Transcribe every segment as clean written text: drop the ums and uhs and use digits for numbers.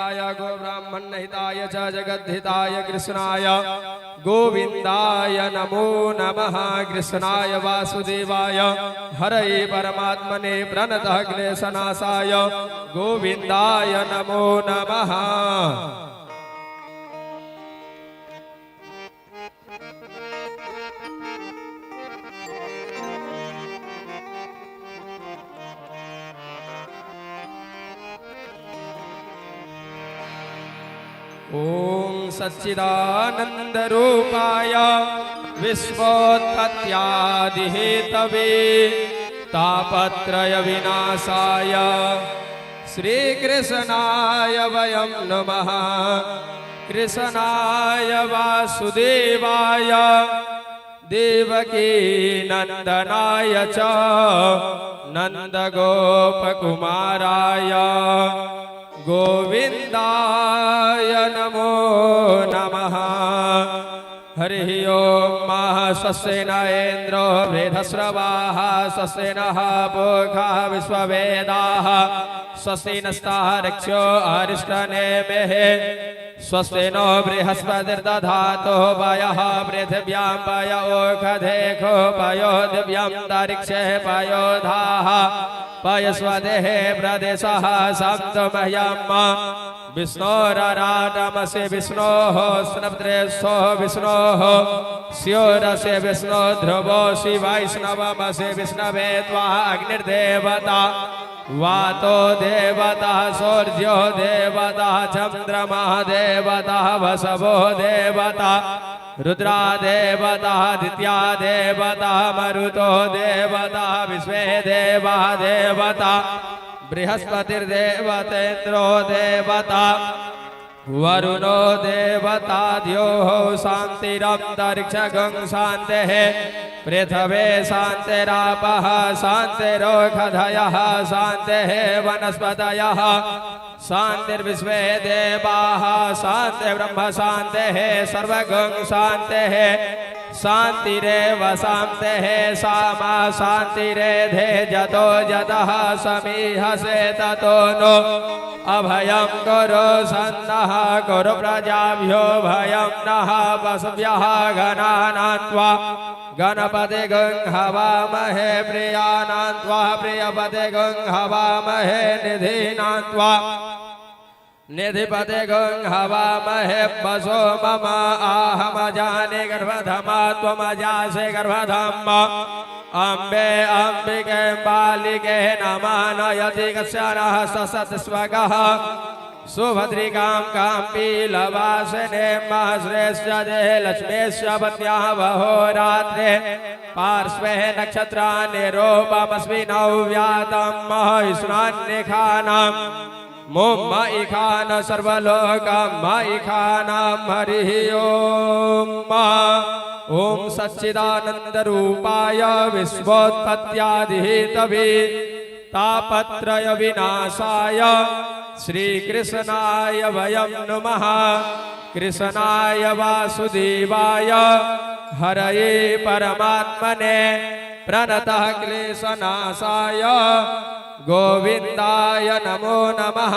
गोब्राह्मणहिताय च जगद्धिताय कृष्णाय गोविन्दाय नमो नमः। कृष्णाय वासुदेवाय हरये परमात्मने प्रणतः क्लेशनाशाय गोविन्दाय नमो नमः। ॐ सच्चिदानंद रूपाय विश्वोत्पत्त्यादिहेतवे तापत्रय विनाशाय श्रीकृष्णाय वयं नमः। कृष्णाय वासुदेवाय देवकी नंदनाय च नन्दगोपकुमाराय गोविन्दाय नमो नमः। हरिः ॐ। स्वस्ति न इन्द्रो वृद्धश्रवाः, स्वस्ति नः पूषा विश्ववेदाः, स्वस्ति नस्तार्क्ष्यो अरिष्टनेमिः, स्वस्ति नो बृहस्पतिर्दधातु। पयः पृथिव्यां पय ओषधीषु पयो दिव्यन्तरिक्षे पयोधाः पयस्वतीः प्रदिशः सन्तु मह्यम्। विष्णोरराटमसि विष्णोः स्नप्त्रेस्थो विष्णोः स्योरसि विष्णो ध्रुवोऽसि वैष्णवमसि विष्णवे त्वा। अग्निर्देवता, वातो देवता, सूर्यो देवता, चन्द्रमा देवता, वसवो देवता, रुद्रा देवता, आदित्या देवता, मरुतो देवता, विश्वे देवा देवता, बृहस्पतिर्देवतेन्द्रो देवता, वरुणो देवता, द्यौः शान्तिरन्तरिक्षगुं शान्तिः पृथिवी शान्तिरापः शान्तिरोषधयः शान्तिः वनस्पतयः शान्तिर्विश्वे देवाः शान्तिर्ब्रह्म शान्तिः सर्वगुं शान्तिः शान्तिरेव शान्तिः सामा शान्तिरेधि। यतो यतः समीहसे ततो नो अभयं कुरु सन्नः कुरु प्रजाभ्यो भयं नः पशुभ्यः। गणानां त्वा गणपतिगुं हवामहे, प्रियाणां त्वा प्रियपतिगुं हवामहे, निधीनां त्वा निधिपतिगुं हवामहे। वसो मम आहमजानि गर्भधमा त्वमजासि गर्भधम्। अम्बे अम्बिके बालिके नमानयति कस्य नः ससत्स्वगः। सुभद्रिकां काम्पीलवासिने श्रेष्ठ लक्ष्मीश्च पत्न्याः बहोरात्रे पार्श्वे नक्षत्राणि रूपमस्मिनौ व्यातं स्नान्निखानाम् मुम इखान सर्वलोकम इखानां। हरिः ॐ। ॐ सच्चिदानन्द रूपाय विश्वोत्पत्त्यादिहेतवे तापत्रय विनाशाय श्रीकृष्णाय वयं नुमः। कृष्णाय वासुदेवाय हरये परमात्मने प्रणतः क्लेशनाशाय गोविन्दाय नमो नमः।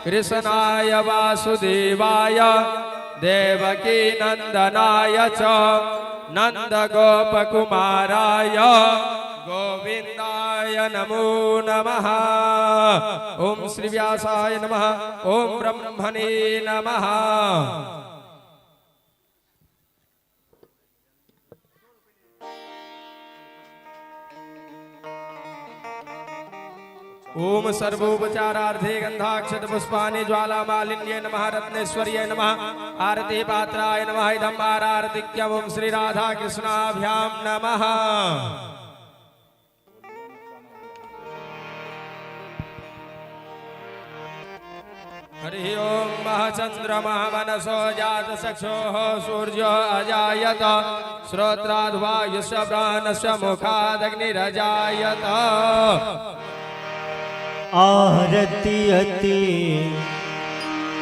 कृष्णाय वासुदेवाय देवकी नन्दनाय च नन्दगोपकुमाराय गोविन्दाय नमो नमः। ॐ श्रीव्यासाय नमः। ॐ ब्रह्मणे नमः। ॐ सर्वोपचारार्थे गन्धाक्षत पुष्पाणि ज्वालामालिन्ये नमः, रत्नेश्वर्यै नमः, आरती पात्राय नमः। इदम् आरारतिक्यम्। ॐ श्री राधा कृष्णाभ्यां नमः। हरिः ॐ। चन्द्रमा मनसो जातचक्षुः सूर्यो अजायत, श्रोत्राद्वायुस्य प्राणस्य मुखादग्निरजायत। आरती अति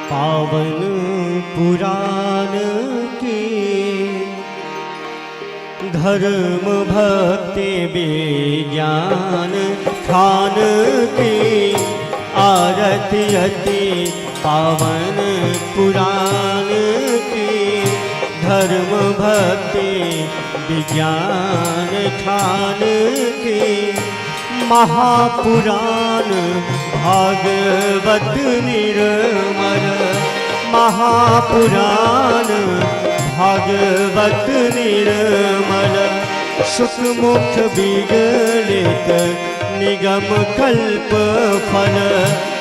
पावन पुराण की, धर्म भक्ति विज्ञान खान की, आरती अति पावन पुराण की, धर्म भक्ति विज्ञान खान की, महापुराण भागवत निर्मल, महापुराण भागवत निर्मल, सुखमुख विगलित निगम कल्प फल,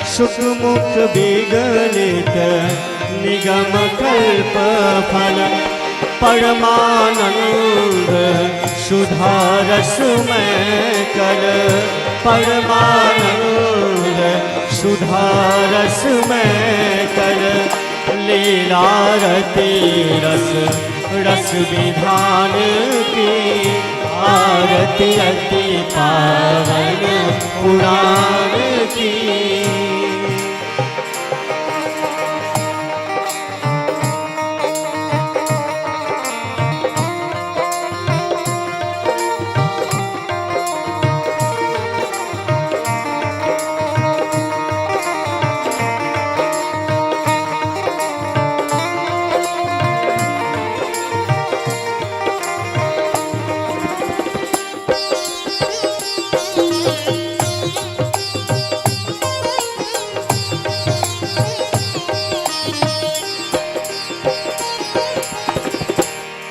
सुखमुख विगलित निगम कल्प फल, परमानंद सुधा रस में कल, परमानंद सुधा रस में कल, लीलारती रस रस विधान की, आरती अति पावन पुराण की।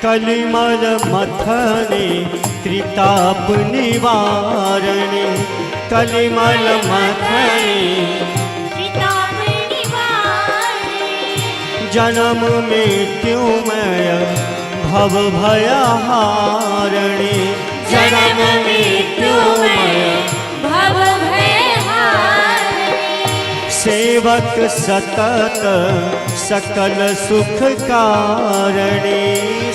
कलिमल मथने त्रिताप निवारणे, कलिमल मथने त्रिताप निवारणे, जन्म मृत्युमय भव भयहारणे, जन्म मृत्युमय भव भयहारणे, सेवक सतत सकल सुख कारणे,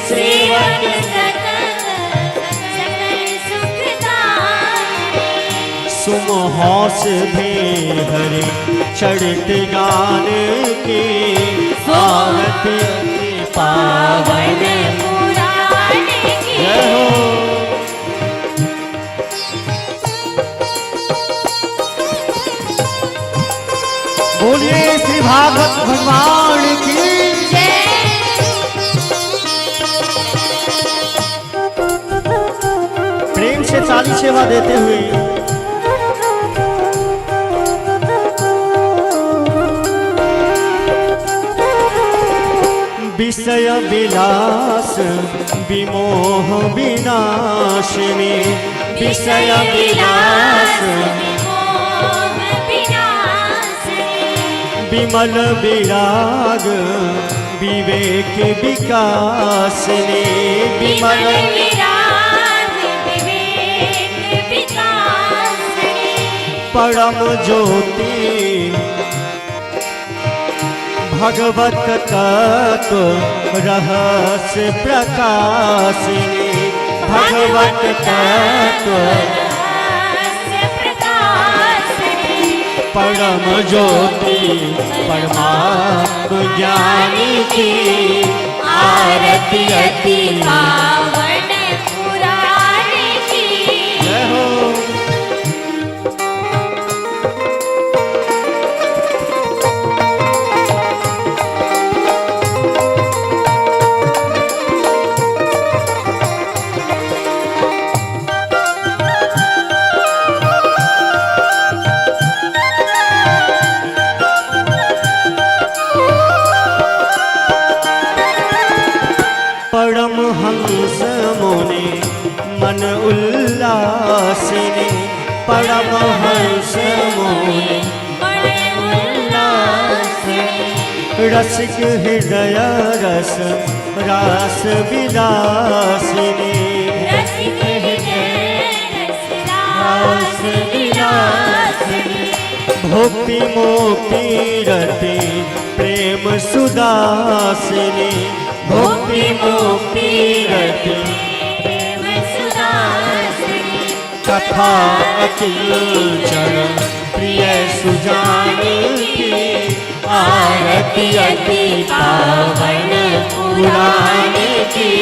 सेवक सतत सकल सुखकारणे, सुमहौस भी हरे चढ़त गान की, आरती अति पावन पावन पुराण की। जय हो। बोलिए श्री भागवत भगवान की। जय। प्रेम से ताली सेवा देते हुए विषय विलास विमोह विनाशिनी, विषय विलास विमोह विनाशिनी, विमल विराग विवेक विकासिनी, विमल विमल विराग विवेक विकासिनी, परम ज्योति भगवत तत्व रहस्य प्रकाशिनी, भगवत तत्व रहस्य प्रकाशिनी, परम ज्योति परमात्म ज्ञान की, आरती अति पावन पुराण की। जय हो। परम हंस मुनि मन उल्लासिनी, परम हंस मुनि मन उल्लासिनी, रसिक हृदय रस रास विलासिनी, रसिक हृदय रस रास विलासिनी, भक्ति मुक्ति रति प्रेम सुदासिनी, भक्ति मुक्ति रति प्रेम सुदासिनी, कथा अखिल चरण प्रिय सुजान की, आरती अति पावन पुराण की।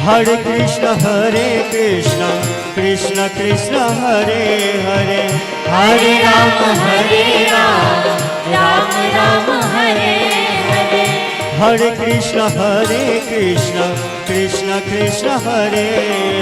हरे कृष्ण हरे कृष्ण कृष्ण कृष्ण हरे हरे। हरे राम हरे राम राम राम हरे हरे। हरे कृष्ण हरे कृष्ण कृष्ण कृष्ण हरे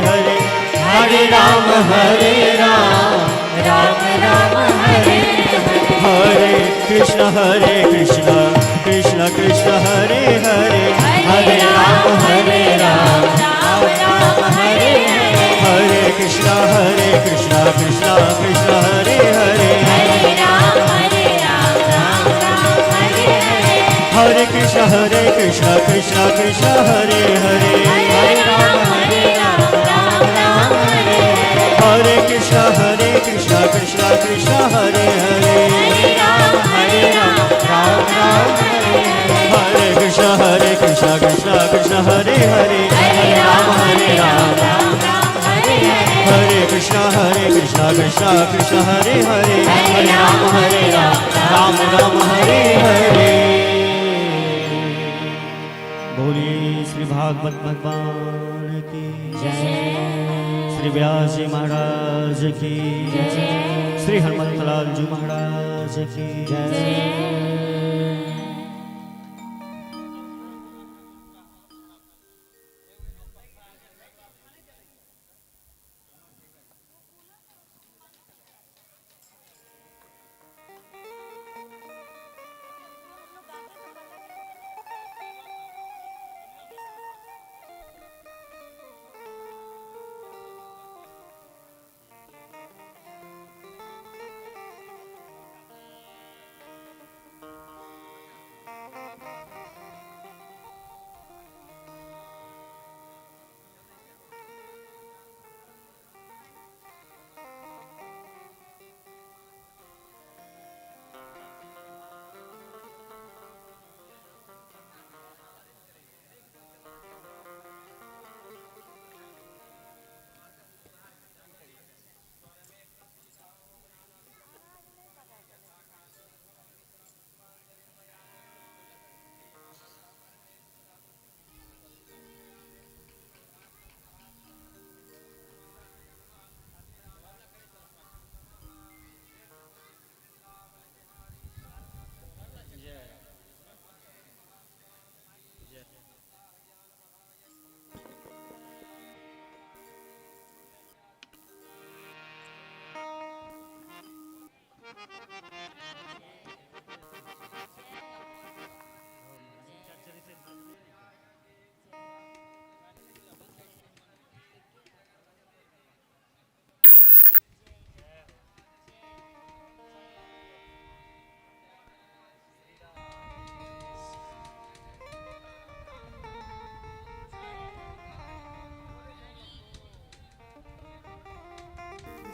हरे। हरे राम हरे राम राम राम हरे हरे। हरे कृष्ण हरे कृष्ण कृष्ण कृष्ण हरे हरे। हरे राम हरे राम राम राम हरे हरे। हरे कृष्ण हरे कृष्ण कृष्ण कृष्ण हरे हरे। हरे राम हरे राम राम राम हरे हरे। हरे कृष्ण हरे कृष्ण कृष्ण कृष्ण हरे हरे। हरे राम हरे राम राम राम हरे हरे। हरे कृष्ण हरे कृष्ण कृष्ण कृष्ण हरे हरे। हरे राम हरे राम राम राम हरे हरे। हरे कृष्ण हरे कृष्ण कृष्ण कृष्ण हरे हरे। हरे राम हरे राम राम राम हरे हरे। हरे कृष्ण हरे कृष्ण कृष्ण कृष्ण हरे हरे। हरे राम हरे राम राम राम हरे हरे। बोलिए श्री भागवत भगवान की जय। श्री व्यास जी महाराज की जय। श्री हनुमंतलाल जी महाराज की जय।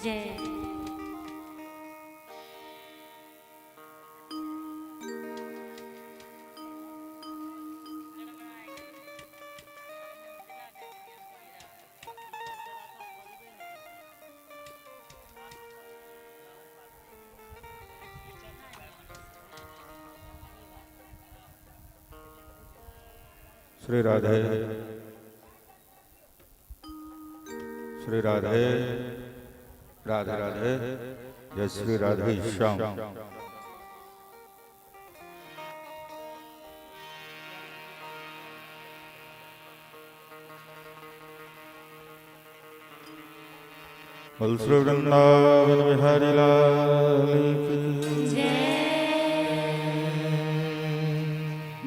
जय। श्री राधे श्री राधे राधे राधे जय श्री राधे श्याम। बोल श्री वृंदावन बिहारी लाल की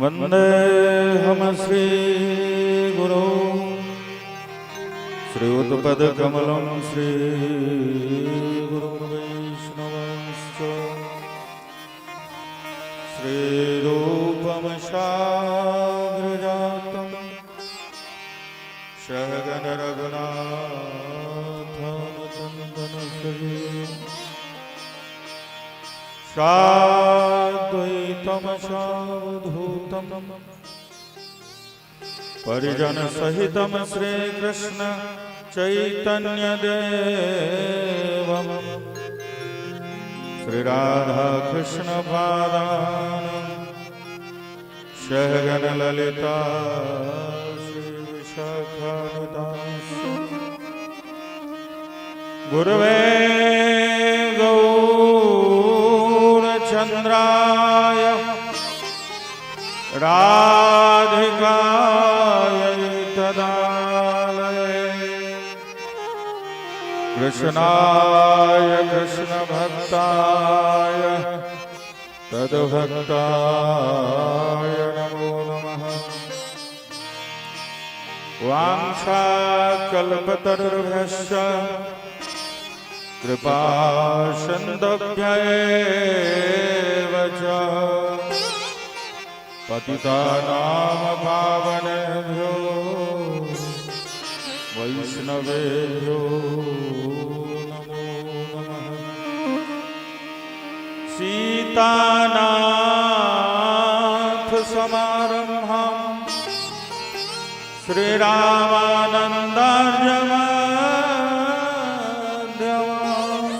वंदे हम श्री गुरु श्रीयुतपद कमलं श्री गुरु वैष्णवंश्च श्री रूपम साग्रजातं सहगण रघुनाथं चन्दन साद्वैतं सावधूतं परिजन सहितं श्रीकृष्ण चैतन्य देवं श्री राधा कृष्ण पादान् सहगण ललिता श्री विशाखान्वितांश्च। विशाखानुदास गुरवे गौरचन्द्राय राधिकाय तदालये कृष्णाय कृष्णभक्ताय तद्भक्ताय नमो नमः। वाञ्छाकल्पतरुभ्यश्च कृपा सिन्धुभ्य एव च पतितानां पावनेभ्यो वैष्णवेभ्यो नमो नमः। सीतानाथ समारम्भां श्रीरामानन्दार्यमध्यमाम्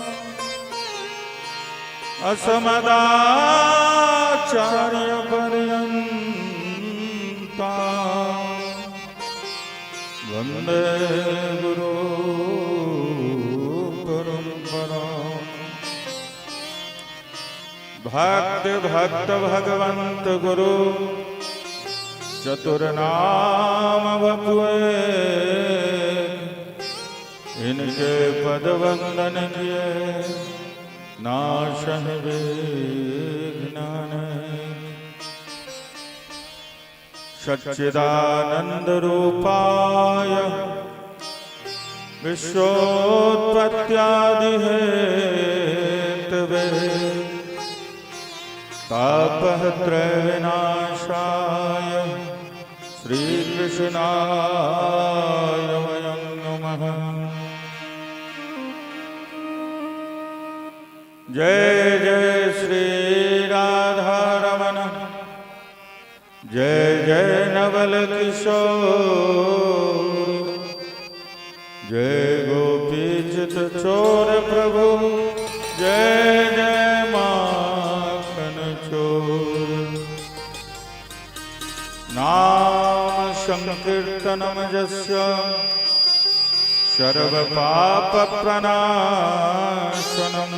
अस्मदाचार्यपर्यन्तां वन्दे गुरु परम्पराम्। भक्त भक्त भगवंत गुरु चतुर नाम बपुए, इनके पद वंदन किए नाशह विघ्न। सच्चिदानंद रूपाय विश्वोत्पत्त्यादि हेतवे तापत्रय विनाशाय श्री कृष्णाय वयं नमः। जय जय श्री राधा रमन, जय जय नवल किशोर, जय गोपी चित चोर प्रभु, जय जय माखन चोर। नाम संकीर्तनम यस्य सर्व पाप प्रणाशनम,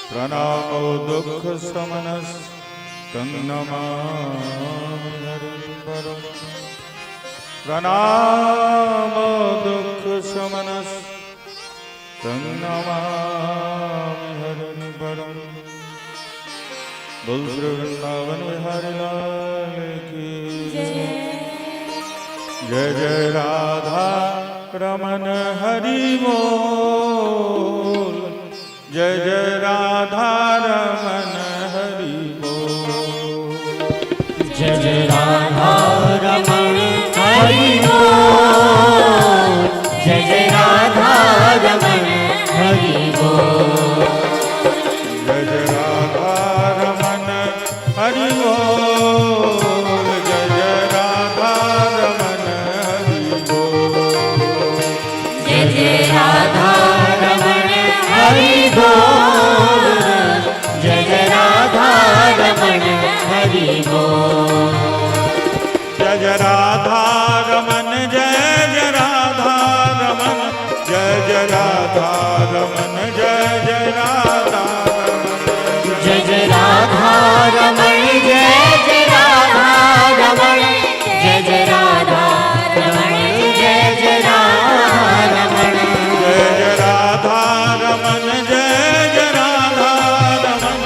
प्रणामो दुःख शमनस् तं नमामि हरिं परम्। प्रणामो दुःख शमनस् तं नमामि हरिं परम्। बोल श्री वृंदावन बिहारी लाल की जय। जय राधा रमन हरि बोल, जय जय राधा रमन हरि बोल। जय जय राधा रमण हरि बोल, जय जय राधा रमण हरि बोल। जय जय राधा रमन हरि बोल, जय जय राधा रमन हरि बोल। जय जय राधा रमण हरि बोल, जय जय राधा रमण हरि बोल। जय जय राधा रमन, जय जय राधा रमन, जय जय राधा रमन, जय जय राधा रमन। जय जय राधा रमण, जय जय राधा रमण, जय जय राधा रमण, जय जय राधा रमण। जय जय राधा रमन, जय जय राधा रमन,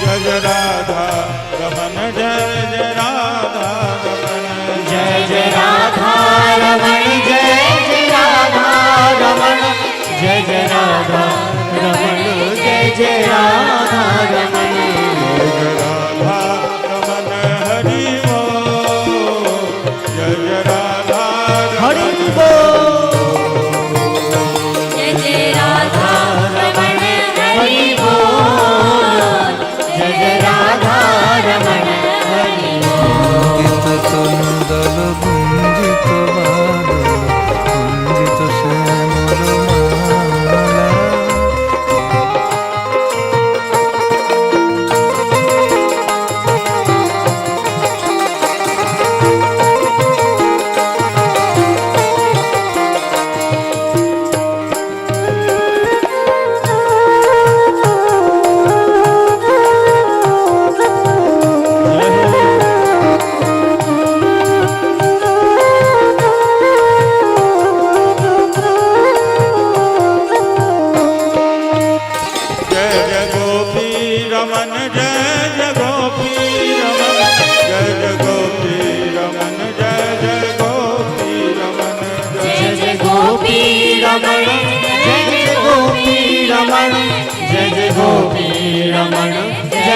जय जय राधा रमन, जय जय राधा रमन। जय जय राधा रमण, जय जय राधा रमण, जय जय राधा रमण, जय जय राधा रमण। जय जय राधा रमन हरि बोल, जय जय राधा हरि रमन बोल। जय जय राधा रमण हरि बोल, जय जय राधा रमण हरि बोल। কুঞ্জিত কুন্দল গুঞ্জিত বাদল কুঞ্জিত শ্যামল মালা।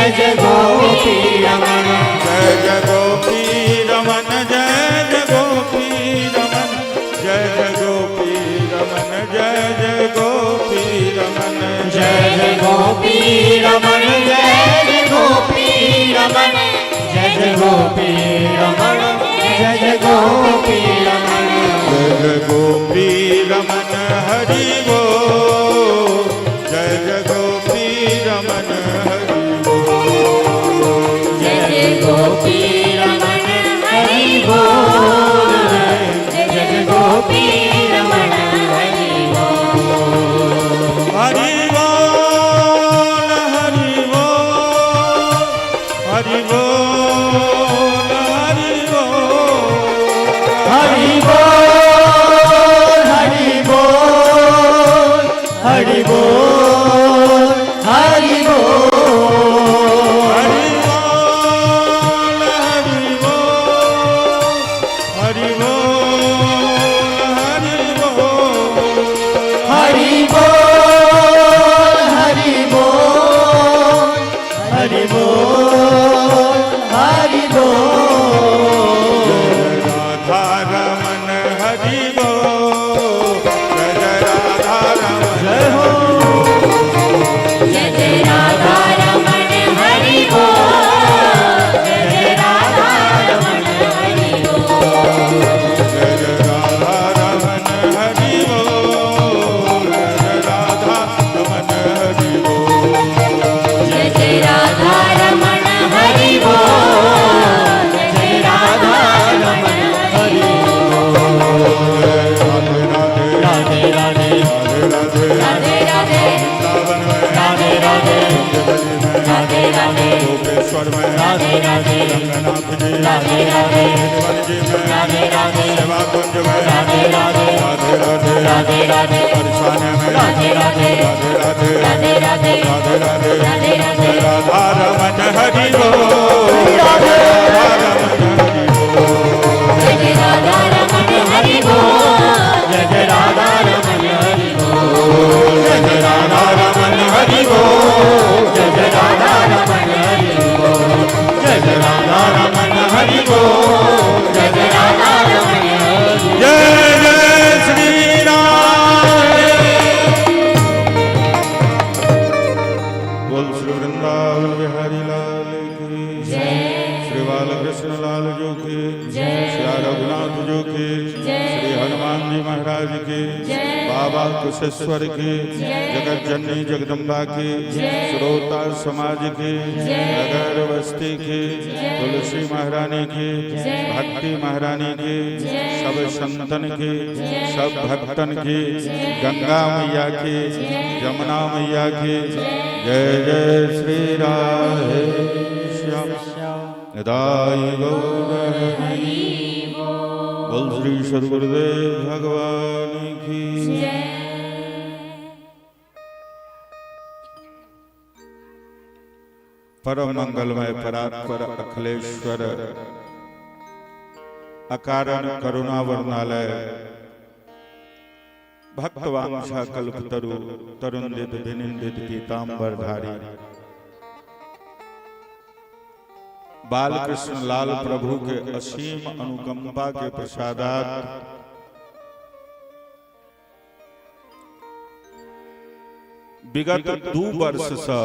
जय जय गोपी रमण। जय जय गोपी रमन जय जय गोपी रमन जय जय गोपी रमन जय जय गोपी रमन। जय जय गोपी रमण जय जय गोपी रमण जय जय गोपी रमण जय जय गोपी रमण। जय जय गोपी रमन हरि बोल, जय जय गोपी रमन हरि बोल। जय जय गोपी रमण हरि बोल, जय जय गोपी रमण हरि बोल। हरि बोल हरि बोल हरि बोल हरि बोल। हरि बोल हरि बोल हरि बोल हरि बोल। हरि बोल हरि बोल हरि बोल हरि बोल। हरि बोल हरि बोल हरि बोल हरि बोल। जय राधा रमन हरि बोल, जय जय राधा रमन जय हो। जय जय राधा रमण हरि बोल, जय जय राधा रमण हरि बोल। जय जय राधा रमन हरि बोल, जय जय राधा रमन हरि बोल। जय जय राधा रमण हरि बोल, जय जय राधा रमण हरि बोल। राधे राधे राधे राधे राधे राधे राधे राधे वृंदावन में राधे राधे कुंज में राधे राधे गोपेश्वर में राधे राधे रंगनाथ जी राधे राधे गिरिवर जी में राधे राधे सेवा कुंज में राधे राधे राधे राधे राधे राधे बरसाने में राधे राधे राधे राधे राधे राधे राधे राधे राधे राधे राधा रमन हरि बोल, राधा रमन हरि बोल। जय जय राधा रमण हरि बोल, जय जय राधा रमन हरि बोल जय जय राधा रमन हरि बोल, जय जय राधा रमन हरि बोल जय जय राधा रमन हरि बोल। जय जय राधा रमण हरि। जय जय श्री राम। बोल श्री वृंदावन बिहारी लाल की, श्री बालकृष्ण लाल जो की, श्री रघुनाथ जो की, श्री हनुमान जी महाराज की, बाबा कुशेश्वर की, जगत जननी जगदम्बा की, श्रोता समाज की, नगर बस्ती की, तुलसी महारानी की, भक्ति महारानी की, सब संतन की, सब भक्तन की, गंगा मैया की, जमुना मैया की जय जय श्री राधे श्याम निताई गौर हरि बोल। श्री सद्गुरुदेव भगवान की। परम मंगलमय परात्पर अखिलेश्वर अकारण करुणा वर्णालय भक्तवांछा कल्पतरु तरुणदित विनिंदित पीताम्बरधारी बालकृष्ण लाल प्रभु के असीम अनुकंपा के प्रसादात विगत 2 वर्ष से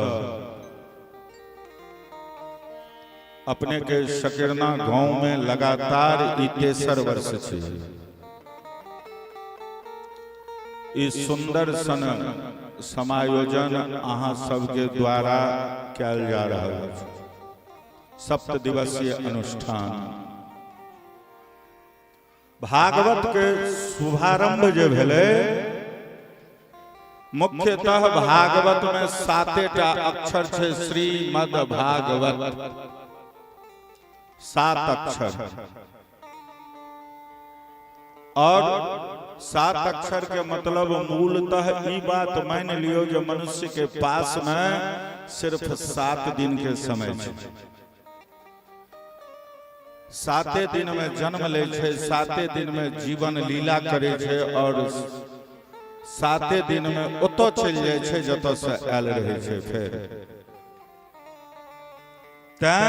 अपने के सकरना गांव में लगातार ई तेसर वर्ष छै ई सुंदर सन समायोजन अहाँ सबके द्वारा कयल जा रहल अछि। सप्त दिवसीय अनुष्ठान भागवत के शुभारंभ जे भेलै, मुख्यतः भागवत में 7टा अक्षर छै। श्रीमद् भागवत, 7 अक्षर। और 7 अक्षर के मतलब मूलतः ई बात मान लियो जो मनुष्य के पास में सिर्फ 7 दिन के समय छै। 7 दिन में जन्म ले छै, 7 दिन में जीवन लीला करे छै और 7 दिन में ओतऽ चलि जाइ छै जतऽ से आयल रहै छै। फेर तैं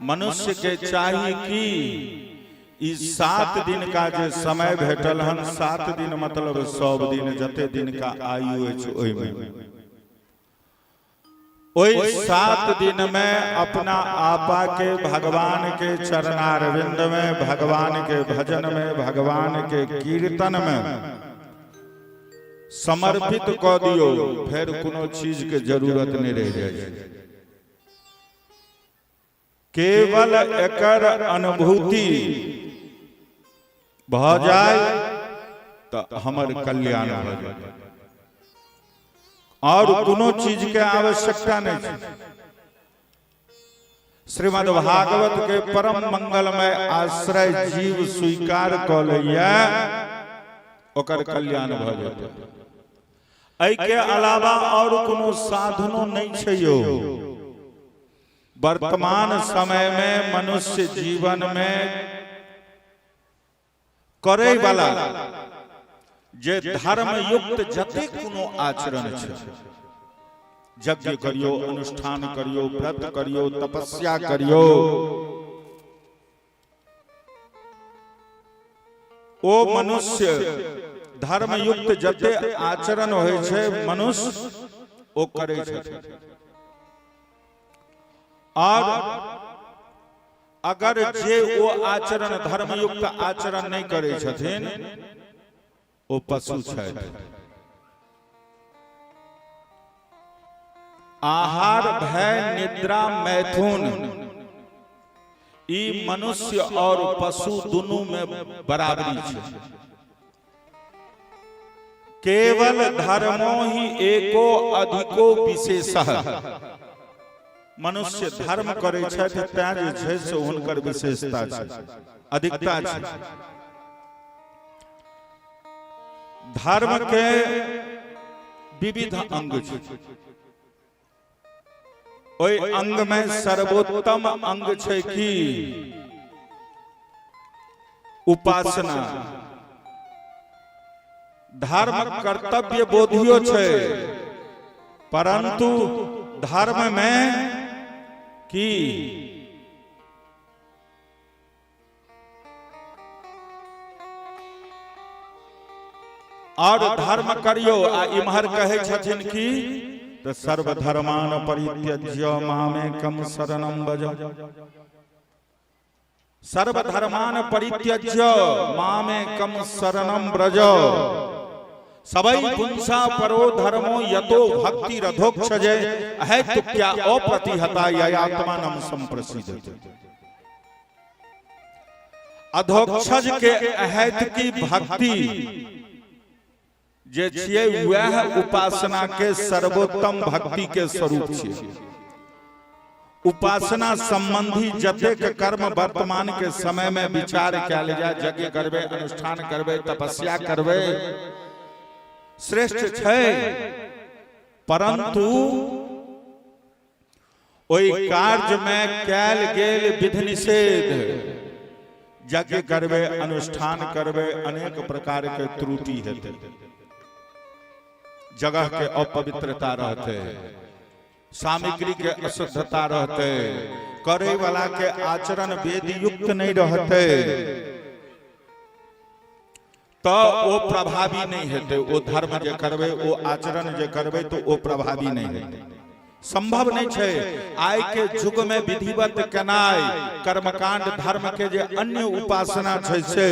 मनुष्य के चाही कि ई 7 दिन का जे समय भेटल हन, 7 दिन मतलब सब दिन जते दिन का आयु अछि ओहिमे, ओहि 7 दिन में अपना आपा के भगवान के चरणारविंद में, भगवान के भजन में, भगवान के कीर्तन में समर्पित कऽ दियौ, फेर कोनो चीज के जरूरत नहीं रह जाइ छै। केवल एकर अनुभूति भऽ जाय तऽ हमर कल्याण भऽ जाय, और कोनो चीज के आवश्यकता नहीं छै। श्रीमद् भागवत के परम मंगलमय आश्रय जीव स्वीकार कऽ लैया, ओकर कल्याण भऽ जेतै। एहि के अलावा और कोनो साधनो नहीं छै यौ। वर्तमान समय में मनुष्य जीवन में करै वाला जे धर्मयुक्त जते कोनो आचरण छै, यज्ञ करियो, अनुष्ठान करियो, व्रत करियो, तपस्या करियो, ओ मनुष्य धर्मयुक्त जते आचरण होइ छै मनुष्य ओ करै छथिन। और अगर जे ओ आचरण धर्मयुक्त आचरण नहि करै छथिन ओ पशु छथि। आहार, भय, निद्रा, मैथुन ई मनुष्य और पशु दुनू में बराबरी छै। केवल धर्मो ही एको अधिको विशेषः। मनुष्य धर्म करै छथि तैं जे छै से हुनकर विशेषता छै, अधिकता छै। धर्म के विविध अंग छै, ओहि अंग में सर्वोत्तम अंग छै की उपासना। धर्म कर्तव्य बोधियो छै, परंतु धर्म में की और धर्म करियो आ इम्हर कहै छथिन की तऽ सर्वधर्मान परित्यज्य मामेकम शरणम भज। सर्वधर्मान परित्यज्य मामेकम शरणम व्रज। सबई पुंसा परो धर्मो यतो भक्ति रथोक्षजय अहेतुक्या अप्रतिहता ययात्मानं संप्रसिद्धति। अधोक्षज के अहेतुकी भक्ति जे छियै वएह उपासना के सर्वोत्तम भक्ति के स्वरूप छियै। उपासना संबंधी जतेक कर्म वर्तमान के समय में विचार कयल जाय, यज्ञ करबै, अनुष्ठान करबै, तपस्या करबै, श्रेष्ठ छै, परंतु ओहि कार्य में कयल गेल विधि निषेध, यज्ञ करबै, अनुष्ठान करबै, अनेक प्रकार के त्रुटि हेतै, जगह के अपवित्रता रहतै, सामग्री के अशुद्धता रहतै, करे वाला के आचरण वेद युक्त नहीं रहतै, तो ओ प्रभावी नहीं हेतै। ओ धर्म जे करबै, ओ आचरण जे करबै, तो ओ प्रभावी नहीं हेतै, संभव नहीं छै। आइ के युग में विधिवत केनाइ कर्मकांड धर्म के जे अन्य उपासना छै से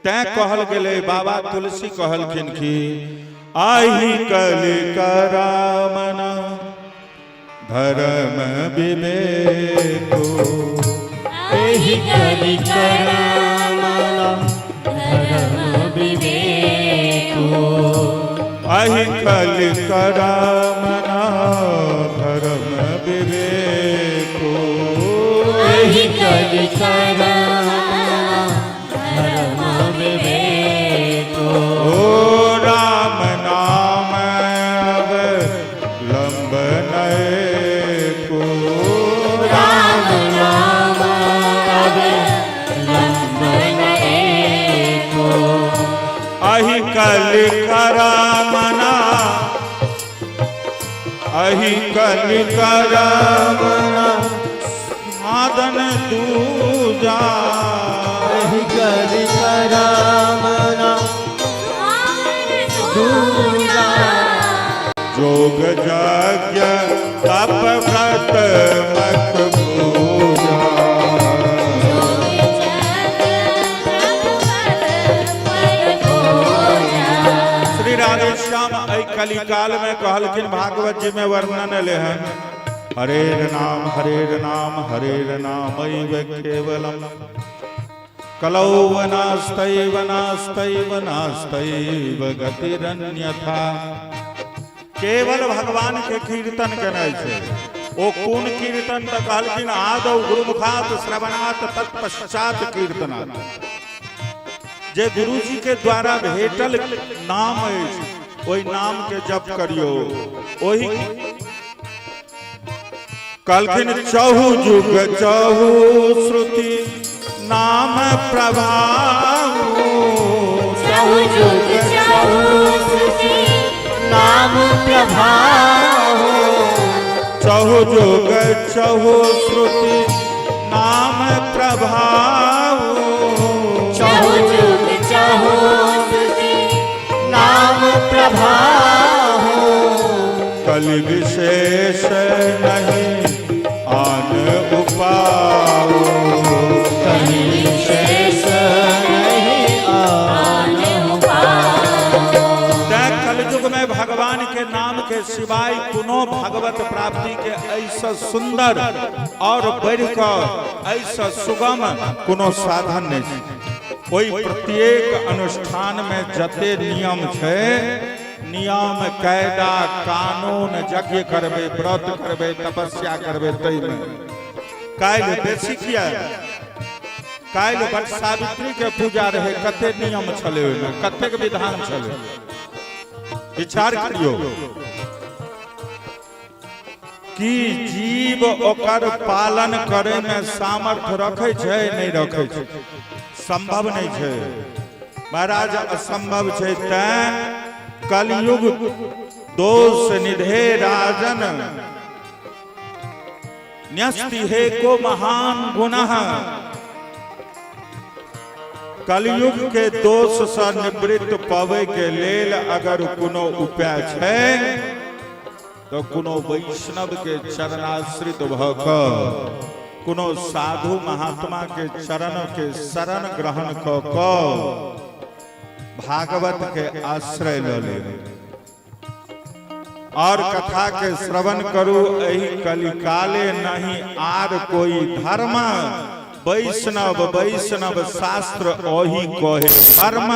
तैं कहल गेलै। बाबा तुलसी कहलखिन कि आही कलि करामन धर्म विवेको, आही कलि करामन धर्म विवेको, आही कलि करामन धर्म विवेको, आही कलि करामन धर्म विवेको। ओ राम नाम अवलंब को, राम नाम अवलंब को, अहि कलि करामना, अहि कलि करामना साधन दूजा। एहि कलि करमना दूजा। जोग यज्ञ तप व्रत मख पूजा। श्री राधेश्याम एहि कलिकाल में कहलखिन, भागवत जी में वर्णन एलै हन, हरे नाम हरे नाम हरे नाम केवलम, कलौ नास्तैव नास्तैव नास्तैव गतिरन्यथा। केवल भगवान के कीर्तन केनाइ छै। ओ कोन कीर्तन? तऽ कहलखिन, आदौ गुरुमुखात श्रवणात तत्पश्चात कीर्तनात्। जे गुरुजी के द्वारा भेटल नाम अछि, ओहि नाम के जप करियौ। ओहि कहलखिन, चहु जुग चहु श्रुति नाम प्रभाव। चहु जुग चहु श्रुति नाम प्रभाव। चहु जुग चहु श्रुति नाम प्रभाव। चहु जुग चहु श्रुति नाम प्रभाव। कलि विशेष नहीं आन उपाओ। कलि विशेष नहीं आन उपाओ। तैं कलयुग में भगवान के नाम के सिवाय कोनो भगवत प्राप्ति के ऐसा सुंदर और बढ़ि कऽ ऐसा सुगम कोनो साधन नहीं छै। ओहि प्रत्येक अनुष्ठान में जते नियम छै, नियम कायदा कानून, यज्ञ करबै, व्रत करबै, तपस्या करबै, ताहिमे काल्हि बेसी किया, काल्हि वट सावित्री के पूजा रहे, कते नियम छलै ओहिमे, कतेक विधान छलै, विचार करियौ। कि जीव ओकर पालन करे में सामर्थ्य रखै छै? नहि रखै छै। संभव नहि छै महाराज, असंभव छै। तैं कलयुग दोष निधे राजन न्यस्ति हे को महान गुणः। कलयुग के दोष से निवृत्त पावे के लेल अगर कोनो उपाय छै तो कोनो वैष्णव के चरणाश्रित भ कऽ, कोनो साधु महात्मा के चरण के शरण ग्रहण कऽ कऽ भागवत के आश्रय लऽ लेब और कथा के श्रवण करू। एहि कलिकाले नहीं आर कोई धर्म, वैष्णव वैष्णव शास्त्र ओही कहे धर्म।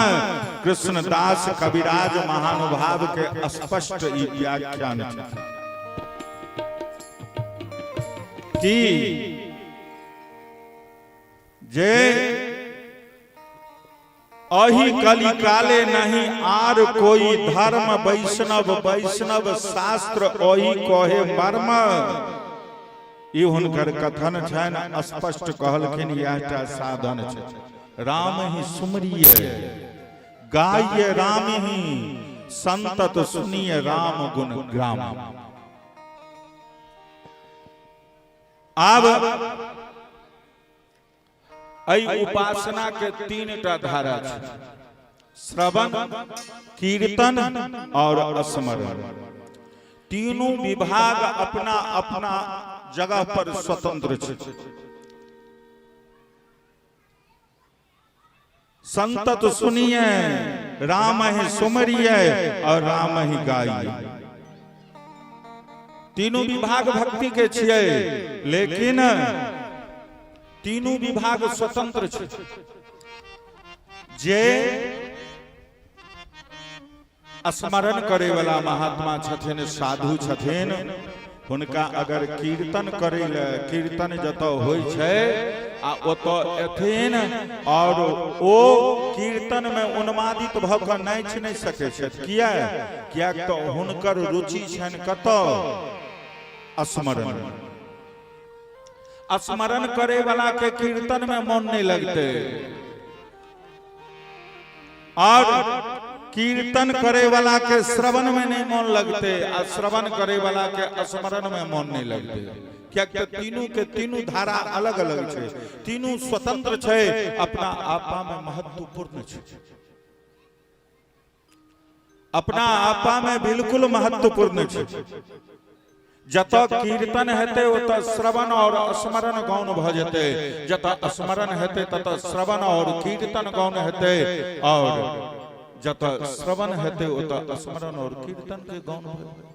कृष्णदास कविराज महानुभाव के स्पष्ट ई व्याख्यान छै कि जे अही कलिकाले नहीं आर कोई धर्म, वैष्णव वैष्णव शास्त्र ओही कहे मर्म। ई हुनकर कथन छनि। स्पष्ट कहलखिन, इएह साधन छै। राम ही सुमरिय गाय राम ही संतत सुनिय राम गुण ग्राम। आब एहि उपासना के तीन टा धारा छै, श्रवण, कीर्तन और स्मरण। तीनू विभाग अपना अपना जगह पर स्वतंत्र छै। संतत सुनिए राम ही सुमरिए और राम ही गाइए। तीनू विभाग भक्ति के छियै, लेकिन तीनू विभाग स्वतंत्र छै। जे स्मरण करे वाला महात्मा छथिन, साधु छथिन, हुनका अगर कीर्तन करे ले कीर्तन जतऽ होइ छै आ ओतऽ एथिन और ओ कीर्तन में उन्मादित भऽ कऽ नाचि नहि सकै छथि। किया? किएक तऽ हुनकर रुचि छनि कतऽ? स्मरण। स्मरण करे वाला के कीर्तन में मन नहीं लगते और कीर्तन करे वाला के श्रवण में नहीं मन लगते आ श्रवण करे वाला के स्मरण में मन नहीं लगते। किएक तऽ तीनू के तीनू धारा अलग अलग छै, तीनू स्वतंत्र छै, अपना आपा में महत्वपूर्ण छै, अपना आपा में बिल्कुल महत्वपूर्ण छै। जतऽ कीर्तन हेतै ओतऽ श्रवण और स्मरण गौण भऽ जेतै, जतऽ स्मरण हेतै ततऽ श्रवण और कीर्तन गौण हेतै, और जतऽ श्रवण हेतै ओतऽ स्मरण और कीर्तन के गौण भऽ जेतै।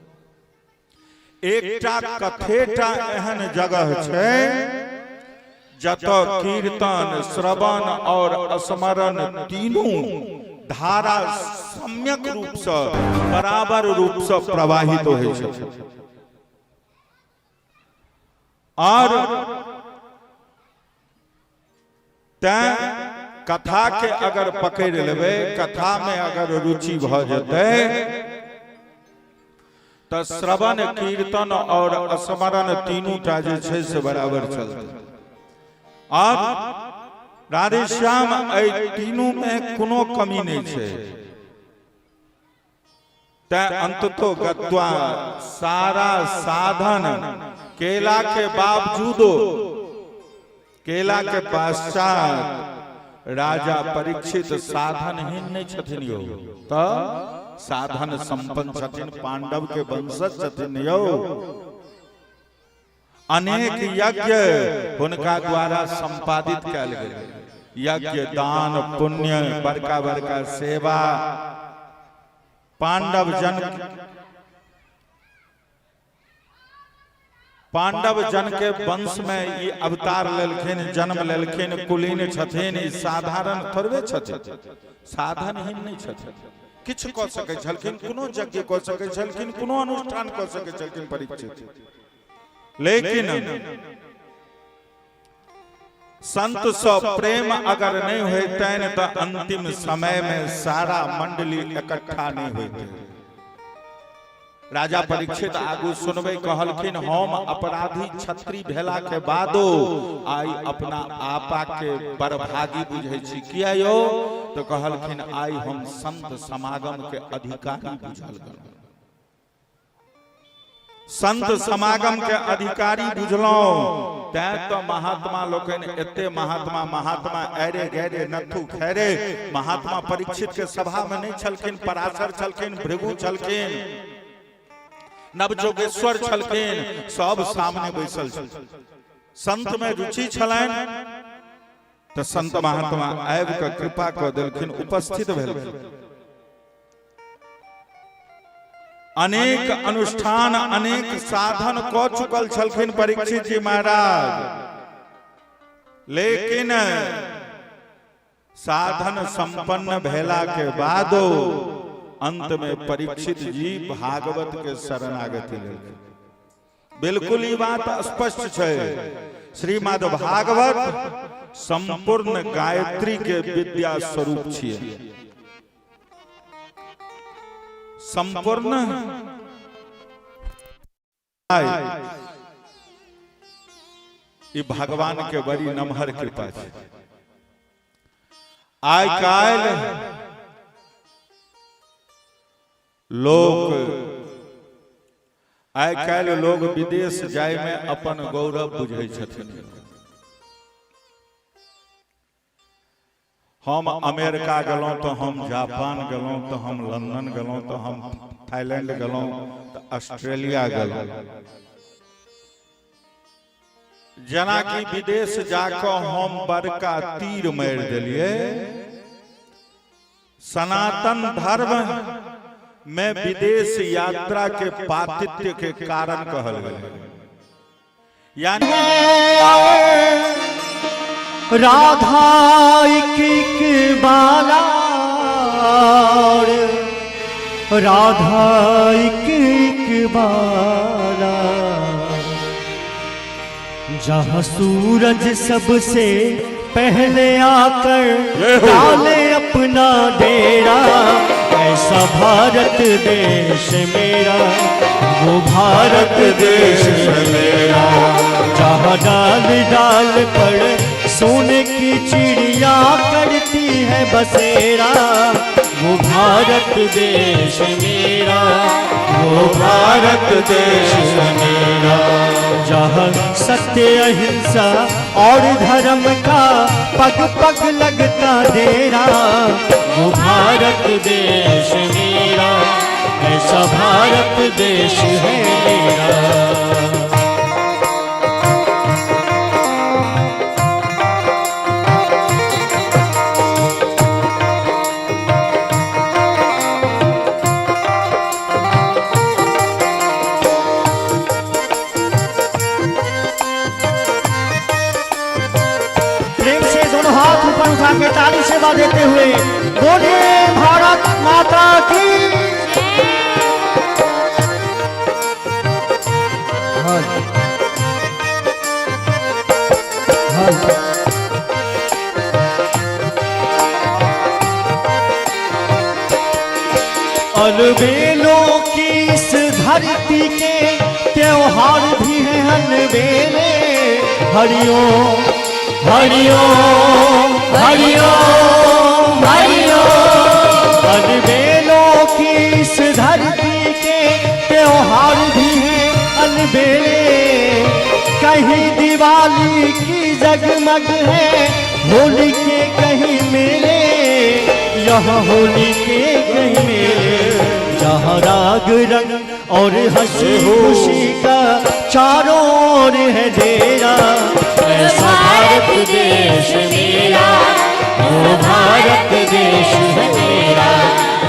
एकटा कथेटा एहन जगह छै जतऽ कीर्तन, श्रवण और स्मरण तीनू धारा सम्यक रूप से बराबर रूप से प्रवाहित होइ छै। और तैं कथा के अगर पकड़ लेबै, कथा में अगर रुचि भऽ जेतै तऽ श्रवण, कीर्तन और स्मरण तीनू टा जे छै से बराबर चलतै। आब राधेश्याम एहि तीनू में कोनो कमी नहि छै। तैं अंततो गत्वा सारा साधन केला के बावजूदो, केला के पश्चात राजा परीक्षित साधनहीन नहि छथिन यौ, तऽ साधन संपन्न छथिन, पांडव के वंशज छथिन यौ। अनेक यज्ञ हुनका द्वारा संपादित कयल गेल, यज्ञ, दान, पुण्य, बड़का बड़का सेवा। पांडव जन के वंश में ई अवतार लेलखिन, जन्म लेलखिन, कुलीन छथिन, ई साधारण थोड़बे छथिन, साधनहीन नहि छथिन। किछु कऽ सकै छलखिन, कोनो यज्ञ कऽ सकै छलखिन, कोनो अनुष्ठान कऽ सकै छलखिन परीक्षित, लेकिन संत सँ प्रेम अगर नहि होइतनि तऽ अंतिम समय में सारा मंडली इकट्ठा नहि होइतै। राजा परीक्षित आगू सुनबै कहलखिन, हम अपराधी छत्री भेला के बादो आइ अपना आपा के बड़भागी बुझै छी। किया यौ? तऽ कहलखिन, आइ हम संत समागम के अधिकारी बुझल गेलहुँ, संत समागम के अधिकारी बुझलहुँ। तैं तऽ महात्मा लोकनि एते महात्मा महात्मा ऐरे गैरे नत्थु खैरे महात्मा परीक्षित के सभा में नहीं छलखिन, पराशर छलखिन, भृगु छलखिन, नवजोगेश्वर छलखिन, सब सामने बैसल छल। संत में रुचि छलनि तऽ संत महात्मा आबि कऽ कृपा कऽ देलखिन, उपस्थित भेलखिन। अनेक अनुष्ठान, अनेक साधन कऽ चुकल छलखिन परीक्षित जी महाराज, लेकिन साधन संपन्न भेला के बादो अंत में परीक्षित जी भागवत के शरणागति लेलखिन। बिल्कुल ई बात स्पष्ट छै, श्रीमद् भागवत संपूर्ण गायत्री के विद्या स्वरूप छियै। संपूर्ण ई भगवान के बड़ी नमहर कृपा छै। आइ काल्हि लोक, आइ काल्हि लोग विदेश जाय में अपन गौरव बुझै छथिन। हम अमेरिका गेलहुँ तऽ हम जापान गेलहुँ तऽ हम लंदन गेलहुँ तऽ हम थाईलैंड गेलहुँ तऽ ऑस्ट्रेलिया गेलहुँ। जेनाकि विदेश जाकऽ हम बड़का तीर मारि देलियै। सनातन धर्म में विदेश यात्रा के पातित्य के कारण कहल गेल, यानी राधा एक एक बाला, राधा एक एक बाला, जहाँ सूरज सबसे पहले आकर डाले अपना डेरा, ऐसा भारत देश मेरा, वो भारत देश मेरा। जहाँ डाल डाल पर सोने की चिड़िया करती है है बसेरा, वो भारत देश मेरा, वो भारत देश मेरा। जहाँ सत्य अहिंसा और धर्म का पग पग लगता डेरा, वो भारत देश मेरा, ऐसा भारत देश है मेरा। प्रेम से दोनों हाथ ऊपर उठा के ताली सेवा देते हुए बोलिए भारत माता की। अलबेलों की इस धरती के त्योहार भी हैं अलबेले। हरिओम हरिओम हरिओम हरिओम। अलबेलों की इस धरती के त्योहार भी हैं अलबेले। कहीं दिवाली की जगमग है, होली के कहीं मेले, यहाँ होली के कहीं मेले। जहाँ राग रंग और हंसी खुशी का चारों ओर है डेरा, ऐसा भारत देश मेरा, वो भारत देश है मेरा।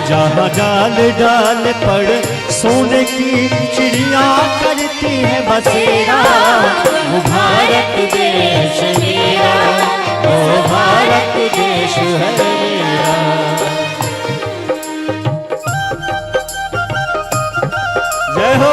जहाँ डाल डाल पर सोने की चिड़िया करती है बसेरा, वो भारत देश मेरा, वो भारत देश है मेरा। जय हो।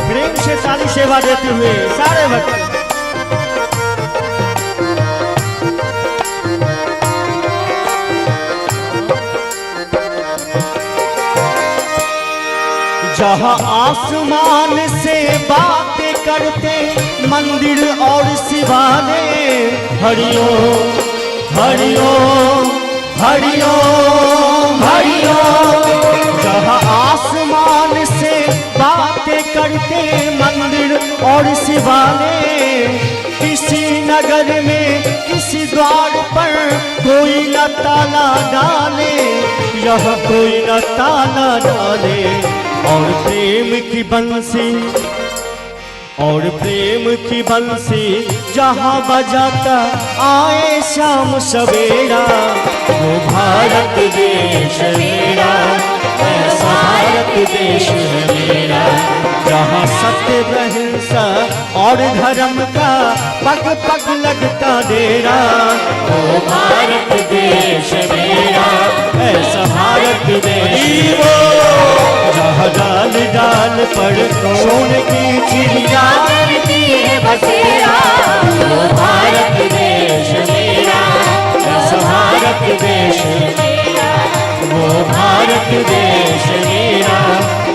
प्रेम से ताली सेवा देते हुए सारे भक्त। जहाँ आसमान से बातें करते मंदिर और शिवालय, हरिओम हरिओम हरिओम हरिओम। जहाँ आसमान से बातें करते मंदिर और शिवालय, किसी नगर में किसी द्वार पर कोई न ताला डाले, यह कोई न ताला डाले। और प्रेम की बंसी, और प्रेम की बंसी जहाँ बजाता आए शाम सवेरा, वो भारत देश मेरा, ऐसा भारत देश है मेरा। जहाँ सत्य अहिंसा और धर्म का पग पग लगता डेरा, वो भारत देश मेरा, ऐसा भारत देश। जहाँ डाल डाल पर सोने की चिड़िया करती है बसेरा, वो भारत देश मेरा, ऐसा भारत देश मेरा। वो भारत देश मेरा,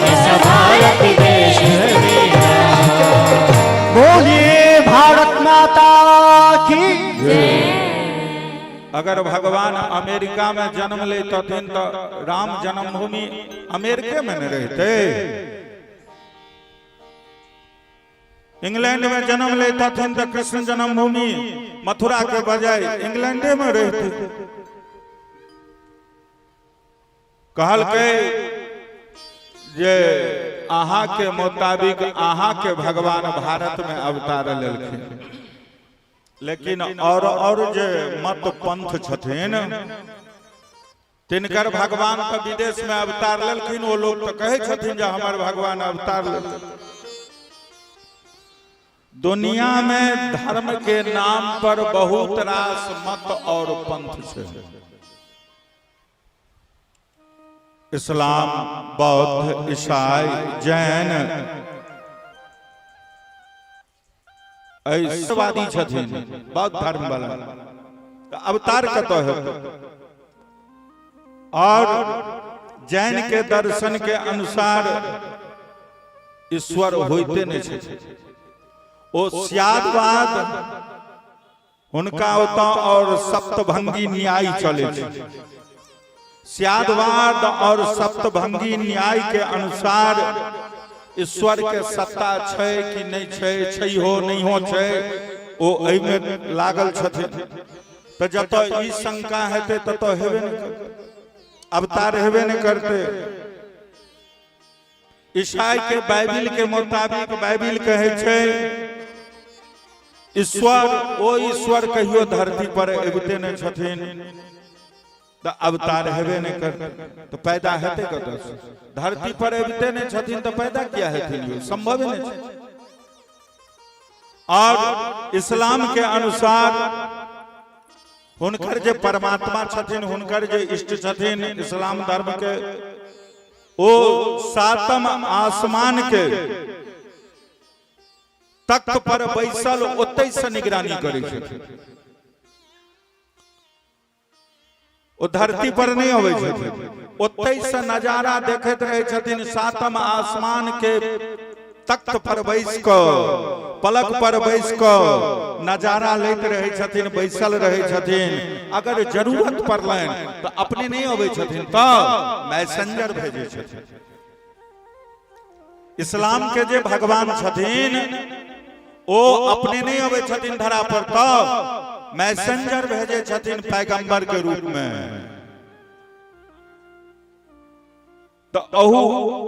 ऐसा भारत देश मेरा। बोलिए भारत माता की। अगर भगवान अमेरिका में जन्म लेतथिन तो राम जन्मभूमि अमेरिके में न रहते, इंग्लैंड में जन्म लेतथिन तो कृष्ण जन्मभूमि मथुरा के बजाय इंग्लैंडे में रहते। कहलकै जे अहाँ के मुताबिक अहाँ के भगवान भारत में अवतार लेलखिन, लेकिन और जे मत पंथ छथिन तिनकर भगवान तो विदेश में अवतार लेलखिन, वो लोग तो कहै छथिन जे हमर भगवान अवतार लेलखिन। दुनिया में धर्म के नाम पर बहुत रास मत और पंथ छै। इस्लाम, बौद्ध, ईसाई, जैन, ऐसवादी छथिन, बौद्ध धर्म वाला, तऽ अवतार कतऽ हेतै? और जैन के दर्शन के अनुसार ईश्वर होइते नहि छथिन। ओ स्यादवाद हुनका ओतऽ और सप्तभंगी न्याय चलै छै। स्यादवाद और सप्तभंगी न्याय के अनुसार ईश्वर के सत्ता छै कि नहि छै, छै हो नहि हो छै, ओ एहिमे लागल छथिन। तऽ जतऽ ई शंका हेतै ततऽ हेबे नहि करतै, अवतार हेबे नहि करतै। ईसाई के बाइबिल के मुताबिक बाइबिल कहै छै ईश्वर, ओ ईश्वर कहियो धरती पर अबिते नहि छथिन, तऽ अवतार हेबे नहि करतै, तऽ पैदा हेतै कतऽसँ? धरती पर अबिते नहि छथिन तऽ पैदा किया हेथिन? यौ, संभवे नहि छै। और इस्लाम के अनुसार हुनकर जे परमात्मा छथिन, हुनकर जे इष्ट छथिन इस्लाम धर्म के, ओ सातम आसमान के तख्त पर बैसल ओतै से निगरानी करै छथिन। ओ धरती पर नहि अबै छथिन, ओतै से नजारा देखैत रहै छथिन। सातम आसमान के तख्त पर बैस कऽ, पलक पर बैस कऽ नजारा लैत रहै छथिन, बैसल रहै छथिन। अगर जरूरत पड़लनि तऽ अपने नहि अबै छथिन, तऽ मैसेंजर भेजै छथिन। इस्लाम के जे भगवान छथिन ओ अपने नहि अबै छथिन धरा पर, तऽ मैसेंजर भेजै छथिन पैगंबर के रूप में। तऽ अहू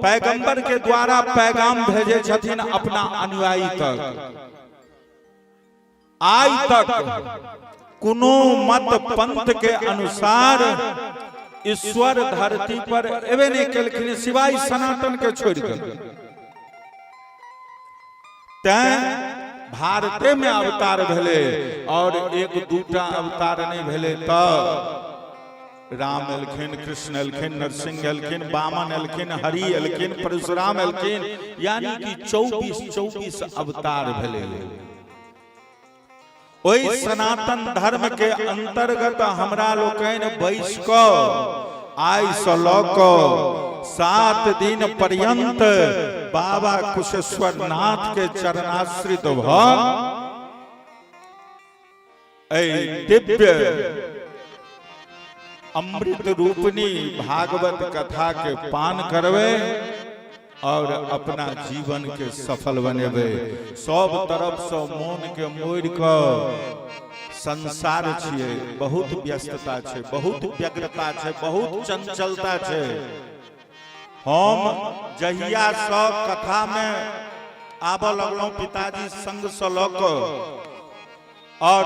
पैगंबर के द्वारा पैगाम भेजै छथिन अपना अनुयायी तक। आइ तक कोनो मत पंथ के अनुसार ईश्वर धरती पर एबे नहि केलखिन, सिवाय सनातन के छोड़ि कऽ। तैं भारते में अवतार भेलै, और एक दूटा अवतार नहि भेलै। तऽ राम एलखिन, कृष्ण एलखिन, नरसिंह एलखिन, वामन एलखिन, हरि एलखिन, परशुराम एलखिन, यानी कि 24 24 अवतार भेलै। ओहि सनातन धर्म के अंतर्गत हमरा लोकनि बैस कऽ आइ से लऽ कऽ 7 दिन पर्यंत बाबा कुशेश्वर नाथ के चरणाश्रित भऽ एहि दिव्य अमृत रूपनी भागवत कथा के पान करबै और अपना जीवन के सफल बनेबै। सब तरफ से मोन के मोड़ कऽ संसार छियै, बहुत व्यस्तता छै, बहुत व्यग्रता छै, बहुत चंचलता छै। हम जहिया सँ कथा में आबऽ लगलहुँ पिताजी संग से लऽ कऽ, और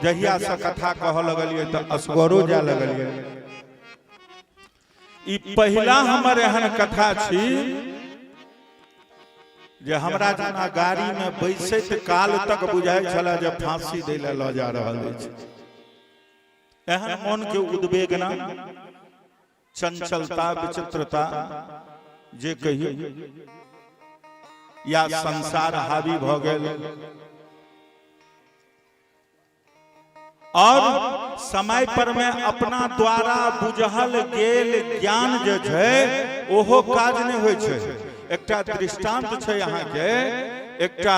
जहिया से कथा कहऽ लगलियै तऽ असगरो जाय लगलियै। ई पहिला हमर एहन कथा छी जे हमरा जेना गाड़ी में बैसैत काल तक बुझाइ छलै जे फांसी दै लए लऽ जा रहल अछि। एहन मन के उद्वेगना, चंचलता, विचित्रता जे कहियौ, या संसार हावी भऽ गेल। और समय पर में अपना द्वारा बुझल गेल ज्ञान जे छै ओहो काज नहि होइ छै। एकटा दृष्टांत छै अहाँके। एकटा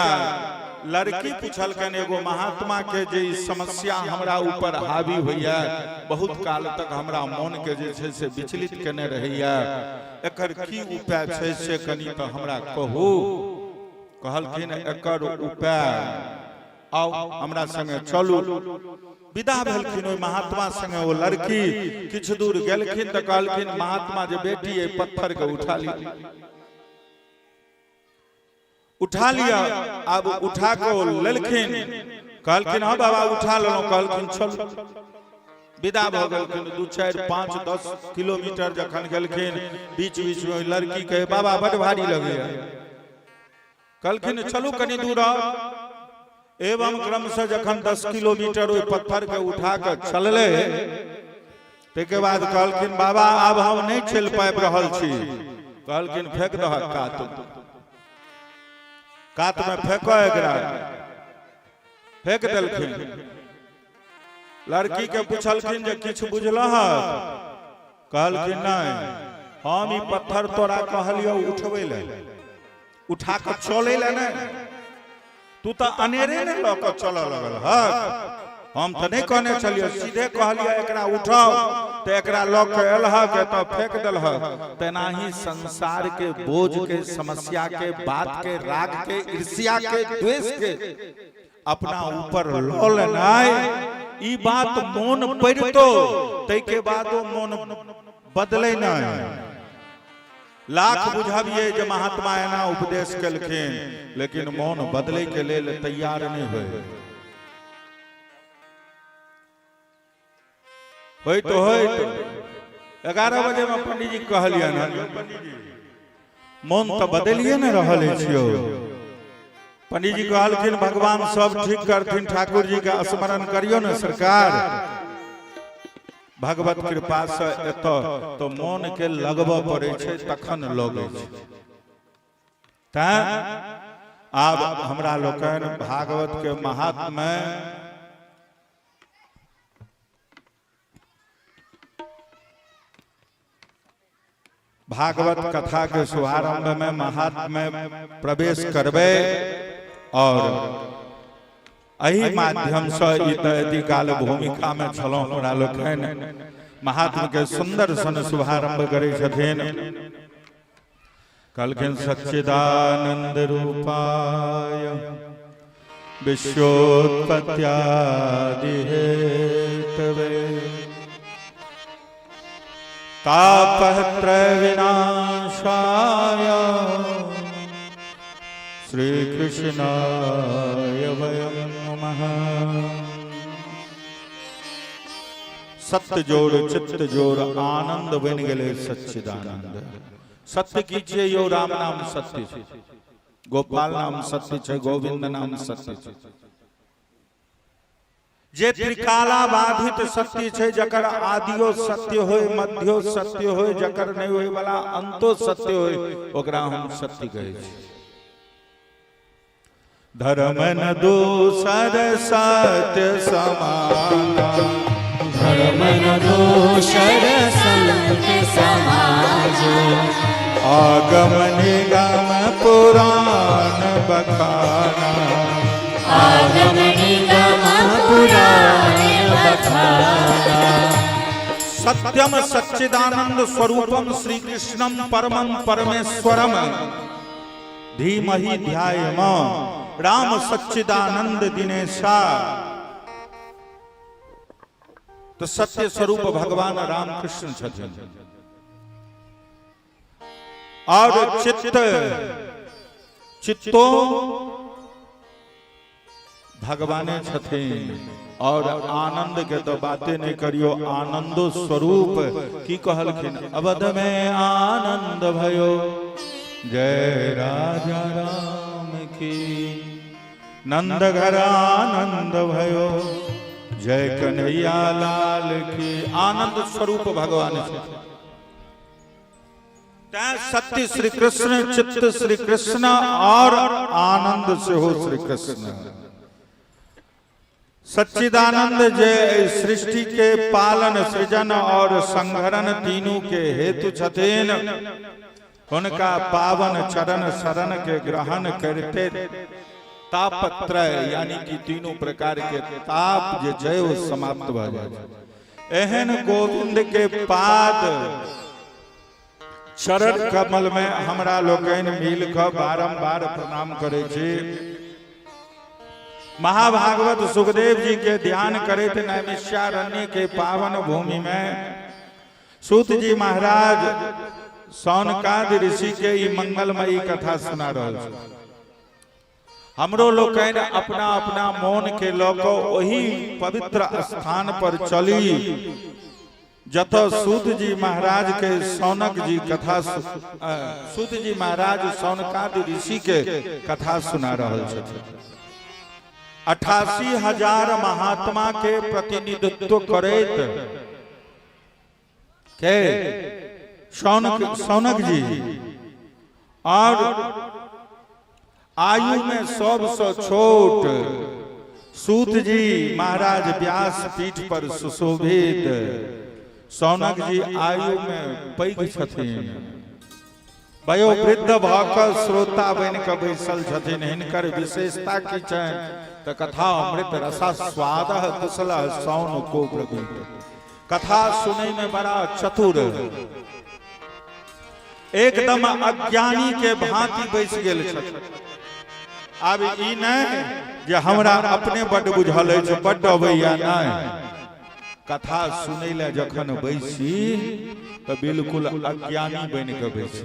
लड़की पुछलकनि एगो महात्मा के जे ई समस्या हमरा ऊपर हावी होइए, बहुत काल तक हमरा मन के जे छै से विचलित केने रहैए, एकर की उपाय छै से कनि तऽ हमरा कहू। कहलखिन एकर उपाय आउ हमरा संगे चलू। विदा भेलखिन ओहि महात्मा संगे ओ लड़की। किछु दूर गेलखिन तऽ कहलखिन महात्मा जे बेटी एहि पत्थर के उठा ली, उठा लिअ। आब उठा कऽ ओ लेलखिन। कहलखिन हँ बाबा उठा लेलहुँ। कहलखिन चलू। विदा भऽ गेलखिन। 2 4 5 10 किलोमीटर जखन गेलखिन, बीच बीच में ओहि लड़की कहे बाबा बड भारी लगैया। कहलखिन चलू कनि दूर। एवं क्रम से जखन 10 किलोमीटर ओहि पत्थर के उठा कऽ चललै, ताहिके बाद कहलखिन बाबा आब हम नहि चलि पाबि रहल छी। कहलखिन फेंक दहक कात, कात में फेंको एकरा। फेंक देलखिन। लड़की के पूछलखिन जे किछु बुझलह? कहलखिन नहि, हम ई पत्थर तोरा कहलियौ उठबै लए, उठा कऽ चलै लए नहि, तू तऽ अनेरे ने लऽ कऽ चलऽ लगल हक। हम तऽ नहि कहने छलियै, सीधे कहलियै एकरा उठाउ, तऽ एकरा लऽ कऽ एलहक एतऽ फेंक देलहक। तेनाही संसार के बोझ के, समस्या के, बात के, राग के, ईर्ष्या के, द्वेष के अपना ऊपर लऽ लेनाइ, ई बात मोन पड़ितो ताहिके बादो मोन बदलै नहि। लाख बुझबियै जे महात्मा एना उपदेश केलखिन, लेकिन मोन बदलै के लेल तैयार नहि होय। होइत होइत 11 बजे में पंडीजी कहलियनि हन, यौ पंडीजी मोन तऽ बदलिए ने रहल अछि यौ। पंडीजी कहलखिन भगवान सब ठीक करथिन, ठाकुर जी के स्मरण करियौ ने सरकार, भगवत कृपा से एतऽ तऽ मोन के लगबऽ पड़ै छै तखन लगै छै। तैं आब हमरा लोकनि भागवत के महात्म्य भागवत कथा के शुभारंभ में महात्म्य प्रवेश करबै और एहि माध्यम से ई तऽ यदि काल भूमिका में छलहुँ हमरा लोकनि महात्म के सुंदर सन शुभारंभ करै छथिन। कहलखिन सच्चिदानंद रूपाय विश्वोत्पत्त्यादि हेतवे तापत्रय विनाशाय श्री कृष्णाय वयं नमः। सत्य जोड़ चित्त जोड़ आनंद बनि गेलै सच्चिदानंद। सत्य की छियै यौ? राम नाम सत्य छै, गोपाल नाम सत्य छै, गोविंद नाम सत्य छै। जे त्रिकाला बाधित सत्य छै, जकर आदियो सत्य होय, मध्यो सत्य होय, जकर नहि होय वाला अंतो सत्य होय, ओकरा हम सत्य कहै छी। धर्म न दूसर सत्य समाना, धर्म न दोसर सत्य समाज, आगम निगम पुराण बखाना, आगम निगम पुराण बखाना। सत्यम सच्चिदानंद स्वरूपम श्री कृष्णम परमम परमेश्वरम धीमहि ध्यायम राम सच्चिदानंद दिनेशा। तो सत्य स्वरूप भगवान राम कृष्ण छथिन और चित्त चित्तो भगवाने छथिन और आनंद के तो बाते नहीं करियो, आनंदो स्वरूप की कहलखिन अवध में आनंद भयो जय राजा राम की, नंद घर आनंद भयो जय कन्हैया लाल की। आनंद स्वरूप भगवान छथिन। तैं सत्य श्री कृष्ण, चित्त श्री कृष्ण और आनंद सेहो श्री कृष्ण। सच्चिदानंद जे सृष्टि के पालन, सृजन और संहरण तीनू के हेतु छथिन, हुनका पावन चरण शरण के ग्रहण करते तापत्रय यानी कि तीनों प्रकार के ताप जे छै ओ समाप्त भऽ जाइ छै। एहन गोविंद के पाद चरण कमल में हमरा लोकनि मिल कऽ बारंबार प्रणाम करै छी। महाभागवत सुखदेव जी के ध्यान करैत नैमिषारण्य के पावन भूमि में सूत जी महाराज सौनकादि ऋषि के ई मंगलमयी कथा सुना रहल छथि। हमरो लोकनि अपना अपना मोन के लऽ कऽ ओहि पवित्र स्थान पर चली जतऽ सूत जी महाराज के सौनक जी कथा सूत जी महाराज सौनकादि ऋषि के कथा सुना रहल छथिन। 88,000 महात्मा के प्रतिनिधित्व करैत के सौनक सौनक जी और आयु में सबसे छोट सूत जी महाराज व्यास पीठ पर सुशोभित शौनक जी आयु में पैघ छथिन, वयोवृद्ध भऽ कऽ श्रोता बनि कऽ बैसल छथिन। हिनकर विशेषता की छनि तऽ कथा अमृत रसा स्वाद कुशल सौन को ब्रवीत। कथा सुनै में बड़ा चतुर, एकदम अज्ञानी के भांति बैस गेल छथिन। आब ई नहि जे हमरा अपने बड्ड बुझल अछि, बड्ड अबैया, नहि। कथा सुनै लए जखन बैसी तऽ बिल्कुल अज्ञानी बनि कऽ बैसी,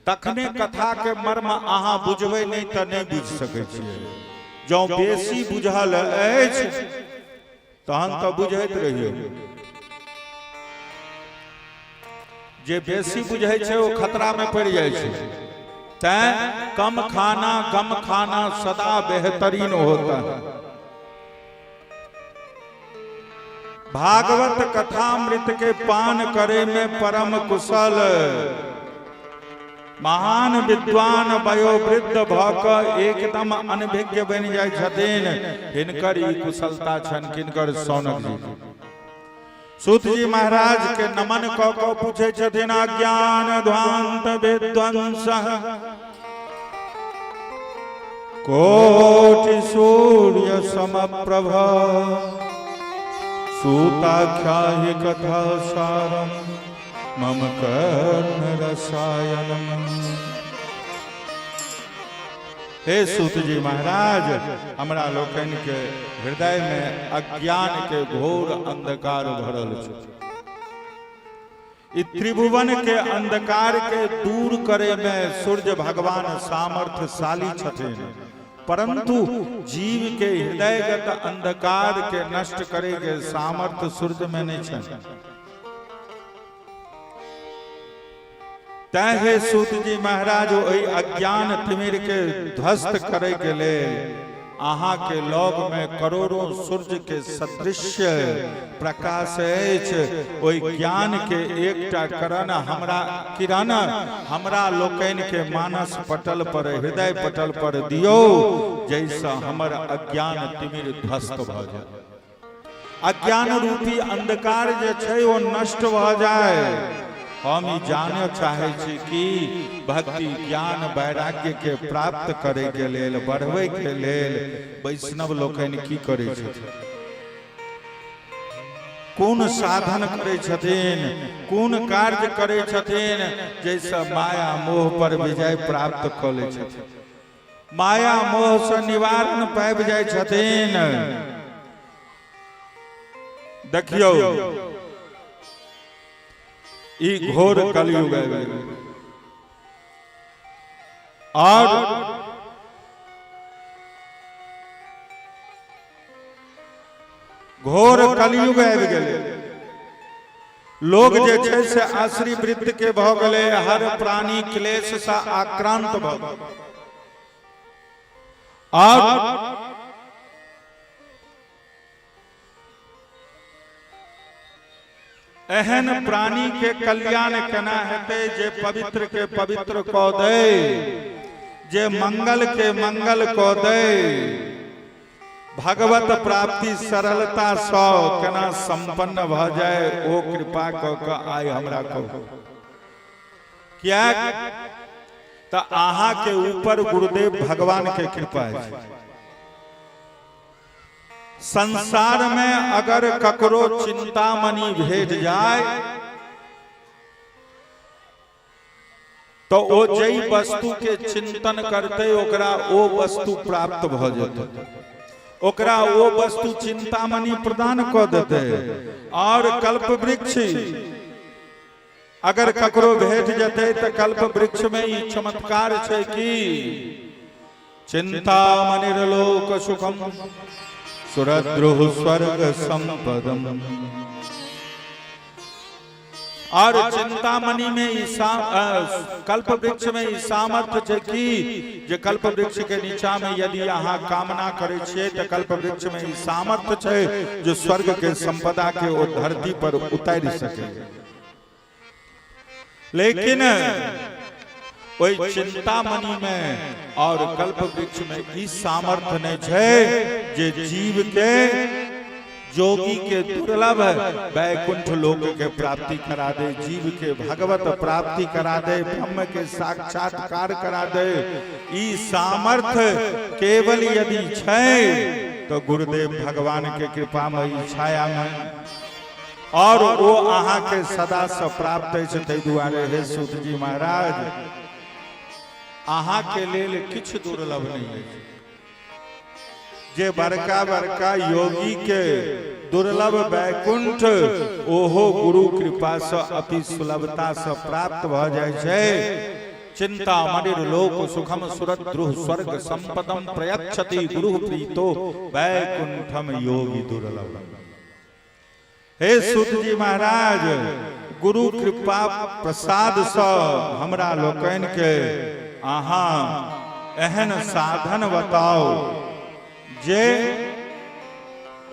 तखने कथा के मर्म अहाँ बुझबै, नहि तऽ नहि बुझि सकै छियै। जँ बेसी बुझल अछि तहन तऽ बुझैत रहियौ। जे बेसी बुझै छै ओ खतरा में पड़ि जाइ छै। तैं कम खाना गम खाना सदा बेहतरीन होता है। भागवत कथामृत के पान करे में परम कुशल महान विद्वान वयोवृद्ध भऽ कऽ एकदम अनभिज्ञ बनि जाइ छथिन। हिनकर ई कुशलता छनि। किनकर? शौनक जी। सूत जी महाराज के नमन कऽ कऽ पूछै छथिन, अज्ञान ध्वांत विध्वंस कोटि सूर्य समप्रभ सूताख्याहि कथा सारम मम कर्ण रसायनम। हे सूत जी महाराज, हमरा लोकनि के हृदय में अज्ञान के घोर अंधकार भरल छै। ई त्रिभुवन के अंधकार के दूर करे में सूर्य भगवान सामर्थ्यशाली छथिन, परंतु जीव के हृदयगत अंधकार के नष्ट करे के सामर्थ्य सूर्य में नहीं छनि। तैं हे सूत जी महाराज, ओहि अज्ञान तिमिर के ध्वस्त करे के लेल अहाँ के लग में करोड़ों सूर्य के सदृश प्रकाश अछि। ओहि ज्ञान के एकटा करण हमरा किरण हमरा लोकनि के मानस पटल पर, हृदय पटल पर दियौ, जाहिसँ हमर अज्ञान तिमिर ध्वस्त भऽ जाय, अज्ञान रूपी अंधकार जे छै ओ नष्ट भऽ जाय। हम ई जानय चाहै छी कि भक्ति ज्ञान वैराग्य के प्राप्त करे के लेल, बढ़बै के लेल वैष्णव लोकनि की करै छथिन, कोन साधन करै छथिन, कोन कार्य करै छथिन जाहिसँ माया मोह पर विजय प्राप्त कऽ लै छथिन, माया मोह से निवारण पाबि जाइ छथिन। देखियौ, ई घोर कलयुग आबि गेलै और घोर कलयुग आबि गेलै। लोग जे छै से आश्री वृत्त के भऽ गेलै, हर प्राणी क्लेश से आक्रांत भऽ गेलै। और एहन प्राणी के कल्याण केना हेतै जे पवित्र के पवित्र कऽ दै, जे मंगल के मंगल कऽ दै, भगवत प्राप्ति सरलता सँ केना संपन्न भऽ जाय, ओ कृपा कऽ कऽ आइ हमरा कहू। किएक तऽ अहाँ के ऊपर गुरुदेव भगवान के कृपा अछि। संसार में अगर ककरो चिंतामणि भेट जाय तो ओ जई वस्तु के चिंतन करते ओकरा ओ वस्तु प्राप्त भ जेतै, ओकरा ओ वस्तु चिंतामणि प्रदान क देतै। और कल्प वृक्ष अगर ककरो भेट जेतै तऽ कल्प वृक्ष में ई चमत्कार छै कि चिंतामणिर्लोक सुखम सुरद्रुः स्वर्ग संपदम। और चिंतामणि में ई कल्प वृक्ष में ई सामर्थ्य छै कि जे कल्प वृक्ष के नीचा में यदि अहाँ कामना करै छियै तऽ कल्प वृक्ष में ई सामर्थ्य छै जे स्वर्ग के संपदा के ओ धरती पर उतारि सके। लेकिन ओहि चिंतामणि में और कल्प वृक्ष में ई सामर्थ्य नहीं छै जे जीव के जोगी के दुर्लभ वैकुंठ लोक के प्राप्ति करा दे, जीव के भगवत प्राप्ति करा दे, ब्रह्म के साक्षात्कार करा दे। ई सामर्थ्य केवल यदि छै तो गुरुदेव भगवान के कृपा में ई छाया में और ओ अहाँ के सदा से प्राप्त अछि। ताहि दुआरे हे सूत जी महाराज, अहाँ के लेल किछु दुर्लभ नहीं अछि। जे बड़का बड़का योगी के दुर्लभ वैकुंठ ओहो गुरु कृपा से अति सुलभता से प्राप्त भ जाइ छै। चिंतामणिर लोक सुखम सुरत द्रुह स्वर्ग संपदम प्रयच्छति गुरु प्रीतो वैकुंठम योगी दुर्लभ। हे सुत जी महाराज, गुरु कृपा प्रसाद सँ हमरा लोकनि के अहाँ एहन साधन बताउ जे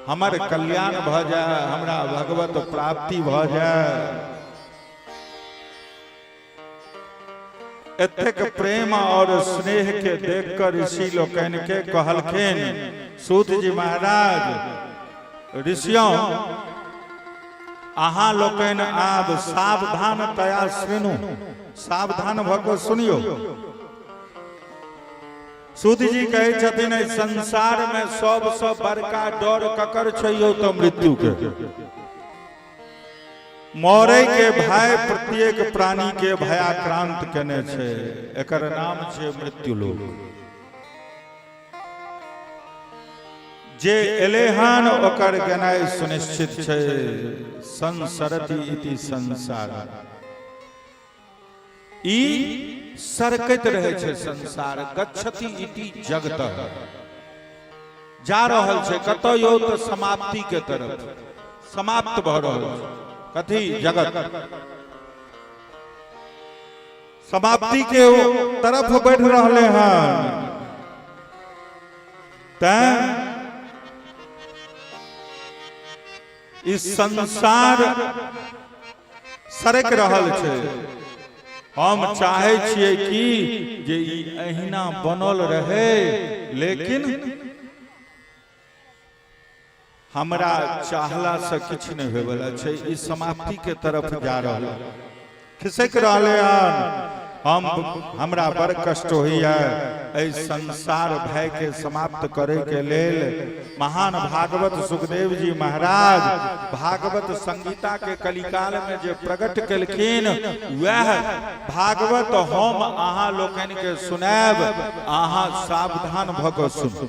हमर कल्याण भऽ जाय, हमरा भगवत प्राप्ति भऽ जाय। एतेक प्रेम और स्नेह के देखकर ऋषि लोकनि के कहलखिन सूत जी महाराज, ऋषियों अहाँ लोकनि आब सावधान तया सुनू, सावधान भऽ कऽ सुनियौ। सूत जी कहै छथिन एहि संसार में सबसँ बड़का डर ककर छै यौ? तऽ मृत्यु के। मरै के भय प्रत्येक प्राणी के भयाक्रांत केने छै, एकर नाम छै मृत्यु लोक। जे एले हन ओकर गेनाइ सुनिश्चित छै। संसरति इति संसार, ई सरकैत रहै छै संसार। गच्छति इति जगत, जा रहल छै कतऽ यौ? तऽ समाप्ति के तरफ समाप्त भऽ रहल छै। कथी? जगत समाप्ति के तरफ बढ़ि रहले हन। तैं ई संसार सरकि रहल छै। हम चाहै छियै कि जे ई अहिना बनल रहे, लेकिन हमरा चाहला से किछु नहि होयवला छै। ई समाप्ति के तरफ जा रहल, खिसकि रहलै हन। हम हमरा बड़ कष्ट होइए। एहि संसार भय के समाप्त करे के लेल महान भागवत सुखदेव जी महाराज भागवत संगीता के कलिकाल में जे प्रकट केलखिन, वएह भागवत हम अहाँ लोकनि के सुनायब। अहाँ सावधान भऽ कऽ सुनू।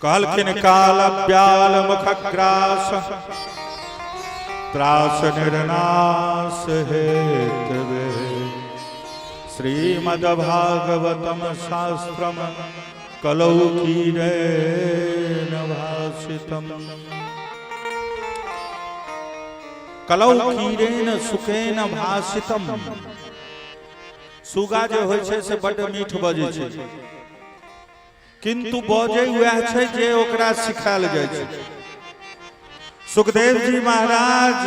कहलखिन काल व्याल मुखग्रास त्रास निर्नाश हेतवे श्रीमद्भागवतम शास्त्रम कलौ कीरेण भाषितम। कलौ कीरेण सुखेन भाषितम। सुगा जे होइ छै से बड्ड मीठ बजै छै, किंतु बजै वएह छै जे ओकरा सिखायल जाइ छै। सुखदेव जी महाराज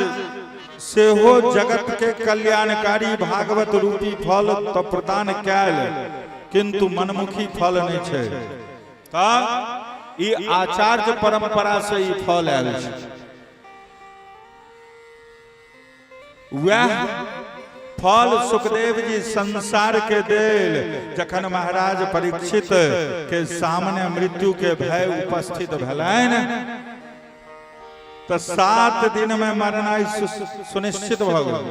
सेहो जगत के कल्याणकारी भागवत रूपी फल तऽ प्रदान कयल, किंतु मनमुखी फल नहि छै। तऽ ई आचार्य परंपरा से ई फल आयल छै। वह फल सुखदेव जी संसार के देल। जखन महाराज परीक्षित के सामने मृत्यु के भय उपस्थित भेलनि तऽ 7 दिन में मरनाइ सुनिश्चित भऽ गेल।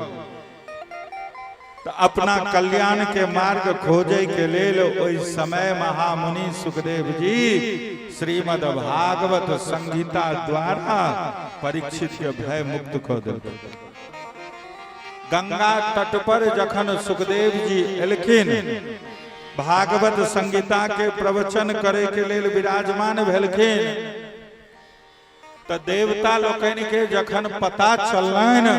तऽ अपना कल्याण के मार्ग खोजे के लेल ओहि समय महामुनि सुखदेव जी श्रीमद् भागवत संहिता द्वारा परीक्षित के भय मुक्त कऽ देलखिन। गंगा तट पर जखन सुखदेव जी एलखिन, भागवत संहिता के प्रवचन करे के लेल विराजमान भेलखिन, तऽ देवता लोकनि के जखन पता चललनि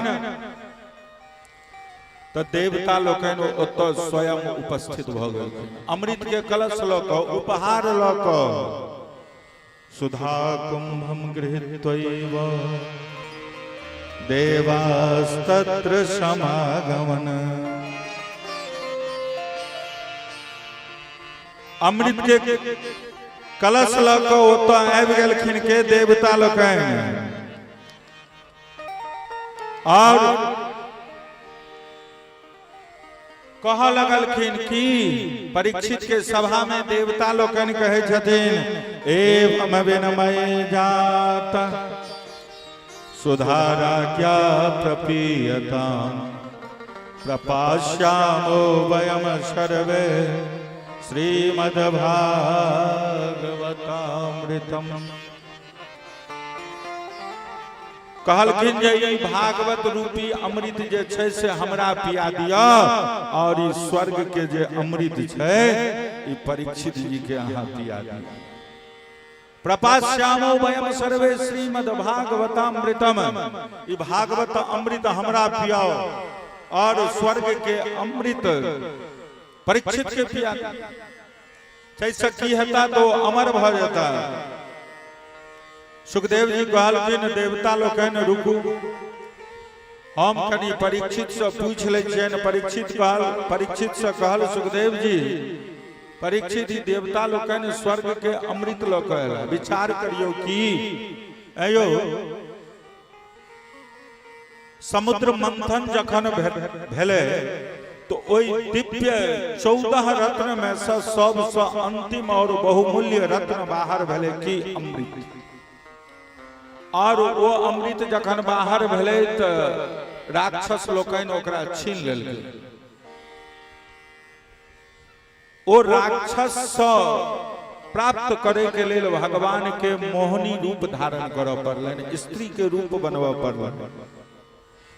तऽ देवता लोकनि ओतऽ स्वयं उपस्थित भऽ गेलखिन, अमृत के कलश लऽ कऽ, उपहार लऽ कऽ। सुधा कुंभम गृहीत्वैव देवास्तत्र समागमन। अमृत के कलश लऽ कऽ ओतऽ आबि गेलखिन के देवता लोकनि और कहऽ लगलखिन कि परीक्षित के सभा में देवता लोकनि कहै छथिन, एवं विनमय जात सुधारा क्या प्रपीयताम प्रपाश्यामो वयम सर्वे श्रीमद्भागवतामृतम। कहलखिन जे ई भागवत रूपी अमृत जे छै से हमरा पिया दिअ और ई स्वर्ग के जे अमृत छै ई परीक्षित जी के अहाँ पिया दिअ। प्रपाश्यामो वयम सर्वे श्रीमद् भागवतामृतम, ई भागवत अमृत हमरा पियाओ और स्वर्ग के अमृत परीक्षित के पिया दिअ। ताहिसँ की हेता तो अमर भऽ जेता। सुखदेव जी कहलखिन देवता लोकनि रुकू, हम कनि परीक्षित से पूछि लै छियनि। परीक्षित कहल, परीक्षित से कहल सुखदेव जी, परीक्षित ही देवता लोकनि स्वर्ग के अमृत लऽ कऽ एला, विचार करियौ की अयो समुद्र मंथन जखन भेलै तो ओहि दिव्य 14 रत्न में से सबसँ अंतिम और बहुमूल्य रत्न बाहर भेलै की अमृत। और ओ अमृत जखन बाहर भेलै तऽ राक्षस लोकनि ओकरा छीन लेलकै। ओ राक्षससँ प्राप्त करे के लेल भगवान के मोहनी रूप धारण करऽ पड़लनि, स्त्री के रूप बनबऽ पड़लनि,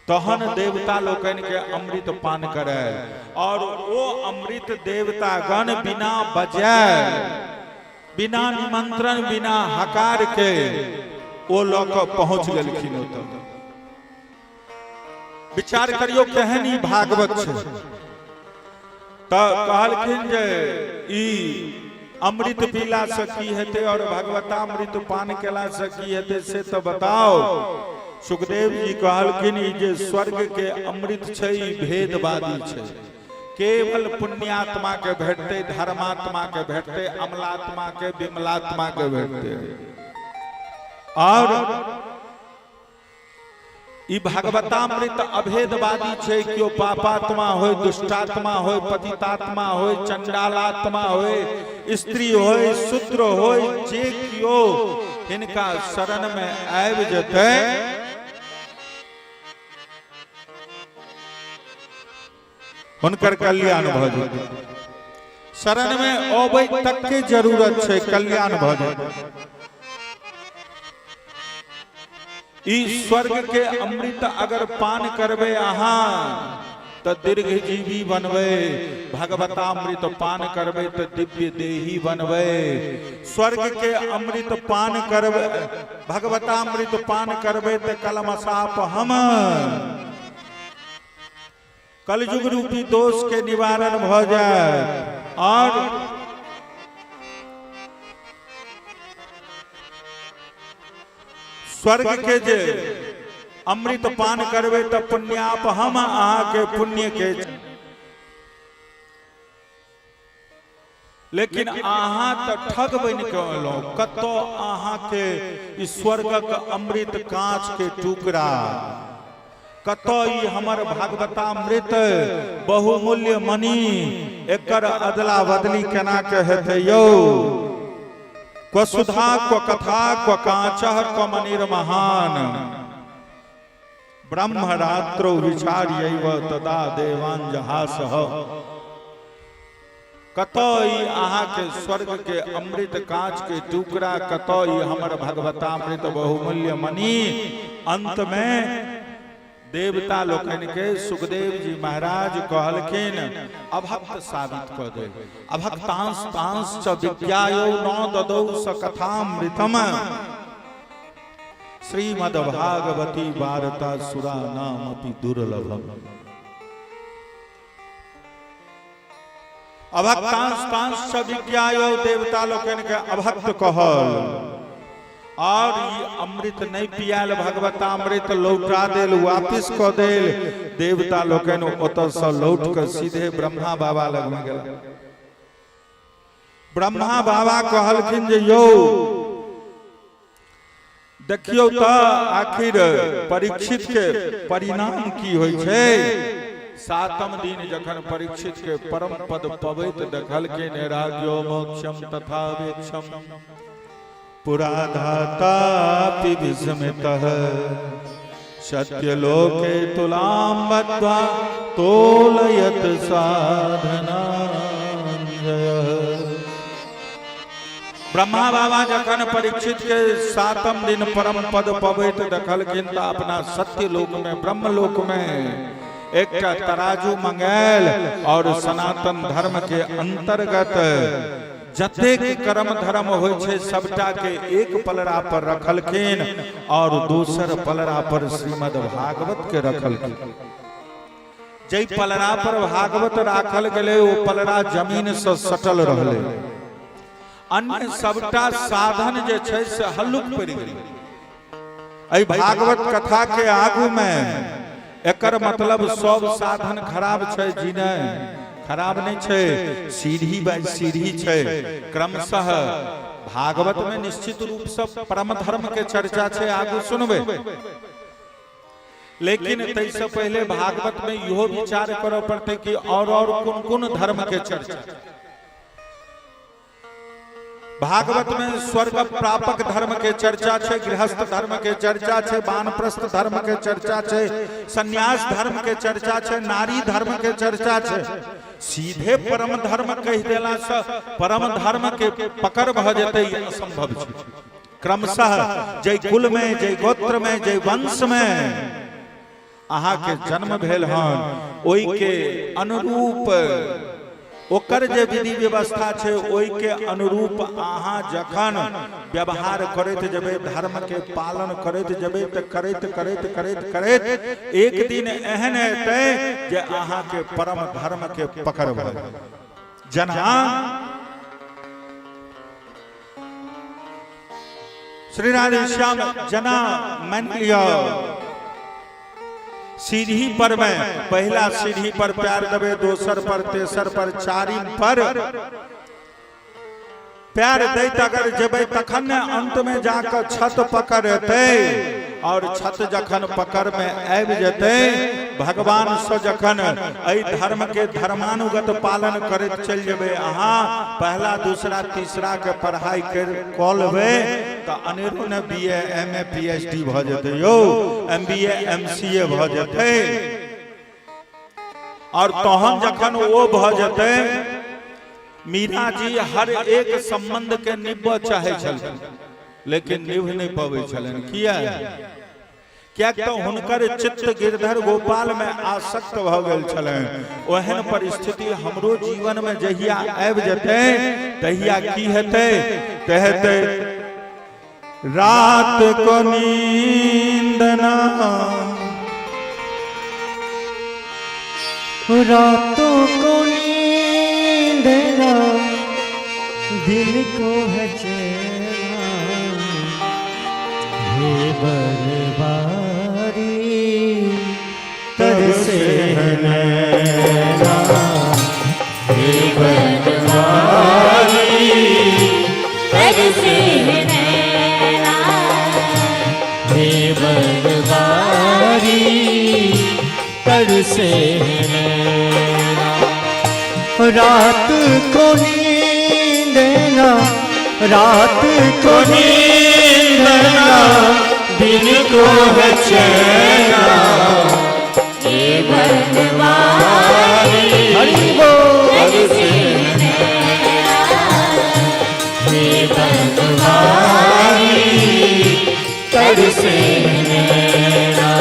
तहन देवता लोकनि के अमृत पान करायल। और ओ अमृत देवतागण बिना बजाय, बिना निमंत्रण, बिना हकार के ओ लऽ कऽ पहुँच गेलखिन ओतऽ। विचार करियौ केहन ई भागवत छै। तऽ कहलखिन जे ई अमृत पीला से की हेतै और भगवतामृत पान केला से की हेतै से तऽ बताओ। सुखदेव जी कहलखिन ई जे स्वर्ग के अमृत छै ई भेदवादी छै, केवल पुण्यात्मा के भेटतै, धर्मात्मा के भेटतै, अमलात्मा के, विमलात्मा के भेटतै। और ई भगवतामृत अभेदवादी छै, केओ पापात्मा होय, दुष्टात्मा होय, पतितात्मा होय, चंडालात्मा होय, स्त्री होय, शूद्र होय, जे केओ हिनका शरण में आबि जेतै हुनकर कल्याण भऽ जेतै। शरण में अबै तक के जरूरत छै, कल्याण भऽ जेतै। ई स्वर्ग के अमृत अगर पान करबै अहाँ तऽ दीर्घजीवी बनबै, भगवतामृत पान करबै तऽ दिव्य देही बनबै। स्वर्ग के अमृत पान करबै, भगवतामृत पान करबै तऽ कलमसाप हम कलयुग रूपी दोष के निवारण भऽ जाय। और स्वर्ग के जे अमृत पान करबै तऽ पुण्याप हम अहाँके पुण्य के, लेकिन अहाँ तऽ ठग बनि कऽ एलहुँ। कतऽ अहाँके ई स्वर्गक अमृत काँच के टुकड़ा, कतऽ ई हमर भागवतामृत बहुमूल्य मणि, एकर अदला बदली केना के हेतै यौ? क्व सुधा क्व कथा क्व काँचः क्व मणिर्महान, ब्रह्म रात्रो विचार्यैव तदा देवांजहासः। कतऽ ई अहाँके स्वर्ग के अमृत कांच के टुकड़ा, कतऽ ई हमर भगवतामृत बहुमूल्य मणि। अंत में देवता लोकनि के सुखदेव जी महाराज कहलखिन अभक्त साबित कऽ देल। अभक्तांश तांश च विज्ञायो न ददौ स कथामृतम, श्रीमद् भागवती वार्ता सुरा नामपि दुर्लभम। अभक्तांश तांश च विज्ञायो, देवता लोकनि के अभक्त कहल और ई अमृत नहीं पियाल, भगवतामृत लौटा देल, वापिस कऽ देल। देवता लोकनि ओतऽ सँ लौट कऽ सीधे ब्रह्मा बाबा लग में गेला। ब्रह्मा बाबा कहलखिन जे यौ देखियौ तऽ आखिर परीक्षित के परिणाम की होइ छै। सातम दिन जखन परीक्षित के परम पद पबैत देखलखिन, राज्ञो मोक्षम तथा वेक्षम पुराधातापि विस्मितः सत्यलोके तुलां बद्ध्वा तोलयत साधनांजय। ब्रह्मा बाबा जखन परीक्षित के सातम दिन परम पद पबैत देखलखिन तऽ अपना सत्य लोक में, ब्रह्म लोक में एकटा तराजू मंगायल और सनातन धर्म के अंतर्गत जतेक कर्म धर्म होइ छै सबटा के एक पलड़ा पर रखलखिन और दोसर पलड़ा पर श्रीमद् भागवत के रखलखिन। जै पलड़ा पर भागवत राखल गेलै ओ पलड़ा जमीन से सटल रहलै, अन्य सबटा साधन जे छै से हल्लुक पड़ि गेलै। एहि भागवत कथा के आगू में एकर मतलब सब साधन खराब छै जी नहि, खराब नहीं छै, सीढ़ी बाय सीढ़ी छै। क्रमशः भागवत में निश्चित रूप से परम धर्म के चर्चा छै, आगू सुनबै। लेकिन तैसे पहले भागवत में इहो विचार करऽ पड़तै कि और कोन कोन धर्म के चर्चा। भागवत में स्वर्ग प्रापक धर्म के चर्चा छै, गृहस्थ धर्म के चर्चा छै, वानप्रस्थ धर्म के चर्चा छै, संन्यास धर्म के चर्चा छै, नारी धर्म के चर्चा छै। सीधे परम धर्म कहि देला से परम धर्म के पकड़ भऽ जेतै, ई असंभव छै। क्रमशः जै कुल में, जै गोत्र में, जै वंश में अहाँ के जन्म भेल हन, ओहि के अनुरूप ओकर जे विधि व्यवस्था छै ओहि के अनुरूप अहाँ जखन व्यवहार करैत जेबै, धर्म के पालन करैत जेबै, तऽ करैत करैत करैत करैत एक दिन एहन हेतै जे अहाँ के परम धर्म के पकड़ भऽ जायत। जना श्री राधे श्याम, जना मानि लिअ सीढ़ी पर में पहला सीढ़ी पर पैर देबै, दोसर पर, तेसर पर, चारिम पर पैर दैत अगर जेबै तखन ने अंत में जाकर छत पकड़तै, और छत जखन पकड़ में आबि जेतै, भगवान से जखन एहि धर्म के धर्मानुगत पालन करैत चलि जेबै, अहाँ पहला दूसरा तीसरा के पढ़ाई कर कऽ लेबै तऽ अनेरो ने B A M A P H D भऽ जेतै यौ, M B A M C A भऽ जेतै। और तहन जखन ओ भऽ जेतै, मीरा जी हर एक संबंध के निभबऽ चाहै छलखिन, लेकिन निभ नहि पबै छलनि। किया? किएक तऽ हुनकर चित्त गिरधर गोपाल में आसक्त भऽ गेल छलनि। ओहन परिस्थिति हमरो जीवन में जहिया आबि जेतै तहिया की हेतै? तऽ हेतै रात को नींद ना, रातों को नींद ना, दिल को है चैन, हे बरबारी तरसे है नैना, हे बनवारी तरसे है नैना, हे बनवारी तरसे है नैना। रात को नींद ना, रात को नींद ना, दिन को है चैना, हे बनवारी हरि बोल। तरसे है नैना, हे बनवारी तरसे है नैना।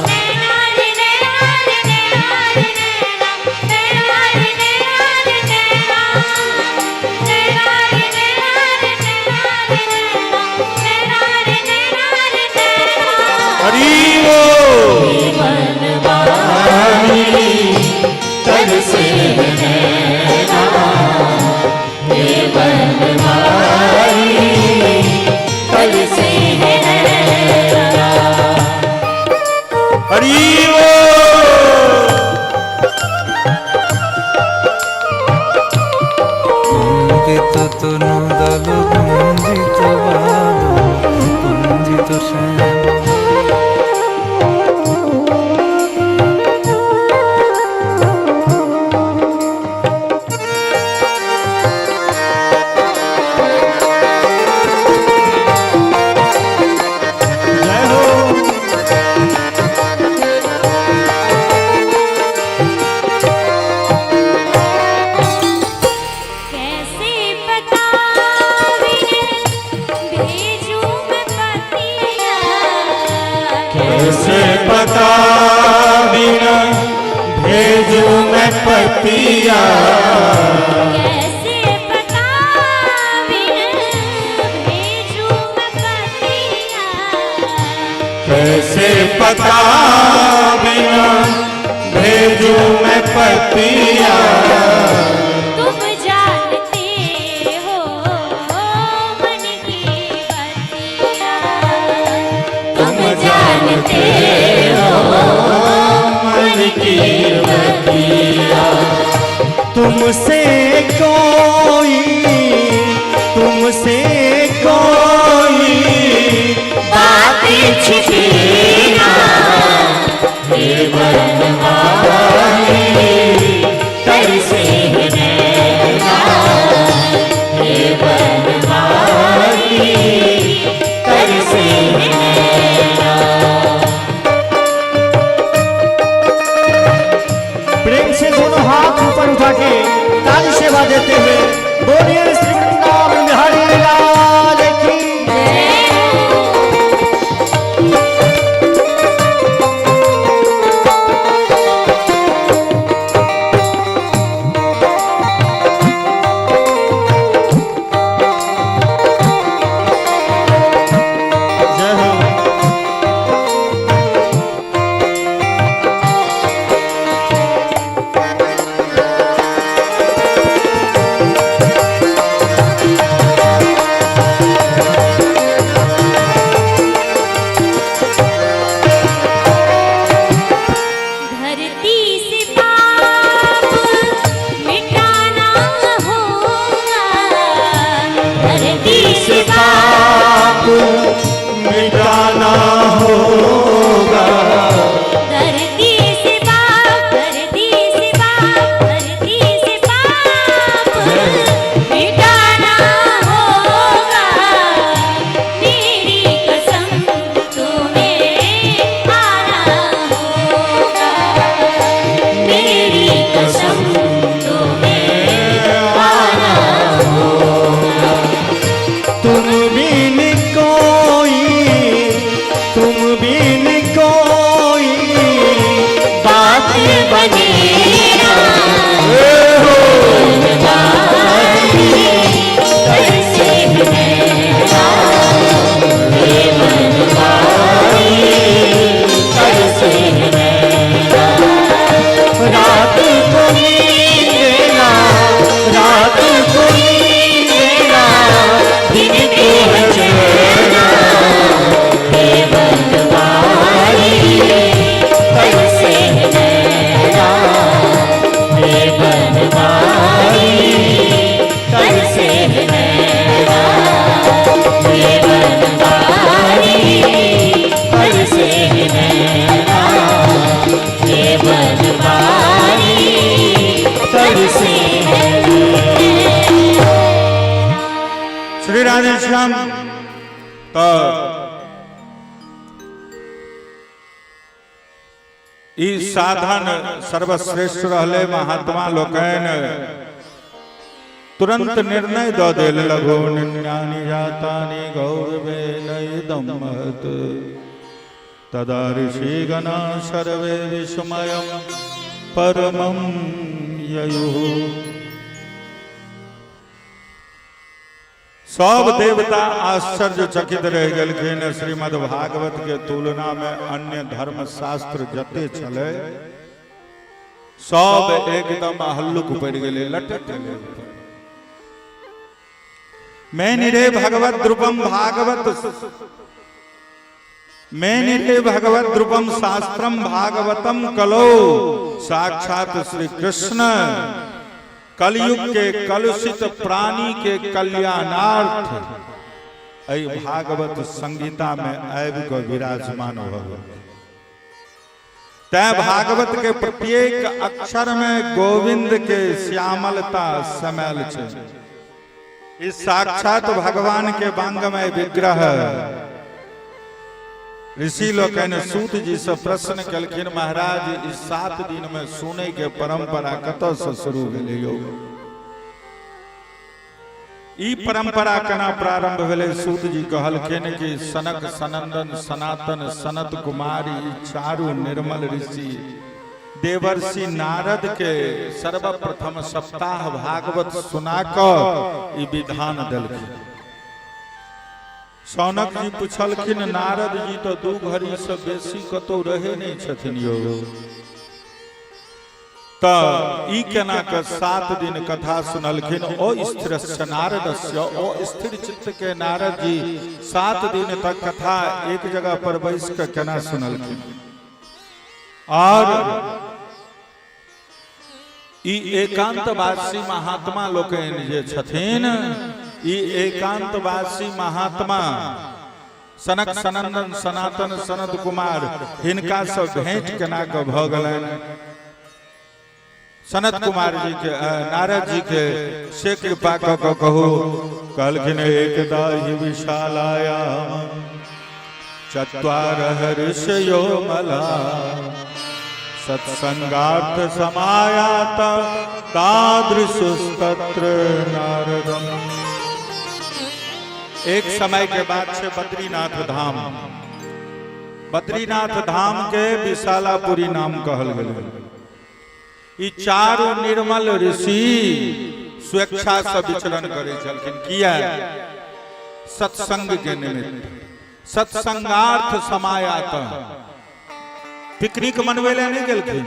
नैना रे नैना रे नैना रे नैना, नैना रे नैना रे नैना, नैना रे नैना रे नैना रे नैना, नैना रे नैना रे नैना। हरि बोल। बनवारी तरसे है नैना, हे बनवारी तरसे है नैना। हरि बोल। कुंजित দল গুঞ্জিত বাদল কুঞ্জিত শ্যাম। जय हो। कैसे पता भेजूं मैं पतिया, कैसे पता बिना भेजूं मैं पतिया, कैसे पता भेजूं मैं पतिया, कैसे पता बिना भेजूं मैं पतिया, तुम जानते हो मन की बतिया, तुम जानते हो मन की बतिया। तुमसे कोई, तुमसे कोई बात छिपी ना, तरसे नैना, हे बनमाली तरसे नैना। प्रेम से दोनों हाथ ऊपर उठा के ताली सेवा देते हुए बोलिए श्री वृंदावन बिहारी लाल की। जय हो। धरती से पाप मिटाना होगा, धरती से पाप पाप मिटाना होगा, धरती से पाप, धरती से पाप, धरती से पाप मिटाना होगा, मेरी कसम तुम्हें आना होगा, मेरी कसम तुम्हें आना। तुम बिन कोई, तुम बिन कोई बात बने ना, तरसे नैना, हे बनमाली तरसे नैना। रात को नींद ना, रात को नींद ना, दिन को है चैना, हे बनमाली तरसे नैना, हे बनमाली तरसे नैना, हे बनमाली तरसे नैना, हे बनमाली तरसे नैना। श्री राधे श्याम। तो ई साधन सर्वश्रेष्ठ रहले। महात्मा लोकनि तुरंत निर्णय द देल, लघु निन्यानि जातानि गौरवे महत तदा ऋषिगणा सर्वे विस्मयं परमं ययुः। सब देवता आश्चर्यचकित रह गेलखिन। श्रीमद् भागवत के तुलना में अन्य धर्म शास्त्र जते छलै सब एकदम हल्लुक पड़ि गेलै, लटक गेलै। मैं निरे भगवत द्रुपम भागवत, मैं निरे भगवत द्रुपम शास्त्रम भागवतम कलो। साक्षात श्री कृष्ण कलयुग के कलुषित प्राणी के कल्याणार्थ एहि भागवत संहिता में आबि कऽ विराजमान भऽ गेल। तैं भागवत के प्रत्येक अक्षर में गोविंद के श्यामलता समायल छै। ई साक्षात भगवान के वांगमय विग्रह। ऋषि लोकनि सूत जी से प्रश्न केलखिन, महाराज ई 7 दिन में सुनै के परंपरा कतऽ से शुरू भेलै यौ? ई परंपरा केना प्रारंभ भेलै? सूत जी कहलखिन कि सनक, सनंदन, सनातन, सनत कुमार ई चारू निर्मल ऋषि देवर्षि नारद के सर्वप्रथम सप्ताह भागवत सुना कऽ ई विधान देलखिन। सौनक जी पुछलखिन, नारद जी तऽ 2 घड़ी से बेसी कतौ रहे नहि छथिन यौ, तऽ ई केना कऽ 7 दिन कथा सुनलखिन? ओ स्थिरस्य नारदस्य, ओ स्थिर चित्त के नारद जी 7 दिन तक कथा एक जगह पर बैस कऽ केना सुनलखिन? और ई एकांतवासी महात्मा लोकनि जे छथिन, ई एकांतवासी महात्मा सनक, सनंदन, सनातन, सनत कुमार हिनका से भेंट केना कऽ भऽ गेलनि सनत कुमार जी के, नारद जी के, से कृपा कऽ कऽ कहू। कहलखिन, एकदा ही विशालाया चत्वारः ऋषयो मला सत्संगार्थ समायात तादृशुस्तत्र नारदम। एक समय के बाद छै बद्रीनाथ धाम। बद्रीनाथ धाम के विशालापुरी नाम कहल गेलै। ई चारू निर्मल ऋषि स्वेच्छा से विचरण करै छलखिन। किया? सत्संग के निमित्त, सत्संगार्थ समायात। पिकनिक मनबै लए नहि गेलखिन,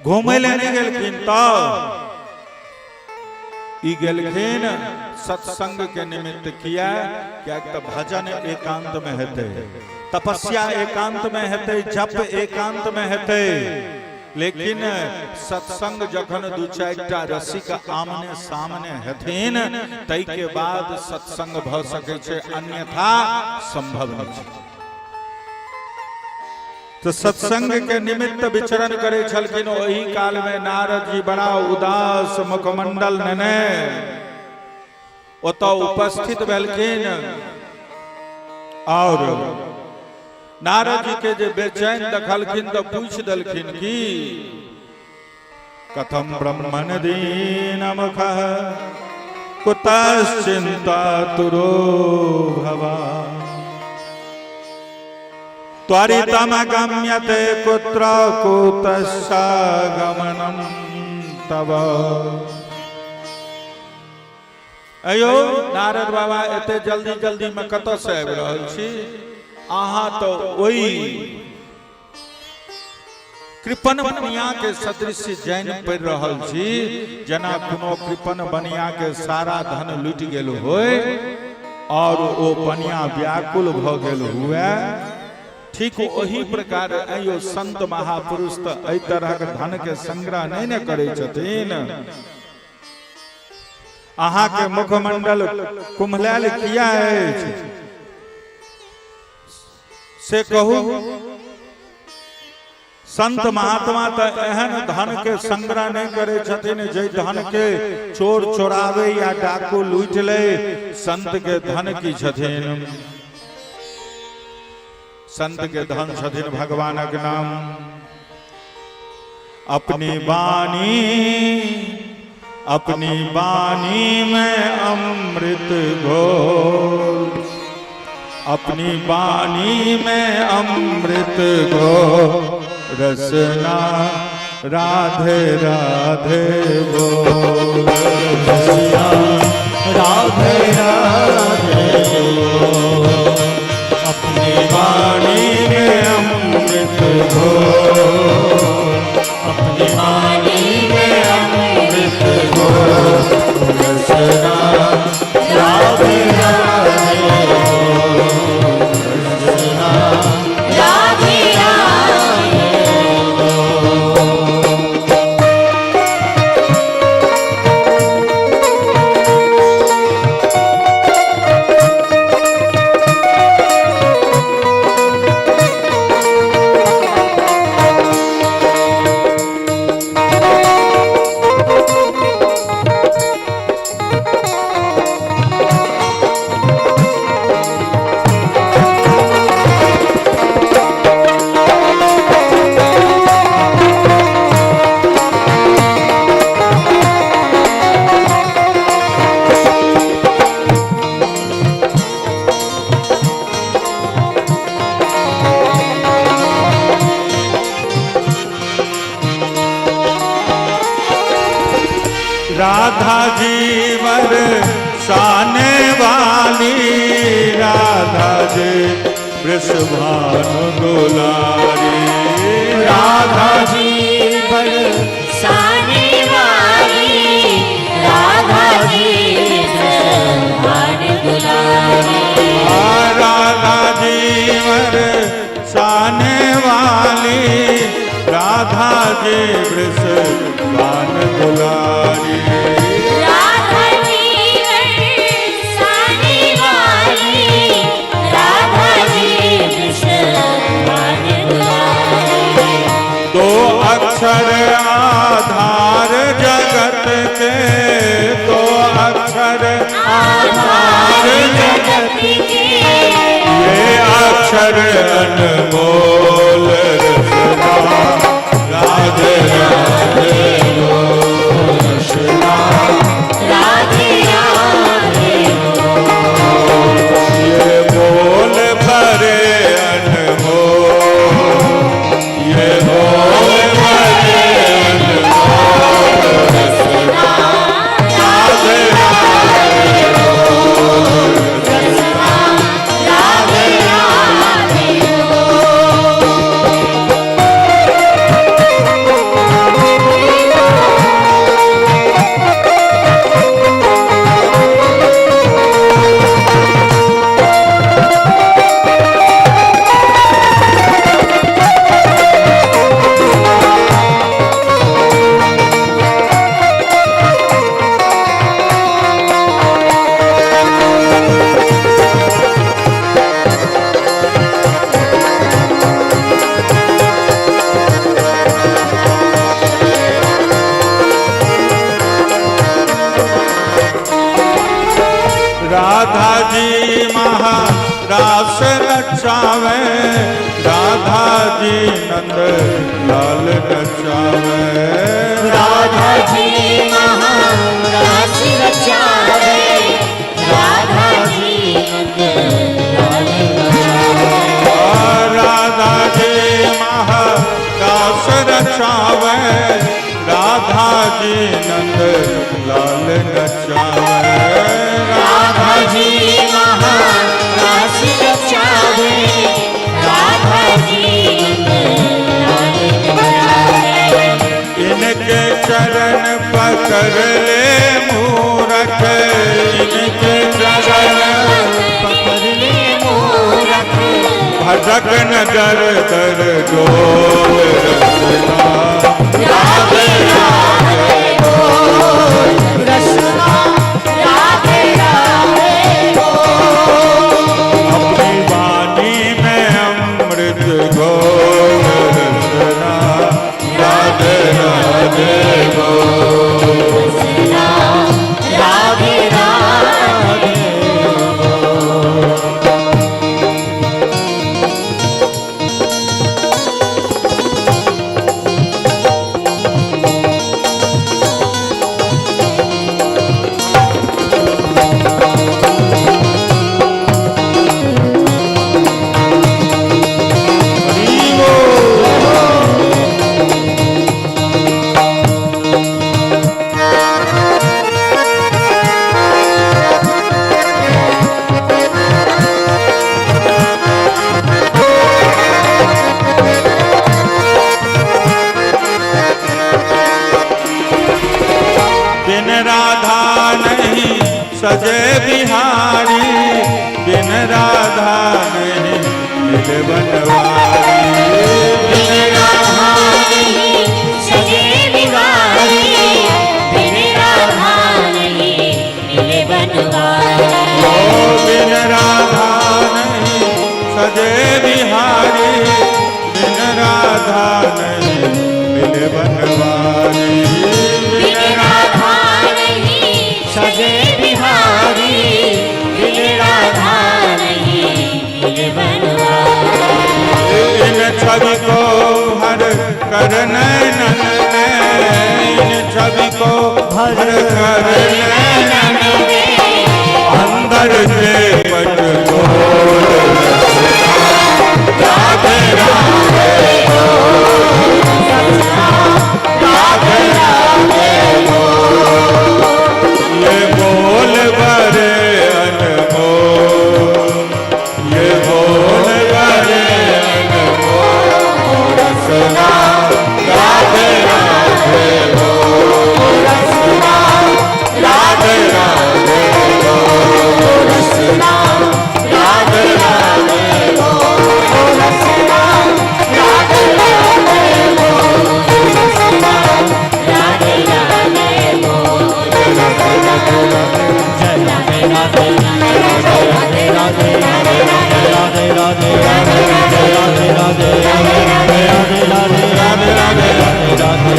घूमै लए नहि गेलखिन, तऽ ई गेलखिन सत्संग के निमित्त। किया? किया तऽ भजन एकांत में हेतै, तपस्या एकांत में हेतै, जप एकांत में हेतै, लेकिन सत्संग जखन 2-4 टा रसिक आमने सामने हेथिन तै के बाद सत्संग भऽ सकै छै, अन्यथा संभव नहि छै। तो सत्संग के निमित्त विचरण करे छलखिन। ओही काल में नारद जी बड़ा उदास मुखमंडल नेने ओतऽ उपस्थित भेलखिन। और नारद जी के जे बेचैन देखलखिन तऽ पूछि देलखिन कि कथम ब्रह्मण दीन मुख कुतश्चिंता तुरो भवा त्वरितम गम्यते कुत्र कुतश्चागमनम तव। अयो नारद बाबा, एते जल्दी जल्दी में कतऽ से आबि रहल छी अहाँ? तऽ ओहि कृपण बनिया के सदृश जैन पड़ि रहल छी, जेना कोनो कृपण बनिया के सारा धन लुटि गेल होय और ओ बनिया व्याकुल भऽ गेल हुए, ठीक ओही प्रकार। अयो संत महापुरुष तऽ एहि तरहक धन के संग्रह नहि ने करै छथिन। अहाँ के मुखमंडल कुम्हलायल किया अछि से कहू। संत महात्मा तऽ एहन धन के संग्रह नहि करै छथिन जे धन के चोर चोरावे या डाकू लूटि ले। संत के धन की छथिन? संत के धन छथिन भगवानक नाम। अपनी वाणी, अपनी वाणी में अमृत घोल, अपनी वाणी में अमृत घोल, रसना राधे राधे बोल, रसना राधे राधे बोल, अपनी वाणी में अमृत घोल, अपनी वाणी में अमृत घोल, रसना राधे राधे बोल, रसना राधे राधे। बरसाने वाली राधा जी वृषभानु दुलारी। राधा जी बरसाने वाली, राधा जी वृषभानु दुलारी। राधा जी बरसाने वाली, राधा जी वृषभानु दुलारी। राधा जी बरसाने वाली, राधा जी वृषभानु दुलारी। दो अक्षर आधार जगत के, दो अक्षर आधार जगत के, ये अक्षर अनमोल रसना राधे राधे बोल रसना राधे राधे बोल। ये बोल भरे अनमोल, ये बोल भरे अनमोल रसना राधे राधे बोल रसना राधे राधे बोल। राधा जी महारास नचावे, राधा जी नंद लाल नचावे। राधा जी महारास रचावे, राधा जी नंद लाल नचावे। राधा जी महारास रचावे, राधा जी नंद लाल नचावे। राधा जी महारास रचावे, राधा जी नंद लाल नचावे। इनके चरण पकड़ ले मूरख, इनके चरण पकड़ ले मूरख, भटक नजर कर डोल रसना राधे राधे बोल रसना राधे राधे बोल। अपनी वाणी में अमृत घोल रसना राधे राधे बोल रसना राधे राधे बोल। बिन राधा नहीं सजे बिहारी, बिन राधा नहीं मिले बनवारी। बिन राधा नहीं सजे बिहारी, बिन राधा नहीं मिले बनवारी। ओ बिन राधा नहीं सजे बिहारी, बिन राधा नहीं मिले बनवारी। बिन राधा नहीं सजे बिहारी, बिन राधा नहीं मिले बनवारी। इन छवि को हर कर नैनन में, इन छवि को हर कर नैनन में, अंदर के पट खोल राधे राधे राधे राधे ये बोल भरे जय राधे राधे राधे राधे राधे राधे राधे राधे राधे राधे राधे राधे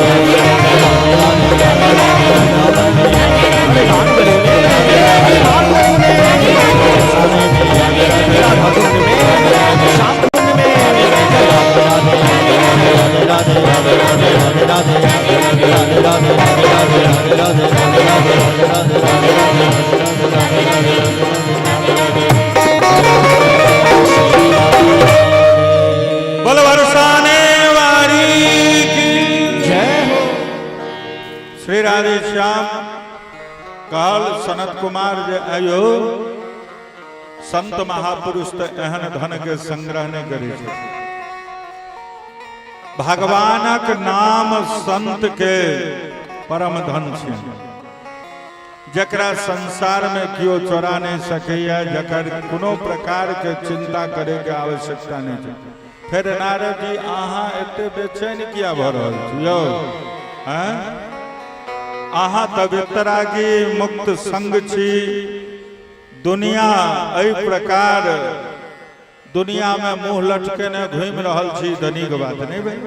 बोल बरसाने वारी की जय हो। श्री राधे श्याम काल सनत कुमार जे आयो संत महापुरुष तऽ एहन धन के संग्रह नहि करै छै। भगवानक नाम संत के परम धन छै, जकरा संसार में केओ चोरा नहि सकैया, जकर कोनो प्रकार के चिंता करे के आवश्यकता नहि छै। फेर नारद जी अहाँ एते बेचैन किया भऽ रहल छी यौ? हैं, अहाँ तऽ वितरागी मुक्त संग छी। दुनिया एहि प्रकार दुनिया में मुंह लटकेने घूमि रहल छी, धनीक बात नहीं भाई।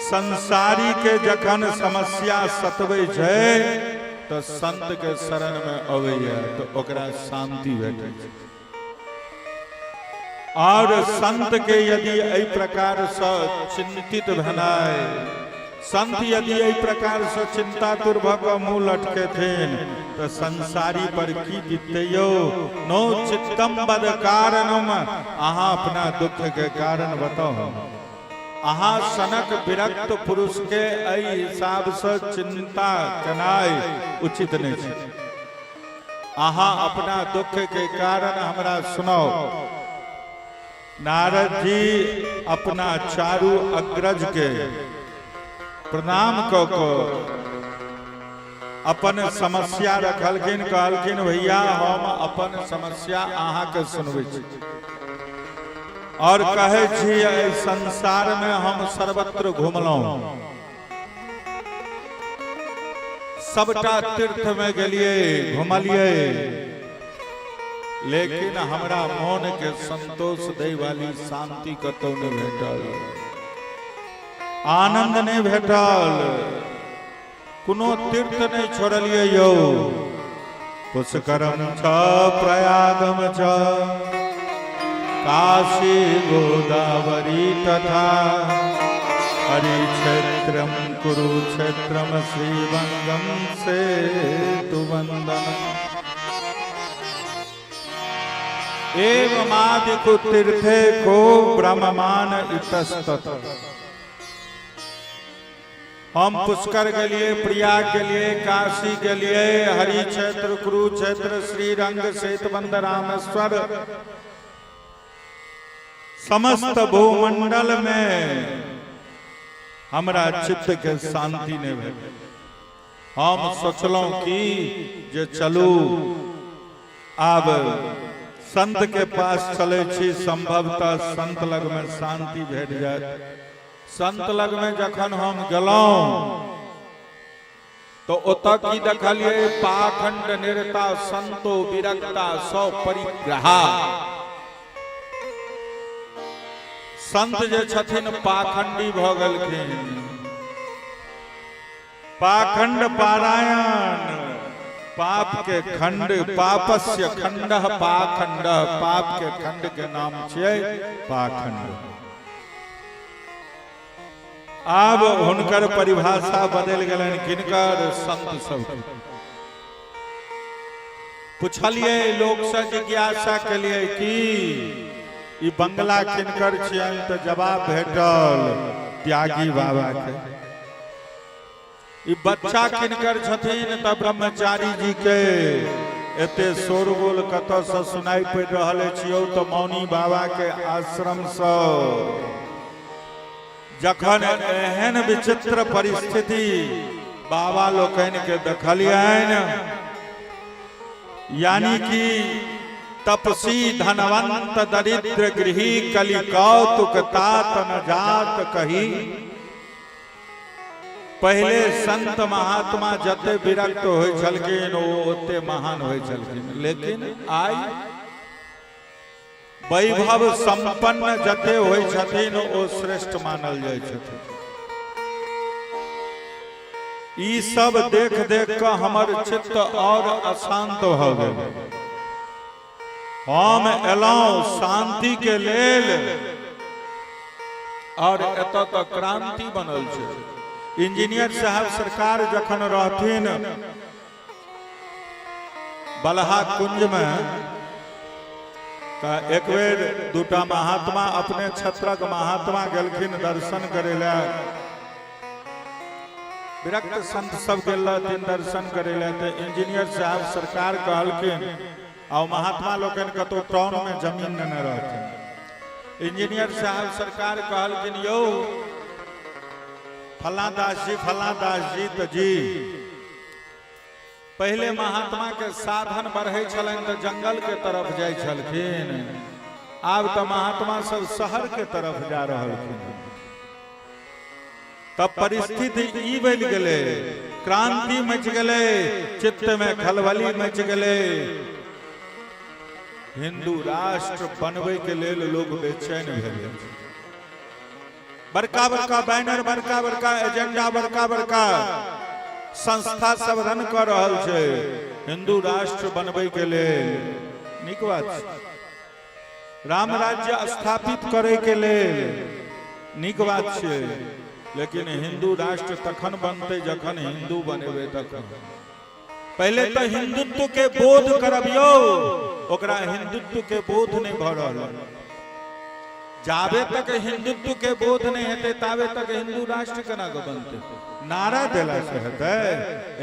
संसारी के जखन समस्या सतबै छै तऽ संत के शरण में अबैया तऽ ओकरा शांति भेटै छै। और संत के यदि एहि प्रकार से चिंतित भेनाइ, संत यदि एहि प्रकार से चिंतातुर भऽ कऽ मुंह लटकेथिन तऽ संसारी पर की बीतते यौ? नो चित्तम बद कारणम। अहाँ अपना दुख के कारण बताउ। अहाँ सनक विरक्त पुरुष के एहि हिसाब से चिंता केनाइ उचित नहि छै। अहाँ अपना दुख के कारण हमरा सुनाउ। नारद जी अपना चारू अग्रज के प्रणाम कऽ कऽ अपन समस्या रखलखिन। कहलखिन, भैया, हम अपन समस्या अहाँके सुनबै छी और कहै छी, एहि संसार में हम सर्वत्र घुमलहुँ, सबटा तीर्थ में गेलिए, घुमलिए, लेकिन हमरा मन के संतोष दै वाली शांति कतौ नहि भेटल, आनंद नहि भेटल। कोनो तीर्थ नहि छोड़लिए यौ। पुष्करम छ प्रयागम छ काशी गोदावरी तथा हरिक्षेत्रम कुरुक्षेत्रम श्रीवंगम सेतुबंधन एवमादिकु तीर्थे को ब्रह्ममान इतस्तत। हम पुष्कर गेलिए, प्रयाग गेलिए, काशी गेलिए, हरिक्षेत्र, कुरुक्षेत्र, श्रीरंग, सेतुबंध, रामेश्वर, समस्त भूमंडल में हमरा चित्त के शांति नहीं भेल। हम सोचलहुं कि जे चलू, आब संत के पास चलै छी, संभवतः संत लग में शांति भेट जायत। संत लग में जखन हम गेलहुं तो ओतऽ की देखलिए? पाखंड निरता संतो विरक्ता सौ परिग्रहा। संत जे छथिन पाखंडी भऽ गेलखिन। पाखंड पारायण, पाप के खंड, पापस्य खंड पाखंड, पाप के खंड के नाम छियै पाखंड। आब हुनकर परिभाषा बदलि गेलनि। किनकर? संत सब। पुछलिए लोकसँ, जिज्ञासा केलिए कि ई बंगला किनकर छियनि? तऽ जवाब भेटल, त्यागी बाबा के। ई बच्चा किनकर छथिन? तऽ ब्रह्मचारी जी के। एते शोरगुल कतऽसँ सुनाई पड़ि रहल अछि यौ? तऽ मौनी बाबा के आश्रमसँ। जखन एहन विचित्र परिस्थिति बाबा लोकनि के देखलियनि, यानी कि तपसी धनवंत दरिद्र गृही कलि कौतुक तात न जात कही। पहिले संत महात्मा जते विरक्त होइ छलखिन ओ ओते महान होइ छलखिन, लेकिन आइ वैभव संपन्न जते होइ छथिन ओ श्रेष्ठ मानल जाइ छथिन। ई सब देख देख कऽ हमर चित्त और अशांत भऽ गेल। हम एलहुँ शांति के लेल और एतऽ तऽ क्रांति बनल छै। इंजीनियर साहब सरकार जखन रहथिन बलहा कुंज में तऽ एक बेर दूटा महात्मा अपने क्षेत्रक महात्मा गेलखिन दर्शन करे लए। विरक्त संत सब गेल रहथिन दर्शन करे लए, तऽ इंजीनियर साहब सरकार कहलखिन, आ महात्मा लोकनि कतौ टाउन में जमीन लेने रहथिन। इंजीनियर साहब सरकार कहलखिन, यौ फलां दास जी, फलां दास जी, तऽ जी पहिले महात्मा के साधन बढ़े छलनि तऽ जंगल के तरफ जाइ छलखिन, आब तऽ महात्मा सब शहर के तरफ जा रहलखिन। तब परिस्थिति ई बनि गेलै, क्रांति मच गेलै, चित्त में खलबली मच गेलै। हिंदू राष्ट्र बनबै के लेल लोग बेचैन भेलै। बड़का बड़का बैनर, बड़का बड़का एजेंडा, बड़का बड़का संस्था सब रन कऽ रहल छै हिंदू राष्ट्र बनबै के लेल। नीक बात छै। राम राज्य स्थापित करे के लेल नीक बात छै, लेकिन हिंदू राष्ट्र तखन बनतै जखन हिंदू बनेबै तखन। पहिले तऽ हिंदुत्व के बोध करबियौ, ओकरा हिंदुत्व के बोध नहि भऽ रहल। जाबे तक हिंदुत्व के बोध नहि हेतै ताबे तक हिंदू राष्ट्र केना के बनतै? नारा देला से हेतै?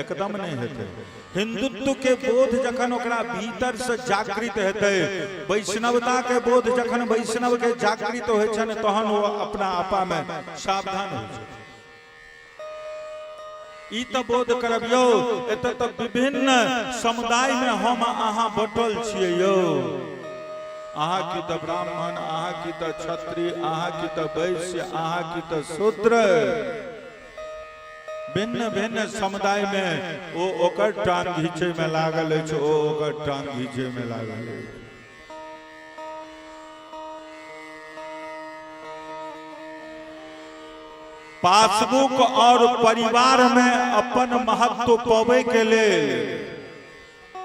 एकदम नहि हेतै। हिंदुत्व के बोध जखन ओकरा भीतर से जागृत हेतै, वैष्णवता के बोध जखन वैष्णव के जागृत होइ छनि तहन ओ अपना आपा में सावधान होइ छै। ई तऽ बोध करबियौ, एतऽ तऽ विभिन्न समुदाय में हम अहाँ बटल छियै यौ। अहाँ की तऽ ब्राह्मण, अहाँ की तऽ क्षत्रिय, अहाँ की तऽ वैश्य, अहाँ की तऽ शूद्र, भिन्न भिन्न समुदाय में ओ ओकर टांग घींचे में लागल अछि, ओ ओकर टांग घींचे में लागल अछि। पासबुक और परिवार में अपन महत्व पबै के लेल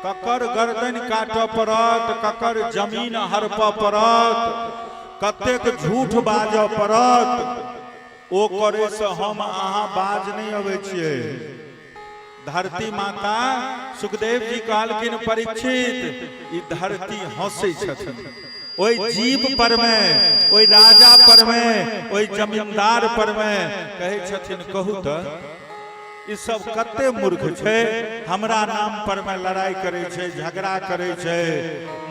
ककर गर्दन काटऽ पड़त, ककर जमीन हड़पऽ पड़त, कतेक झूठ बाजऽ पड़त, ओ करे से हम अहाँ बाज नहि अबै छियै। धरती माता सुखदेव जी कहलखिन, परीक्षित, ई धरती हंसै छथिन ओहि जीव पर में, ओहि राजा पर में, ओहि जमींदार पर में। कहै छथिन, कहू तऽ ई सब कते मूर्ख छै, हमरा नाम पर में लड़ाई करै छै, झगड़ा करै छै,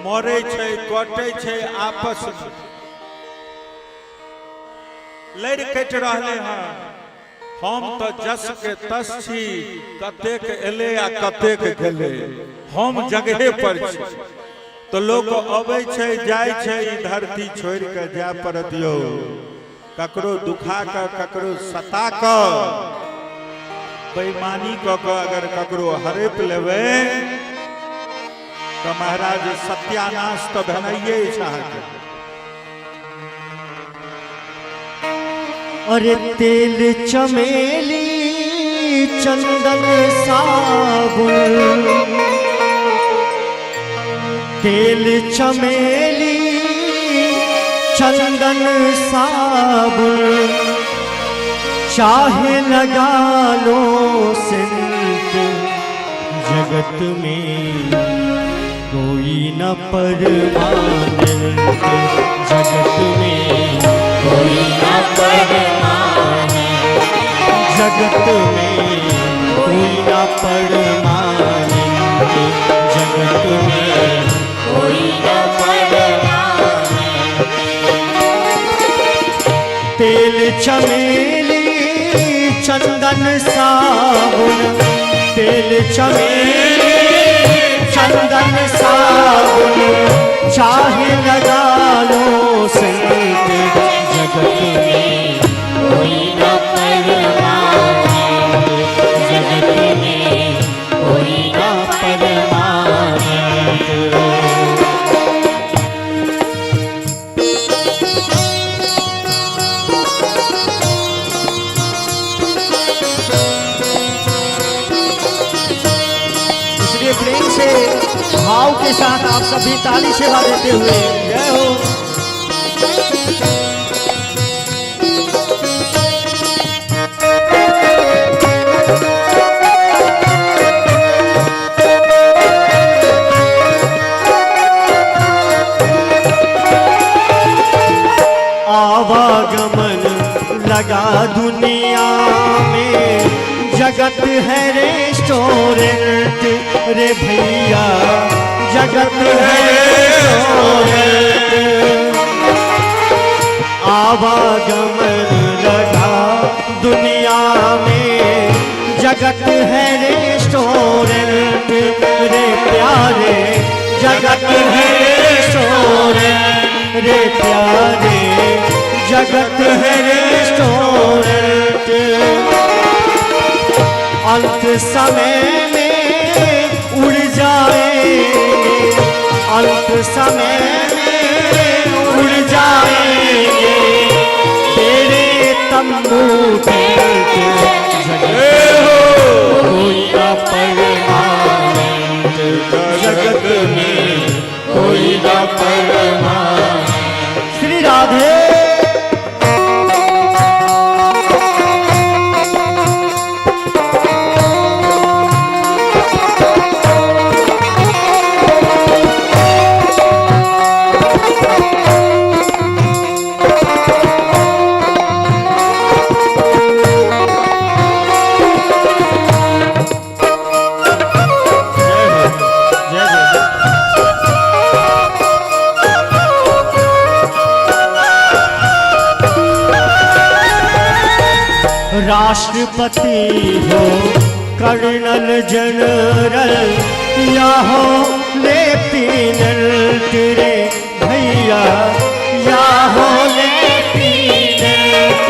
मरै छै, कटै छै, आपस लड़ि कटि रहले हन। हम तऽ जस के तस छी, कतेक एलै आ कतेक गेलै, हम जगहे पर छी। तऽ लोक अबै छै, जाइ छै, ई धरती छोड़ि कऽ जाय पड़त यौ। ककरो दुखा कऽ, ककरो सता कऽ, बेईमानी कऽ कऽ अगर ककरो हड़पि लेबै तऽ महाराज सत्यानाश तऽ भेनाइए अछि अहाँके। अरे तेल चमेली चंदन साबुन, तेल चमेली चंदन साबुन, चाहे लगा लो सिंत, जगत में कोई न परमानंद, जगत में कोई न परमानंद, जगत में कोई न परमानंद, जगत में कोई न परमानंद। तेल चमेली चंदन साबुन, तेल चमेली चंदन साबुन, चाहे लगा लो संत, जगत में कोई न परमानंद। भाव के साथ आप सभी ताली सेवा देते हुए जय हो। आवागमन लगा दुनिया में, जगत है रेस्टोरेंट रे भैया, जगत है रेस्टोरेंट। आवागमन लगा दुनिया में, जगत है रेस्टोरेंट रे प्यारे, जगत है रेस्टोरेंट रे प्यारे, जगत है रेस्टोरेंट। अंत समय में उड़ जाएंगे, अंत समय में उड़ जाएंगे तेरे तंबू टेंट, जगत कोई ना परमानेंट, जगत में कोई ना परमानेंट। श्री राधे। जय हो, जय जय। राष्ट्रपति हो कर्नल जनरल या हो लेफ्टिनेंट रे भैया, या हो लेफ्टिनेंट।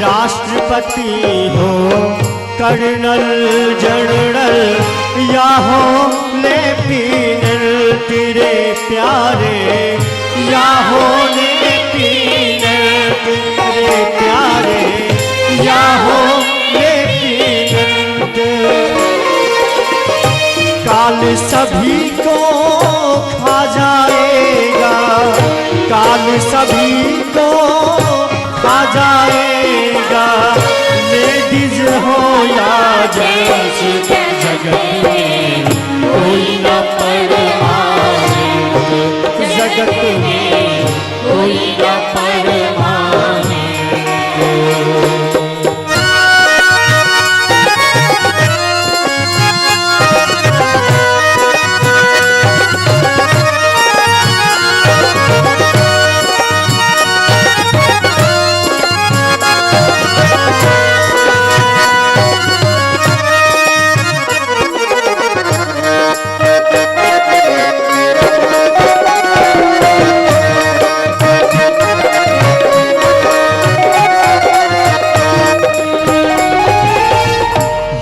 राष्ट्रपति हो कर्नल जनरल या हो लेफ्टिनेंट रे प्यारे, या हो लेफ्टिनेंट रे प्यारे, या हो लेफ्टिनेंट। काल सभी को खा जाएगा, काल सभी को खा जाएगा, लेडीज हो या जेंट्स, जगत में कोई न परमानेंट, जगत में कोई न परमानेंट।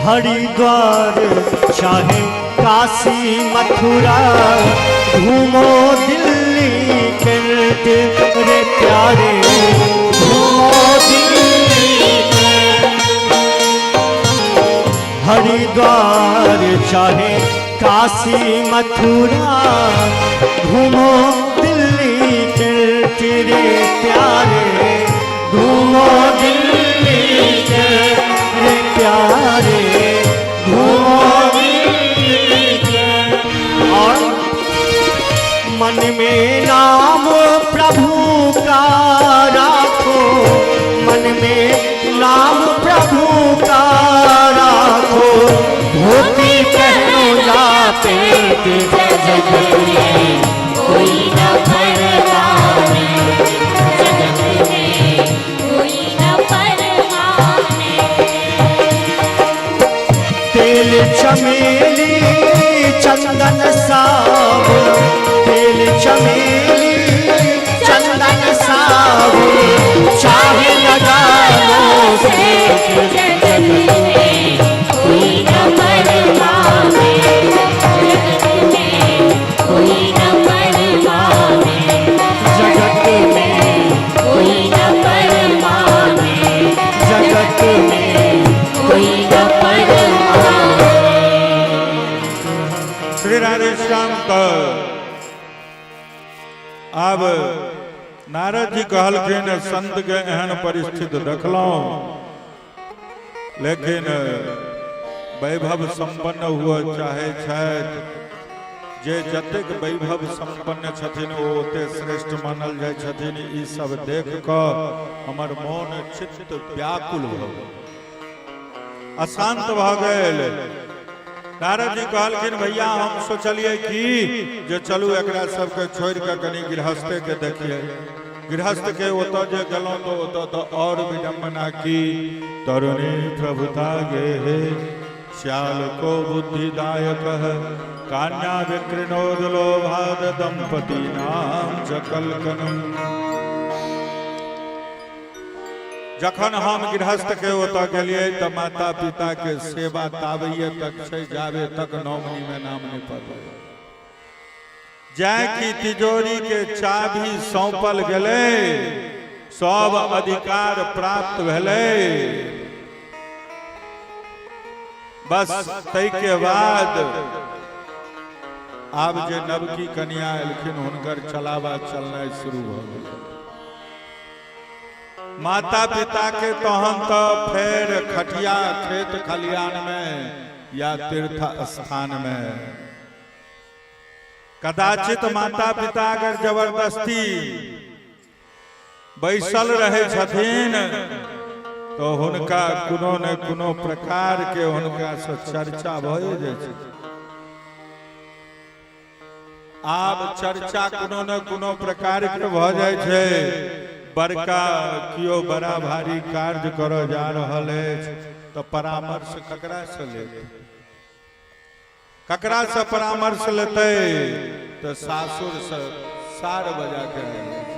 हरिद्वार चाहे काशी मथुरा, घूमो दिल्ली कैंट रे प्यारे, घूमो दिल्ली कैंट। हरिद्वार चाहे काशी मथुरा, घूमो दिल्ली कैंट रे प्यारे, घूमो दिल्ली कैंट रे प्यारे, घूमो दिल्ली कैंट। और मन में नाम प्रभु का राखो, मन में नाम प्रभु का राखो, धोती पहनो या पेट, जगत में कोई न परमानेंट, जगत में कोई न परमानेंट। तेल चमेली चंदन साबुन, तेल चमेली चंदन साबुन, चाहे लगा लो सेठ, जगत में कोई न परमानेंट, जगत में कोई न परमानेंट, जगत में कोई न परमानेंट, जगत में कोई न परमानेंट। श्री राधे श्याम। तऽ आब नारद जी कहलखिन, संत के एहन परिस्थिति देखलहुं, लेकिन वैभव संपन्न हुआ चाहे छथि। जे जतेक वैभव संपन्न छथिन, ओ ओते श्रेष्ठ मानल जाइ छथिन। ई सब देख कऽ हमर मोन चित्त व्याकुल भऽ गेल, अशांत भऽ गेल। नारद जी कहलखिन, भैया, हम सोचलियै कि जे चलू, एकरा सबके छोड़ि कऽ कनि गृहस्थे के देखियै। गृहस्थ के ओतऽ जे गेलहुँ तऽ ओतऽ तऽ आओर विडम्बना की। तरुणी प्रभुता गेहे श्याल को बुद्धिदायक, कान्या विकृणोद लोभाद दंपति नाम चकलकनम। जखन हम गृहस्थ के ओतऽ गेलियै तऽ माता पिता के सेवा ताबैये तक छै जाबे तक नौमनी में नाम नहि पड़लै। जाय कि तिजोरी के चाभी सौंपल गेलै, सब अधिकार प्राप्त भेलै, बस ताहिके बाद आब जे नवकी कनिया एलखिन, हुनकर चलावा चलनाइ शुरू भऽ गेलै। माता पिता के तहन तऽ फेर खटिया खेत खलिहान में या तीर्थ स्थान में। कदाचित माता पिता अगर जबरदस्ती बैसल रहै छथिन तऽ हुनका कोनो ने कोनो प्रकार के हुनका से चर्चा भए जाइ छै। आब चर्चा कोनो ने कोनो प्रकार के भऽ जाइ छै। बड़का केओ बड़ा भारी कार्य करऽ जा रहल अछि तऽ परामर्श ककरा से लेत? ककरा से परामर्श लेतै? तऽ सासुर से सार बजा के आबि जाइ छै।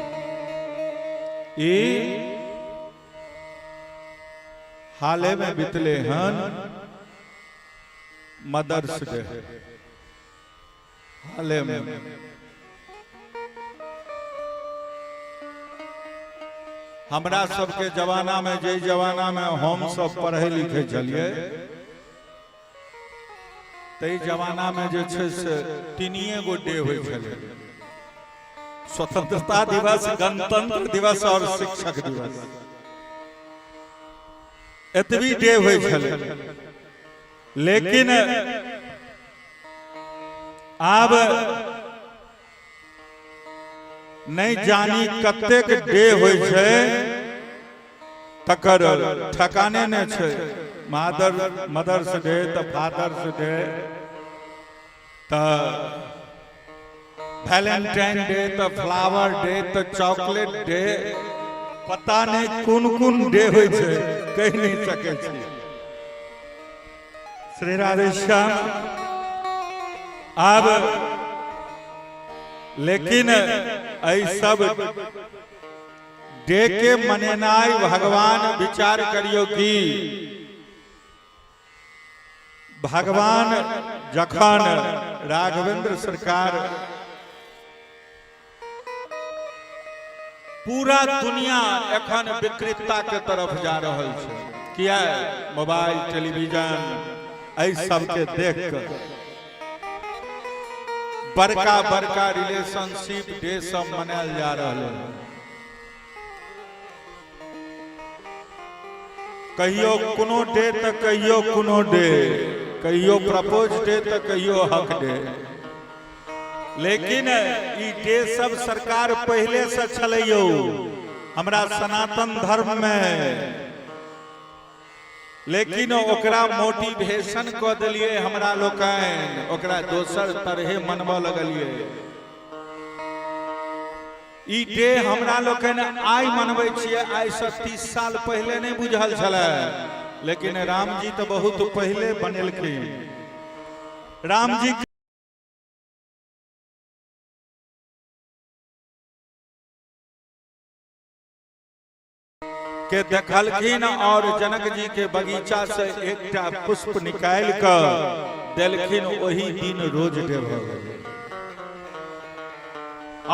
ई हाले में बितले हन मदर्स डे, हाले में। हमरा सबके जमाना में, जे जमाना में हम सब पढ़े लिखे छलियै, ताहि जमाना में जे छै से तीनिए गो डे होइ छलै, स्वतंत्रता दिवस, गणतंत्र दिवस और शिक्षक दिवस। एतबी डे होइ छलै। लेकिन आब नहि जानी कतेक डे होइ छै, तकर ठकाने नहि छै। मदर्स डे तऽ फादर्स डे तऽ वैलेंटाइन डे तऽ फ्लावर डे तऽ चॉकलेट डे, पता नहि कोन कोन डे होइ छै, कहि नहि सकै छी। श्री राधे श्याम। आब लेकिन एहि सब डे के मनेनाइ, भगवान, विचार करियौ कि भगवान जखन राघवेंद्र सरकार, पूरा दुनिया एखन विकृतता के तरफ जा रहल छै। किया? मोबाइल, टेलीविजन, एहि सबके देख कऽ बड़का बड़का रिलेशनशिप डे सब मनायल जा रहल है। कहियो कोनो डे तऽ कहियो कोनो डे, कहियो प्रपोज डे तऽ कहियो हक डे। लेकिन ई डे सब सरकार पहिले से छलै यौ हमरा सनातन धर्म में, लेकिन ओकरा मोटिवेशन कऽ देलियै हमरा लोकनि, ओकरा दोसर तरहे मनबऽ लगलियै। ई डे हमरा लोकनि आइ मनबै छियै, आइसँ 30 साल पहिले नहि बुझल छलै। लेकिन रामजी तऽ बहुत पहिले बनेलखिन। रामजी के देखलखिन और जनक जी के बगीचा से एकटा पुष्प निकालि कऽ देलखिन, ओही दिन रोज डे भऽ गेलै।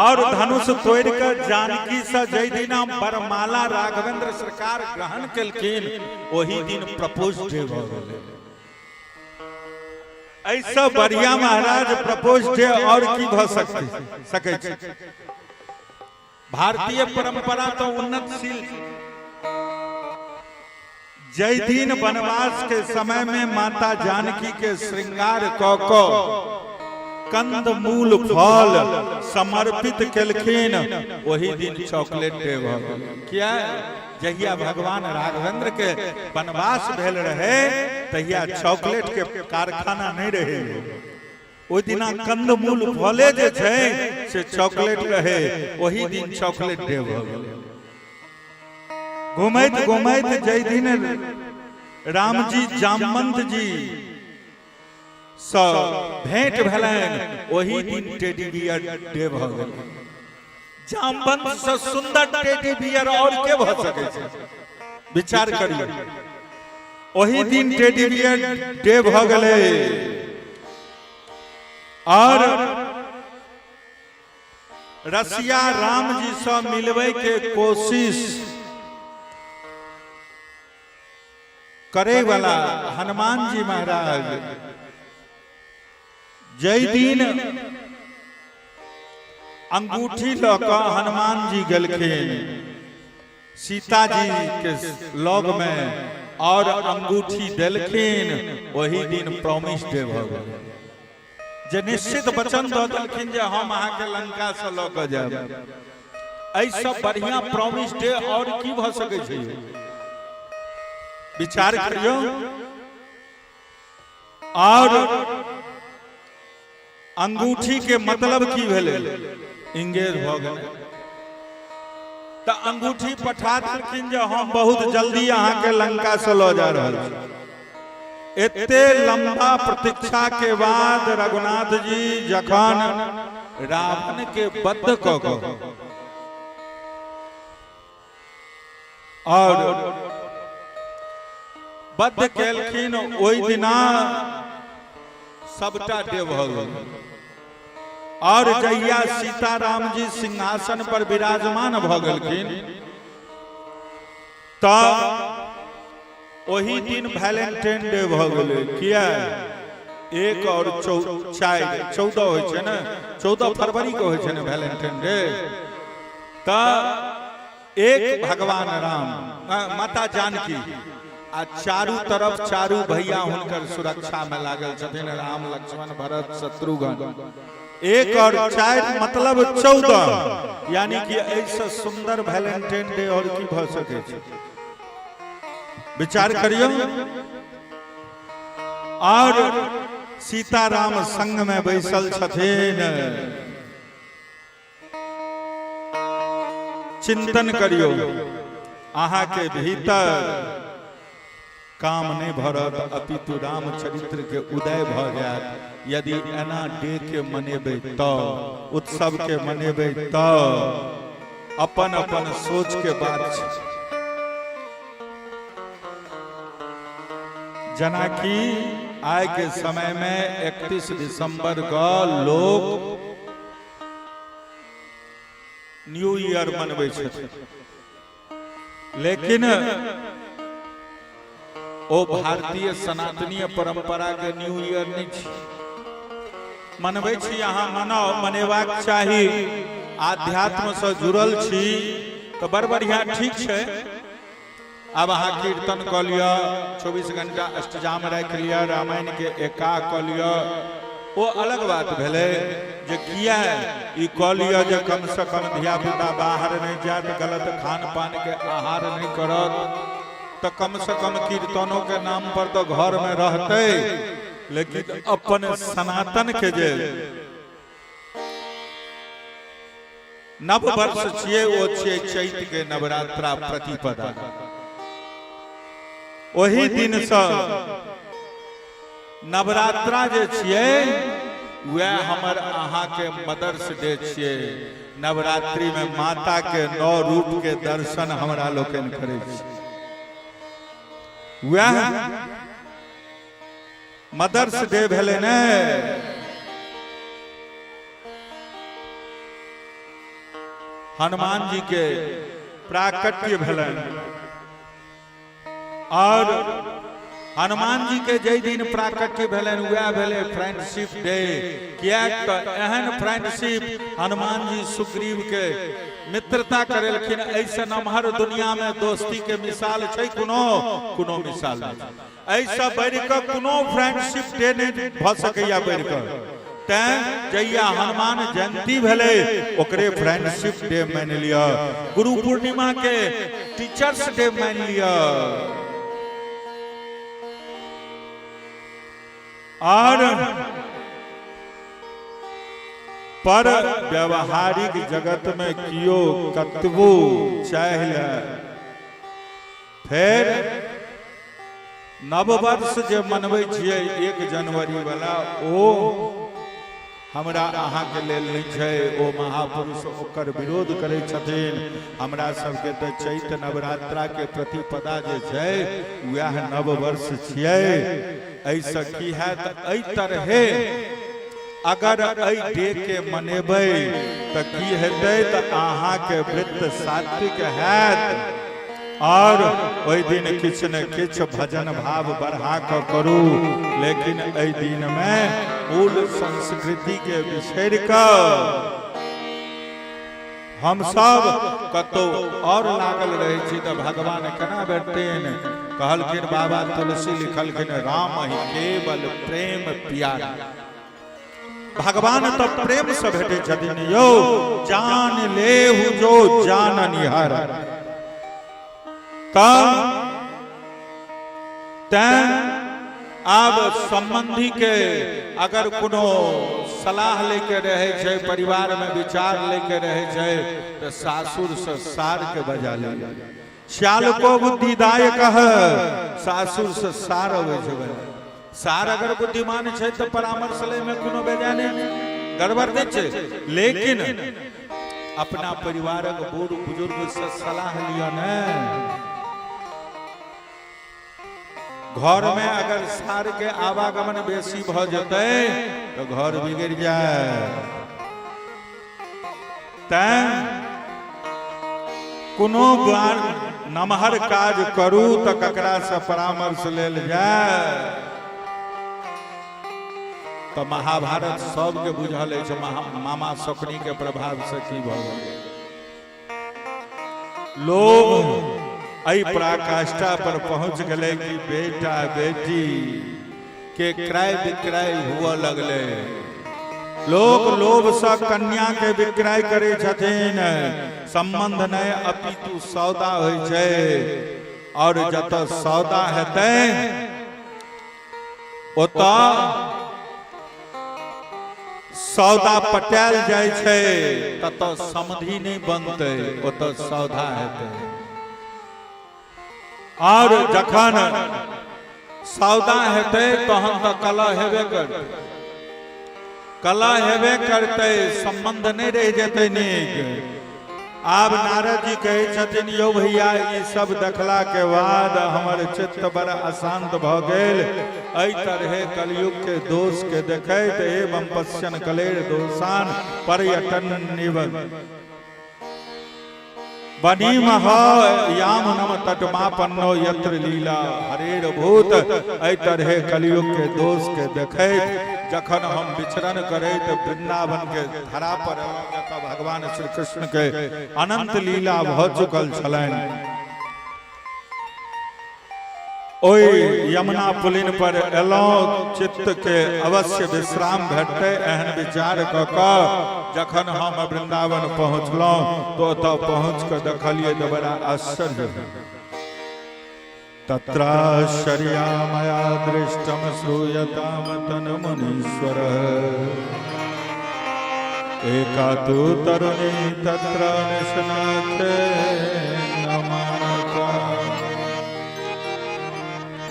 और धनुष तोड़ि कऽ जानकी से जाहि दिना वरमाला राघवेंद्र सरकार ग्रहण केलखिन, ओही दिन प्रपोज डे भऽ गेलै। ऐसा बढ़िया महाराज प्रपोज डे और की भऽ सकते सकै छै। भारतीय परंपरा तो उन्नतशील छै। जय दिन वनवास के समय में माता जानकी के श्रृंगार क क कंद मूल फल समर्पित केलखिन, ओही दिन चॉकलेट डे भऽ गेल। किया? जहिया भगवान राघवेंद्र के वनवास भेल रहे तहिया चॉकलेट के कारखाना नहीं रहे। ओहि दिना कंदमूल फले जे छै से चॉकलेट रहे, ओही दिन चॉकलेट डे भऽ गेल। घुमैत घुमैत जै दिन रामजी जामवंत जी सँ भेंट भेलनि, ओही दिन टेडी बियर डे भऽ गेल। जामवंत से सुंदर टेडी बियर और के भऽ सकै छै, विचार करियौ। ओही दिन टेडी बियर डे भऽ गेलै। और रसिया राम जी से मिलबै के कोशिश करे वाला हनुमान जी महाराज जय दिन अंगूठी लऽ कऽ हनुमान जी गेलखिन सीता जी के लग में और अंगूठी देलखिन, ओही दिन प्रॉमिस डे भऽ गेल, जे निश्चित वचन दऽ देलखिन जे हम अहाँके लंका से लऽ कऽ जायब। एहिसँ बढ़िया प्रॉमिस डे और की भऽ सकै छै, विचार करियौ। और अंगूठी के मतलब की भेलै? इंगेज भऽ गेलै। तऽ अंगूठी पठा देलखिन जे हम बहुत जल्दी अहाँके लंका से लऽ जा रहल छी। एते लंबा प्रतीक्षा के बाद रघुनाथ जी जखन रावण के बद्ध कऽ कऽ और बद्ध केलखिन, ओहि दिना सबटा डे भऽ गेल। और जहिया सीताराम जी सिंहासन पर विराजमान भऽ गेलखिन तऽ ओही दिन वैलेंटाइन डे भऽ गेलै। किया? 1 और 4 14 होइ छै ने, 14 फरवरी के होइ छै ने वैलेंटाइन डे। तऽ एक भगवान राम, माता जानकी आ चारू तरफ चारू भैया हुनकर सुरक्षा में लागल छथिन, राम लक्ष्मण भरत शत्रुघ्न। 1 और 4 मतलब 14, यानी कि एहिसँ सुंदर वैलेंटाइन डे और की भऽ सकै छै, विचार करियौ। और सीताराम संग में बैसल छथिन, चिंतन करियौ, अहाँ के भीतर काम नहीं भरत अपितु रामचरित्र के उदय भ जायत यदि एना डे के मनेबै तऽ, उत्सव के मनेबै तऽ। अपन अपन सोच के बात छै। जेनाकि आइ के समय में 31 दिसंबर के लोग न्यू ईयर मनबै छथिन, लेकिन ओ भारतीय सनातनीय परंपरा के न्यू ईयर नहीं छी। मनबै छी अहाँ, मनाओ, मनेबाक चाही। आध्यात्म से जुड़ल छी तऽ बड़ बढ़िया, ठीक छै। आब अहाँ कीर्तन कऽ लिअ, 24 घंटा अष्टजाम राखि लिअ, रामायण के एका कऽ लिअ, ओ अलग बात भेलै जे किया ई कऽ लिअ जे कम से कम धिया पुता बाहर नहि जायत, गलत खान पान के आहार नहि करत, तऽ कम से कम कीर्तनों के नाम पर तऽ घर में रहतै। लेकिन अपन सनातन के जे नव वर्ष छियै ओ छियै चैत के नवरात्रा प्रतिपदा। ओही दिनसँ नवरात्रा जे छियै वएह हमर अहाँके मदर्स डे छियै। नवरात्रि में माता के 9 रूप के दर्शन हमरा लोकनि करै छी, वएह मदर्स डे भेलै ने। हनुमान जी के प्राकट्य भेलनि और हनुमान जी के जाहि दिन प्राकट्य भेलनि वएह भेलै फ्रेंडशिप डे। किएक तऽ एहन फ्रेंडशिप हनुमान जी सुग्रीव के मित्रता करेलखिन, एहिसँ नमहर दुनिया में दोस्ती के मिसाल छै? कोनो कोनो मिसाल नहि। एहिसँ बढ़ि कऽ कोनो फ्रेंडशिप डे नहि भऽ सकैया बढ़ि कऽ। तैं जहिया हनुमान जयंती भेलै ओकरे फ्रेंडशिप डे मानि लिअ, गुरु पूर्णिमा के टीचर्स डे मानि लिअ। और पर व्यवहारिक जगत में कियो कतबो चाहि ले, फेर नववर्ष जे मनबै छियै 1 जनवरी वाला, ओ हमरा अहाँके लेल नहि छै। ओ महापुरुष ओकर विरोध करै छथिन। हमरा सबके तऽ चैत नवरात्रा के प्रतिपदा जे छै वएह नववर्ष छियै। एहिसँ की हैत? एहि तरहे अगर एहि डे के मनेबै तऽ की हेतै? तऽ अहाँके वृत्त सात्विक हैत। और ओहि दिन किछु ने किछु भजन भाव बढ़ा कऽ करू, लेकिन एहि दिन में मूल संस्कृति के बिसरि कऽ हम सब कतौ और लागल रहै छी तऽ भगवान केना भेटथिन? कहलखिन बाबा तुलसी, लिखलखिन, राम ही केवल प्रेम प्यारा। भगवान तऽ प्रेम से भेटै छथिन यौ, जान लेहु जो जाननिहार। तऽ तैं आब संबंधी के अगर कोनो सलाह लेके रहै छै, परिवार में विचार लेके रहै छै, तऽ सासुर से सार के बजा ले। श्याल को बुद्धिदायक है, सासुर से सार अबै छै बजा। सार अगर बुद्धिमान छै तऽ परामर्श लै में कोनो बेजा नहि, गड़बड़ नहि छै, लेकिन अपना परिवारक बूढ़ बुजुर्ग से सलाह लिअ ने। घर में अगर सार के आवागमन बेसी भ जेतै तऽ घर बिगड़ि जाय। तैं कोनो बार नमहर काज करू तऽ ककरा से परामर्श लेल जाय? तऽ महाभारत सबके बुझल अछि, मामा शकुनी के प्रभाव से की भऽ गेल। लोभ एहि पराकाष्ठा पर पहुंच गेलै कि बेटा बेटी के क्रय विक्रय हुअ लगलै। लोक लोभ से कन्या के विक्रय करै छथिन। संबंध नहि अपितु सौदा होइ छै, और जतऽ सौदा हेतै ओतऽ सौदा पटायल जाइ छै, ततऽ समधि नहि बनतै, ओतऽ सौदा हेतै। और जखन सौदा हेतै तहन तऽ कलह हेबे करतै, कलह हेबे करतै, संबंध नहि रहि जेतै नीक। आब नारद जी कहै छथिन, यौ भैया, ई सब देखला के बाद हमर चित्त बड़ अशांत भऽ गेल। एहि तरहे कलयुग के दोष के देखैत, एवं पश्यन कलेर दोषान पर्यटन निव बनीमह याम नम तटमापन्नो यत्र लीला हरेर भूत। एहि तरहे कलयुग के दोष के देखैत जखन हम विचरण करैत वृंदावन के धरा पर एलहुँ, जतऽ भगवान श्री कृष्ण के अनंत लीला भऽ चुकल छलनि, ओहि यमुना पुलिन पर एलहुँ, चित्त के अवश्य विश्राम भेटतै एहन विचार कऽ कऽ जखन हम वृंदावन पहुँचलहुँ तऽ ओतऽ पहुँच कऽ देखलियै तऽ बड़ा आश्चर्य भेल। तत्राश्चर्या मया दृष्टम श्रूयताम तन मुनीश्वर, एका तु तरुणी तत्र निशनाथे नमानता।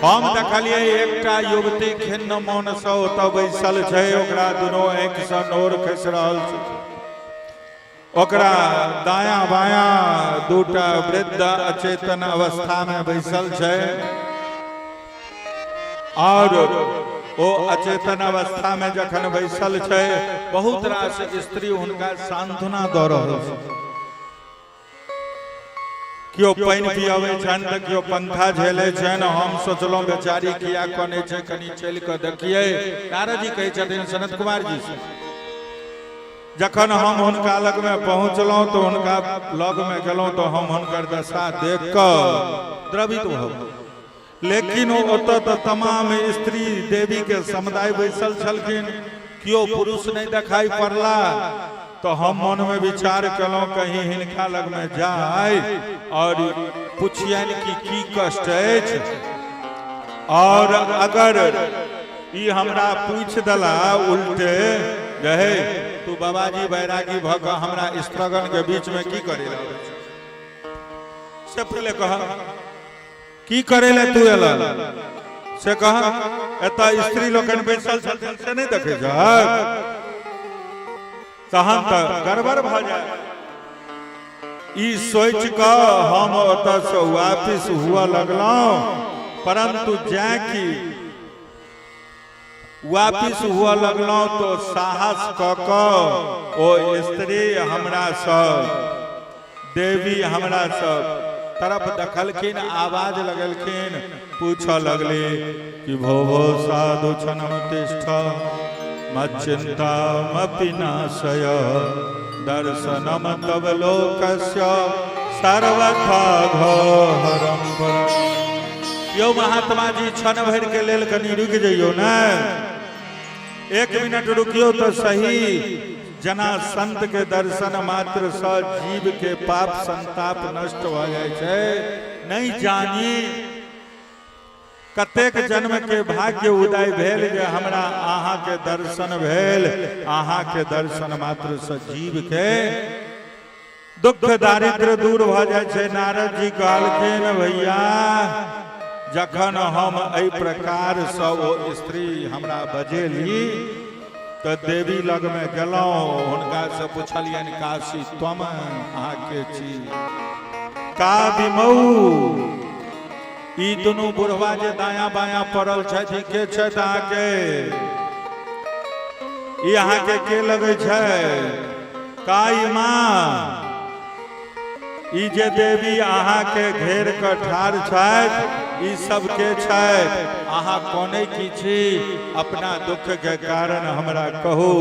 हम देखलियै एकटा युवती खिन्न मोन से ओतऽ बैसल छै, ओकरा दुनू आँखि से नोर खसि रहल छै, ओकरा दायां बायां दूटा वृद्ध अचेतन अवस्था में बैसल छै, और ओ अचेतन अवस्था में जखन बैसल छै, बहुत रास स्त्री हुनका सांत्वना दऽ रहल छै। केओ पानि पियाबै छनि तऽ केओ पंखा झेलै छनि। हम सोचलहुँ बेचारी किया कनै छै, कनि चलि कऽ देखियै। नारद जी कहै छथिन सनत कुमार जी से। जखन हम हुनका लगमे पहुँचलहुँ तऽ हुनका लगमे गेलहुँ तऽ हम हुनकर दशा देख कऽ द्रवित भऽ गेलहुँ। लेकिन ओतऽ तऽ तमाम स्त्री देवी के समुदाय बैसल छलखिन, केओ पुरुष नहि देखाई पड़ला। तऽ हम मनमे विचार केलहुँ कहीं हिनका लगमे जाय और पुछियनि कि की कष्ट अछि, और अगर ई हमरा पूछि देला उल्टे जे हे तू बाबाजी बैरागी भऽ कऽ हमरा स्त्रगण के बीच में की करे लए, से पहिले कह की करे ले तू एल से कह, एतऽ स्त्री लोकनि बैसल छथिन से नहि देखै छहक, तहन तऽ गड़बड़ भऽ जाय। ई सोचि कऽ हम ओतऽसँ वापिस हुअ लगलहुँ, परंतु जैं कि वापिस हुअ लगलहुँ तो साहस कऽ कऽ ओ स्त्री हमरा सब देवी हमरा सब तरफ देखलखिन, आवाज लगलखिन, पूछऽ लगली कि भो भो साधु क्षणम तिष्ठ मच्चिन्तामपि नाशय दर्शनम तव लोकस्य सर्वथा घोरम परम। यौ महात्मा जी क्षण भरि के लेल कनि रुकि जइयौ ने, एक मिनट रुकियौ तऽ सही। जना संत के दर्शन मात्र सँ जीव के पाप संताप नष्ट भऽ जाइ छै, नहि जानी कतेक जन्म के भाग्य उदय भेल जे हमरा अहाँ के दर्शन भेल। अहाँ के दर्शन मात्र सँ जीव के दुख दारिद्र दूर भऽ जाइ छै। नारद जी कहलखिन भैया जखन हम एहि प्रकारसँ ओ स्त्री हमरा बजेली तऽ देवी लगमे गेलहुँ, हुनकासँ पुछलियनि काशी त्वम, अहाँ के छी, का विमौ, ई दुनू बुढ़वा जे दायां बायां पड़ल छथि ई के छथि अहाँके, ई अहाँके के लगै छै, काई माँ, ई जे देवी अहाँके घेर कऽ ठाढ़ छथि ई सब के छथि, अहाँ कोने की छी, अपना दुख के कारण हमरा कहू।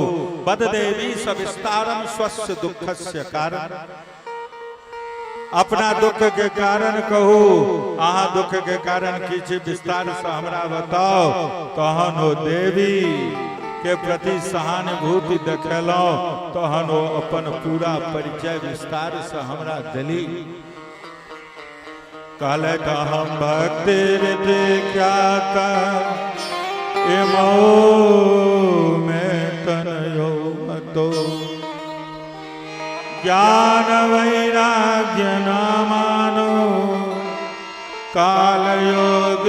बद देवी सविस्तारम स्वस्य दुखस्य कारण, अपना दुख के कारण कहू, अहाँ दुख के कारण की छी विस्तार से हमरा बताओ। तहन ओ देवी के प्रति सहानुभूति देखेलहुँ, तहन ओ अपन पूरा परिचय विस्तार से हमरा देली। कहले तऽ हम भक्ति ख्यात इमौ में तनयो मतो ज्ञान वैराग्य न मानो काल योग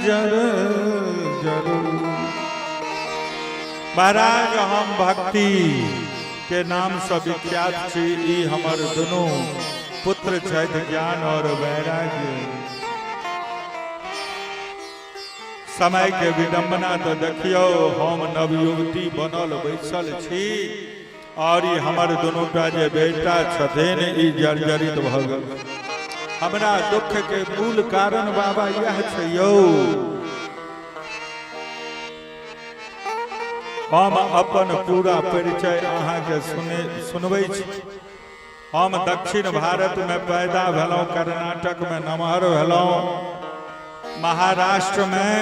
जर जरू। महाराज हम भक्ति के नाम से विख्यात छी, ई हमर दुनू पुत्र छथि ज्ञान और वैराग्य। समय के विडंबना तो देखियो, हम नवयुवती बनल बैसल छी और ई हमर दुनूटा जे बेटा छथिन ई जर्जरित भऽ गेल। हमरा दुख के मूल कारण बाबा इएह छै यौ। हम अपन पूरा परिचय अहाँके सुने सुनबै छी। हम दक्षिण भारत में पैदा भेलहुँ, कर्नाटक में नमहर भेलहुँ, महाराष्ट्र में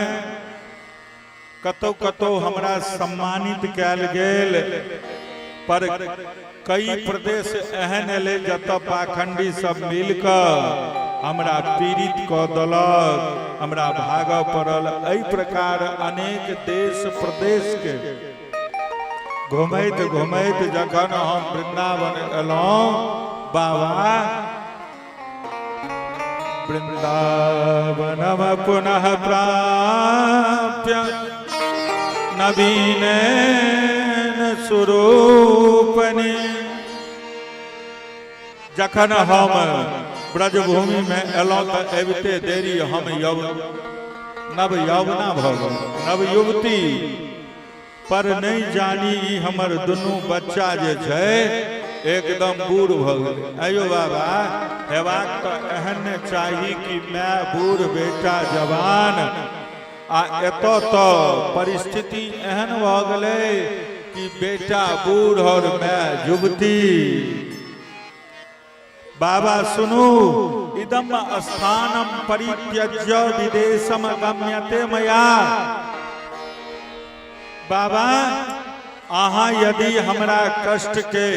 कतौ कतौ हमरा सम्मानित कयल गेल, पर कई प्रदेश एहन एलै जतऽ पाखंडी सब मिल कऽ हमरा पीड़ित कऽ देलक, हमरा भागऽ पड़ल। एहि प्रकार अनेक देश प्रदेश के घुमैत घुमैत जखन हम वृंदावन एलहुँ बाबा, वृंदावनम पुनः प्राप्य नवीन स्वरूपने। जखन हम ब्रजभूमि में एलहुँ तऽ अबिते देरी हम यव नव यौवना भऽ गेल, नव युवती। पर नहि जानी ई हमर दुनू बच्चा जे छै एकदम बूढ़ भऽ गेलै। आइयो बाबा, हेबाक तऽ एहन ने चाही कि माय बूढ़ बेटा जवान, आ एतऽ तऽ परिस्थिति एहन भऽ गेलै कि बेटा बूढ़ और माय युवती। बाबा सुनू, इदम स्थानम परित्यज्य विदेशम गम्यते मया। बाबा, अहाँ यदि हमरा कष्ट के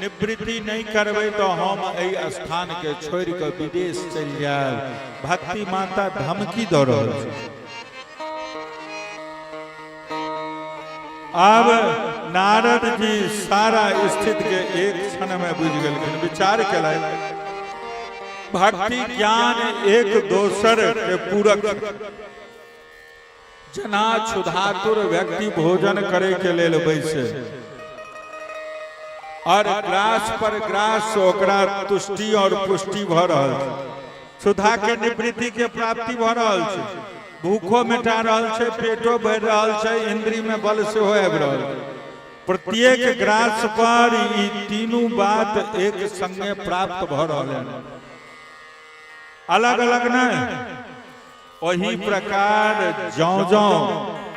निवृत्ति नहीं करबै तो हम एहि स्थान के छोड़ि कऽ विदेश चलि जायब। भक्ति माता धमकी दऽ रहल छै। आब नारद जी सारा स्थिति के एक क्षण में बुझि गेलखिन, विचार केलथि, भक्ति ज्ञान एक दोसर के पूरक। जना क्षुधातुर व्यक्ति भोजन करे के लेल बैसे और ग्रास पर ग्रास ओकरा तुष्टि और पुष्टि भ रहल छै, क्षुधा के निवृत्ति के प्राप्ति भ रहल छै, भूखो मिटा रहल छै, पेटो भरि रहल छै, इंद्री में बल सेहो आबि रहल छै। प्रत्येक ग्रास पर ई तीनू बात एक संगे प्राप्त भ रहल है, अलग अलग नहीं। ओही प्रकार जौं जौं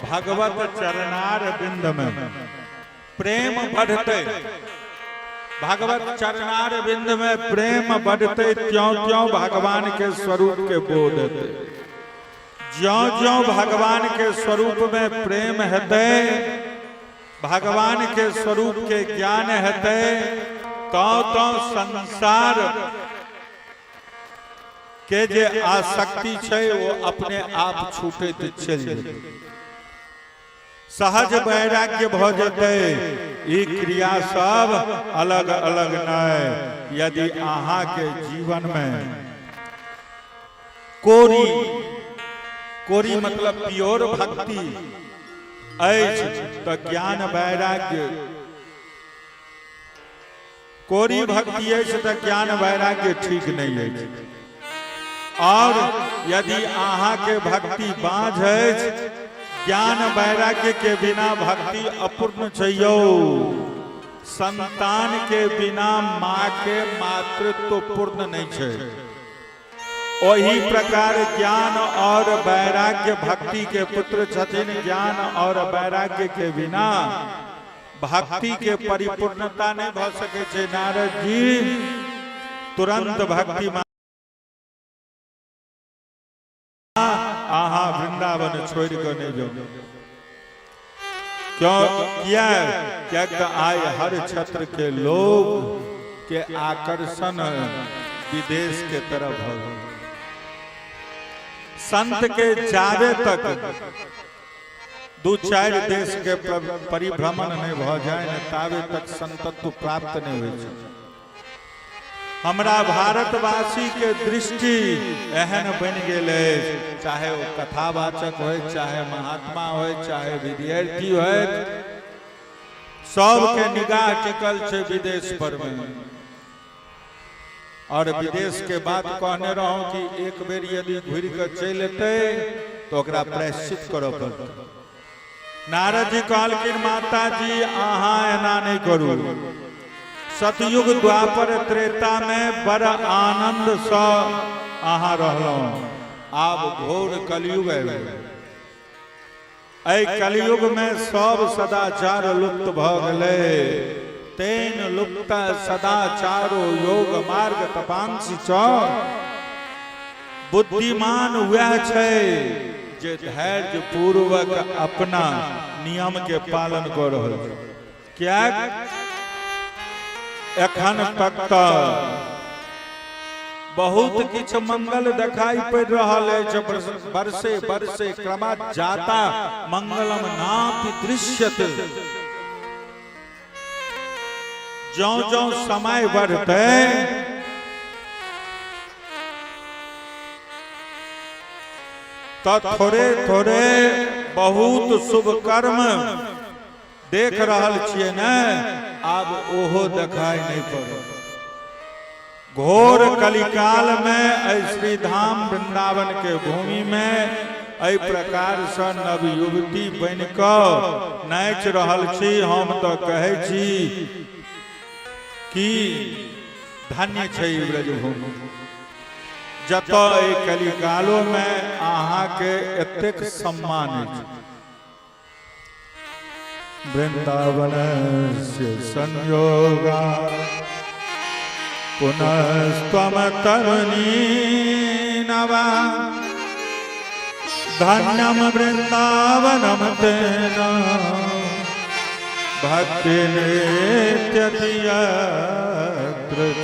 भगवत चरणार बिंद में प्रेम बढ़ते, भगवत चरणार बिंद में प्रेम बढ़ते, त्यों त्यों भगवान के स्वरूप के बोध हेतै। ज्यों ज्यों भगवान के स्वरूप में प्रेम हेतै, भगवान के स्वरूप के ज्ञान हेतै, तो तो संसार के जे आसक्ति छै ओ अपने आप छूटैत चलि जेतै, सहज वैराग्य भऽ जेतै। ई क्रिया सब अलग अलग नहि। यदि अहाँके जीवन में कोरी कोरी मतलब प्योर भक्ति अछि तऽ ज्ञान वैराग्य, कोरी भक्ति अछि तऽ ज्ञान वैराग्य ठीक नहि अछि। और यदि अहाँके भक्ति बाँझ अछि, ज्ञान वैराग्य के बिना भक्ति अपूर्ण छै यौ। संतान के बिना माँ के मातृत्व पूर्ण नहि छै। ओही प्रकार ज्ञान और वैराग्य भक्ति के पुत्र छथिन। ज्ञान और वैराग्य के बिना भक्ति के परिपूर्णता नहीं भ सकै छै। नारद जी तुरंत भक्ति अहाँ वृंदावन छोड़ के नहीं जाओ। क्यों? किया? किया तऽ आइ हर क्षेत्र के लोग के आकर्षण विदेश के तरफ भऽ गेल। संत के जाबे तक दू चारि देश के परिभ्रमण नहीं भऽ जाय ने ताबे तक संतत्व प्राप्त नहीं होइ छै। हमरा भारतवासी के दृष्टि एहन बनि गेल अछि, चाहे ओ कथावाचक होय, चाहे महात्मा होय, चाहे विद्यार्थी होय, सबके निगाह टिकल छै विदेश पर में। और विदेश के बात कहने रहूं कि एक बेर यदि घुरि के चलि एतै तो ओकरा प्रायश्चित करऽ पड़तै। नारद जी कहलखिन, माता जी अहाँ एना नहीं करू। सतयुग द्वापर त्रेता में बड़ आनंद सँ अहाँ रहलहुँ, आब घोर कलयुग आबि गेल। एहि कलयुग में सब सदाचार लुप्त भऽ गेलै। तेन लुप्त सदाचारो योग मार्ग तपांसी च। बुद्धिमान वएह छै जे धैर्य पूर्वक अपना नियम के पालन कऽ रहल छै। किएक एखन तक तऽ बहुत किछु मंगल देखाई पड़ि रहल अछि। बरसे बरसे क्रमात् जाता मंगलम नापि दृश्यते। ज्यों ज्यों समय बढ़ते तो थोड़े थोड़े बहुत शुभ कर्म देख रहल छियै ने, आब ओहो देखाई नहीं पड़त। घोर कलिकाल में एहि श्रीधाम वृंदावन के भूमि में एहि प्रकार से नवयुवती बनि कऽ नाचि रहल छी। हम तऽ कहै छी कि धन्य छै ई ब्रजभूमि, जतऽ एहि कलिकालोमे अहाँके एतेक सम्मान अछि। वृंदावन से संयोगा पुनस्त्वम तरुणी नवा धन्यम वृंदावनम तेन भक्ति नृत्यति यत्र च।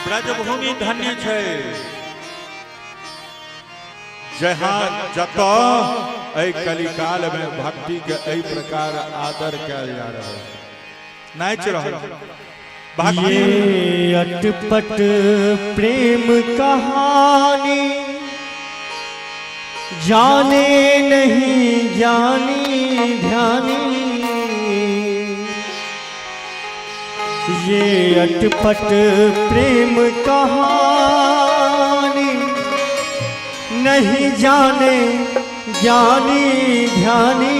ब्रजभूमि धन्य छै, जहाँ जतऽ एहि कलिकाल में भक्ति के एहि प्रकार आदर कयल जा रहल छै, नाचि रहल छै। भक्ति ये अटपट प्रेम कहानी जाने नहीं ज्ञानी ध्यानी, ये अटपट प्रेम कहानी नहीं जाने ज्ञानी ध्यानी,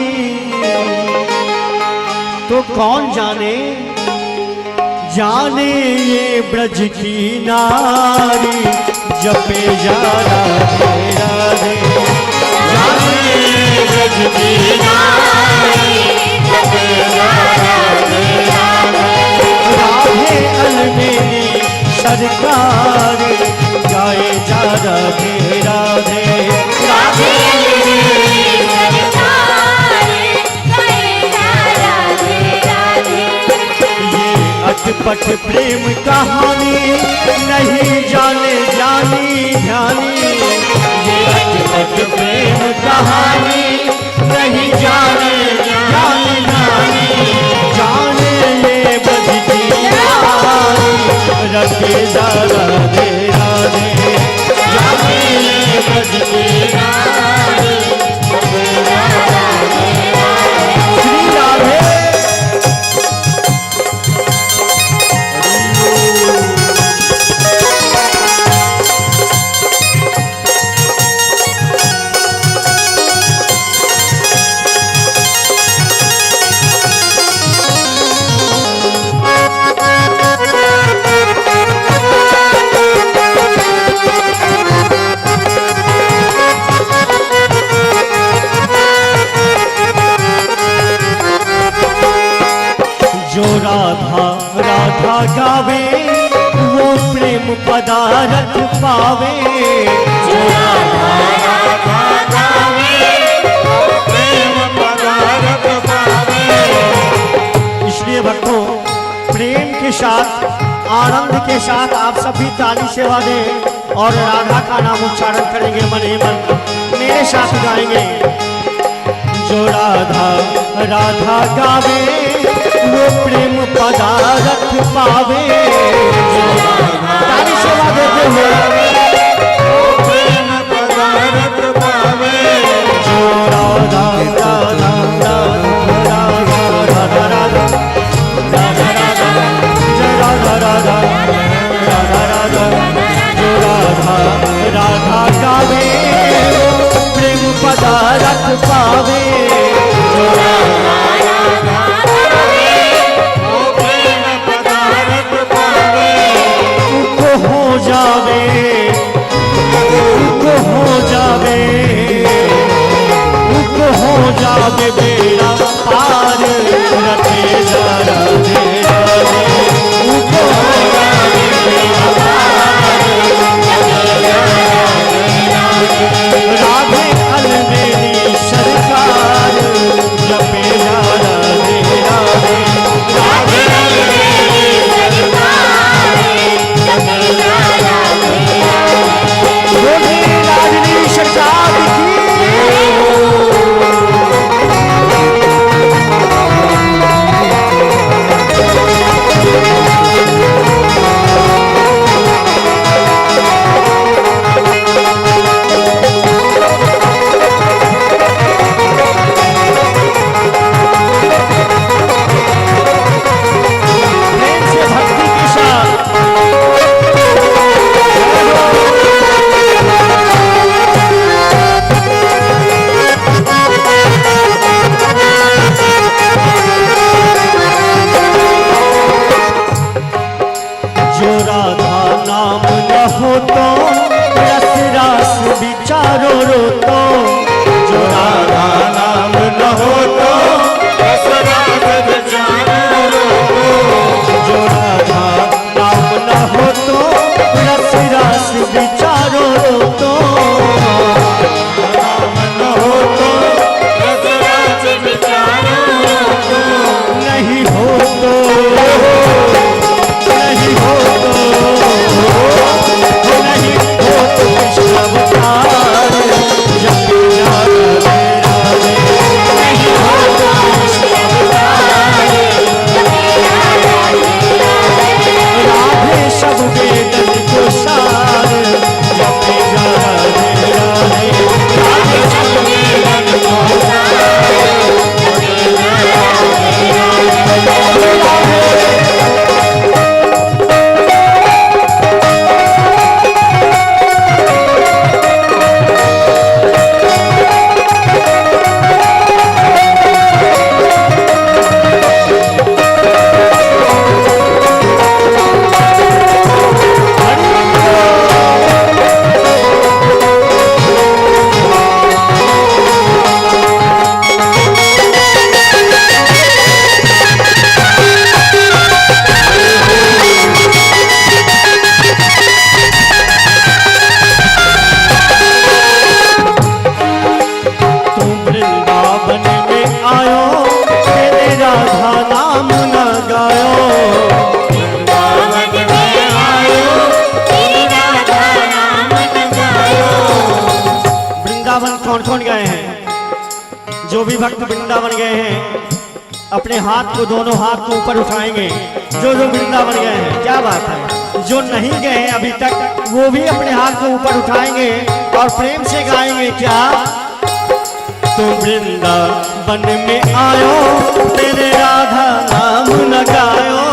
तो कौन जाने जाने ये ब्रज की नारी जपे जा राधे राधे, जाने ये ब्रज की नारी जपे जा राधे राधे, राधे अलमेली सरकार गाए जा राधे राधे, राधे सरकार गाए जा राधे राधे। ये अटपट प्रेम कहानी नहीं जाने जानी ध्यानी, ये अटपट प्रेम कहानी नहीं जाने जानी ध्यानी, जाने ये ब्रज की नारी रटे जा राधे राधे, जाने ये ब्रज की नारी जपे जा राधे राधे। श्री राधे। जो राधा राधा गावे वो प्रेम पदारथ पावे, जो राधा राधा गावे वो प्रेम पदारथ पावे। इसलिए भक्तों प्रेम के साथ आनंद के साथ आप सभी ताली सेवा दें और राधा का नाम उच्चारण करेंगे मन ही मन, मेरे साथ गाएंगे। जो राधा राधा गावे वो प्रेम पदारथ पावे, ताली सेवा देते हुए प्रेम पदारथ पावे। जो राधा राधा राधा राधा राधा राधा राधा जय राधा राधा राधा राधा, जो राधा राधा गावे वो प्रेम पदारथ पावे, जो राधा राधा गावे वो प्रेम पदारथ पावे। को हो जावे, को हो जावे, को हो वृंदावन गए हैं अपने हाथ को, दोनों हाथ को ऊपर उठाएंगे। जो जो वृंदावन गए हैं, क्या बात है। जो नहीं गए हैं अभी तक वो भी अपने हाथ को ऊपर उठाएंगे और प्रेम से गाएंगे क्या, तू वृंदावन में आयो तेरे राधा नाम न गायो।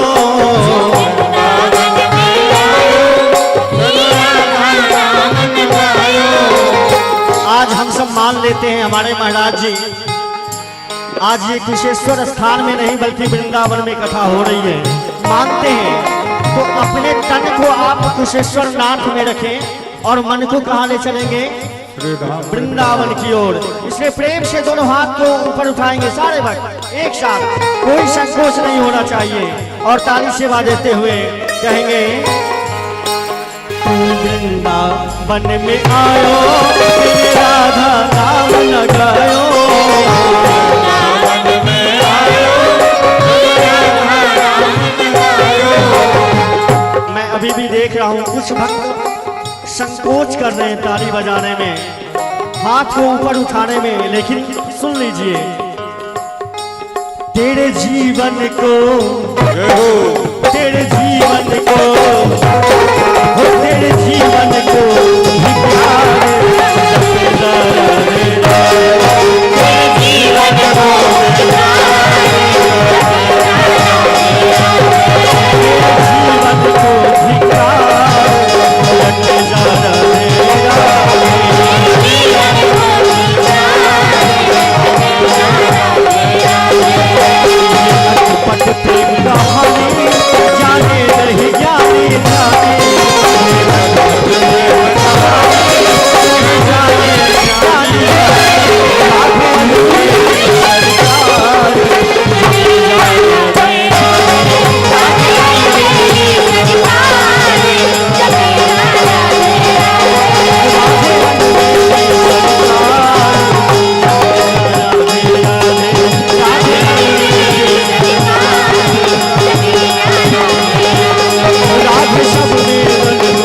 आज हम सब मान लेते हैं हमारे महाराज जी आज ये कुशेश्वर स्थान में नहीं बल्कि वृंदावन में कथा हो रही है, मानते हैं। तो अपने तन को आप कुशेश्वर नाथ में रखें और मन को कहाँ ले चलेंगे, वृंदावन की ओर। इसलिए प्रेम से दोनों हाथ को ऊपर उठाएंगे सारे भक्त एक साथ, कोई संकोच नहीं होना चाहिए। और ताली सेवा देते हुए कहेंगे, तू वृंदावन में आयो तेरे राधा नाम न गायो। मैं अभी भी देख रहा हूं कुछ भक्त संकोच कर रहे हैं ताली बजाने में, हाथ को ऊपर उठाने में, लेकिन सुन लीजिए, तेरे जीवन को, तेरे जीवन को, हो तेरे जीवन को भी प्यार जपे रे तेरे जीवन को जीवन को धिकार जपे जा रे। जीवन को अटपट प्रेम कहानी जाने नहीं जाने जाने, जाने जाने राधे सब में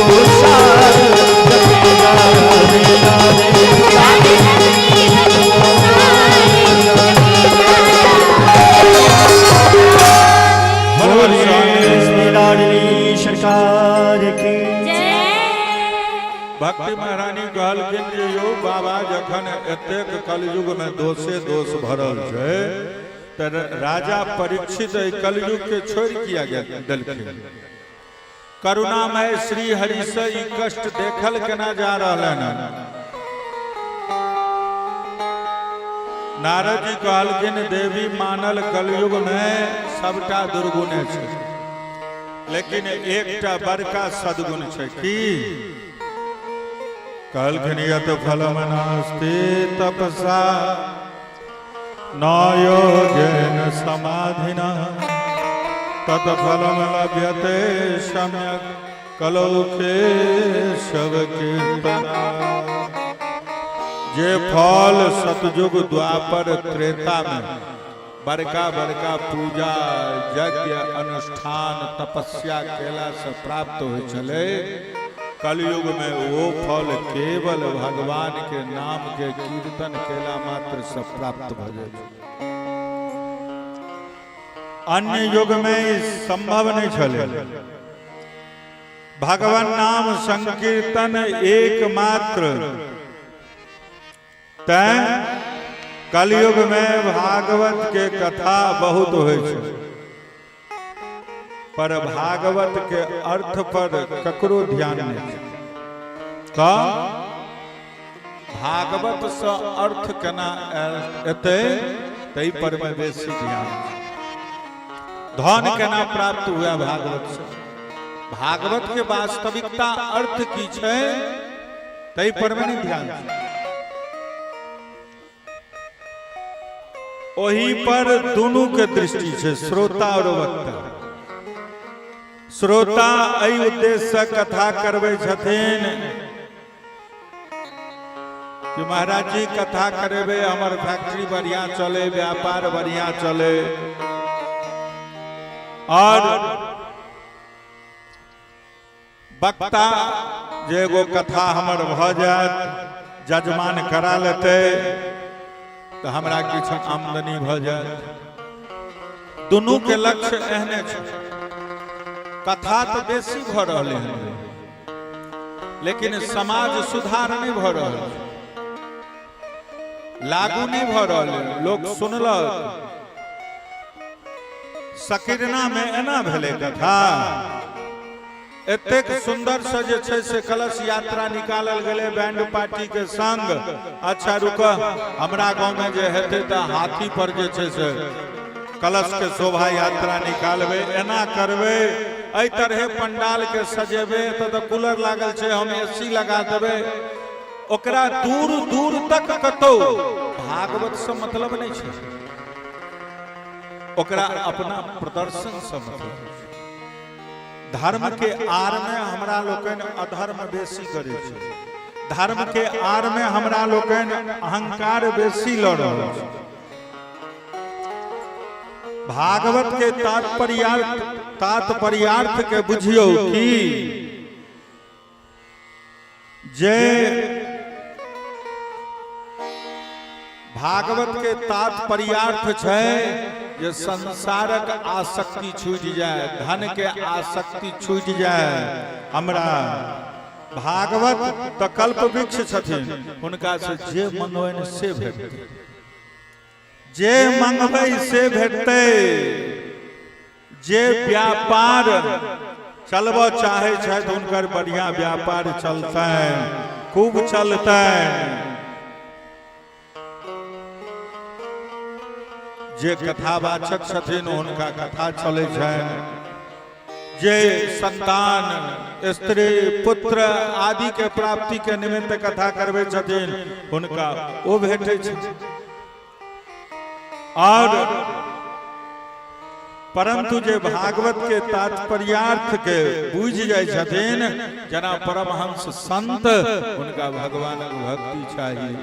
गोसार जपे जा राधे राधे। कृष्ण लाडली सरकार की। भक्ति महारानी कहलखिन जे यौ बाबा, जखन एतेक कलयुग में दोषे दोष भरल छै तऽ राजा परीक्षित एहि कलयुग के छोड़ि किया देलखिन। करुणामय श्री हरि से ई कष्ट देखल केना जा रहल हन। नारद जी कहलखिन देवी मानल कलयुग में सबटा दुर्गुणे छै, लेकिन एकटा बड़का सद्गुण छै। की कहलखिन, यत फलम नास्ति तपसा न योगेन समाधिना तत् फलम लभ्यते सम्यक कलौ केशव कीर्तना। जे फल सतयुग द्वापर त्रेता में बड़का बड़का पूजा यज्ञ अनुष्ठान तपस्या केला से प्राप्त होइ छलै, कलयुग में वो फल केवल भगवान के नाम के कीर्तन केला मात्र से प्राप्त भऽ जाइ छै। अन्य युग में ई संभव नहीं छलै। भगवान नाम संकीर्तन एकमात्र, तैं कलयुग में भागवत के कथा बहुत होइ छै, पर भागवत के अर्थ पर ककरो ध्यान नहीं छै। तऽ भागवत से अर्थ केना एतै ताहि पर में बेसी ध्यान छै। धन केना प्राप्त हुआ भागवत से, भागवत के वास्तविकता अर्थ की छै ताहि पर में नहीं ध्यान छै। ओही पर दुनू के दृष्टि छै, श्रोता और वक्ता। श्रोता एहि उद्देश्य से कथा करबै छथिन कि महाराज जी कथा करेबै, हमर फैक्ट्री बढ़िया चले, व्यापार बढ़िया चले। और वक्ता जे एगो कथा हमर भऽ जायत, जजमान करा लेतै। तऽ हमरा किछु आमदनी भऽ जायत। दुनू के लक्ष्य एहने छै। कथा तऽ बेसी भऽ रहलै हन, लेकिन समाज सुधार नहि भऽ रहल छै, लागू नहि भऽ रहल है। लोक सुनलक सकिरना में एना भेलै कथा, एतेक सुंदर से जे छै से कलश यात्रा निकालल गेलै बैंड पार्टी के संग। अच्छा रुक, हमरा गांव में जे हेतै तऽ हाथी पर जे छै से कलश के शोभा यात्रा निकालबै, एना करबै, एहि तरहे पंडाल के सजेबै, एतऽ तऽ कूलर लागल छै, हम एसी लगा देबै। ओकरा दूर दूर तक कतौ भागवत से मतलब नहि छै, ओकरा अपना प्रदर्शन से मतलब छै। धर्म के आड़ में हमरा लोकनि अधर्म बेसी करै छी, धर्म के आड़ में हमरा लोकनि अहंकार बेसी लऽ रहल छी। भागवत के तात्पर्यार्थ के बुझियौ कि जे भागवत के तात्पर्यार्थ छै जे संसारक आसक्ति छूटि जाय, धन के आसक्ति छूटि जाय। हमरा भागवत तऽ कल्प वृक्ष छथिन, हुनका से जे मंगबनि से भेटतै, जे मंगबै से भेटतै। जे व्यापार चलबऽ चाहै छथि हुनकर बढ़िया व्यापार चलतनि, खूब चलतनि। जे कथावाचक छथिन हुनका कथा चलै छनि। जे संतान, स्त्री, पुत्र आदि के प्राप्ति के निमित्त कथा करबै छथिन हुनका ओ भेटै छै। और परंतु जे भागवत के तात्पर्यार्थ के बुझि जाइ छथिन, जेना परमहंस संत, हुनका भगवानक भक्ति चाही,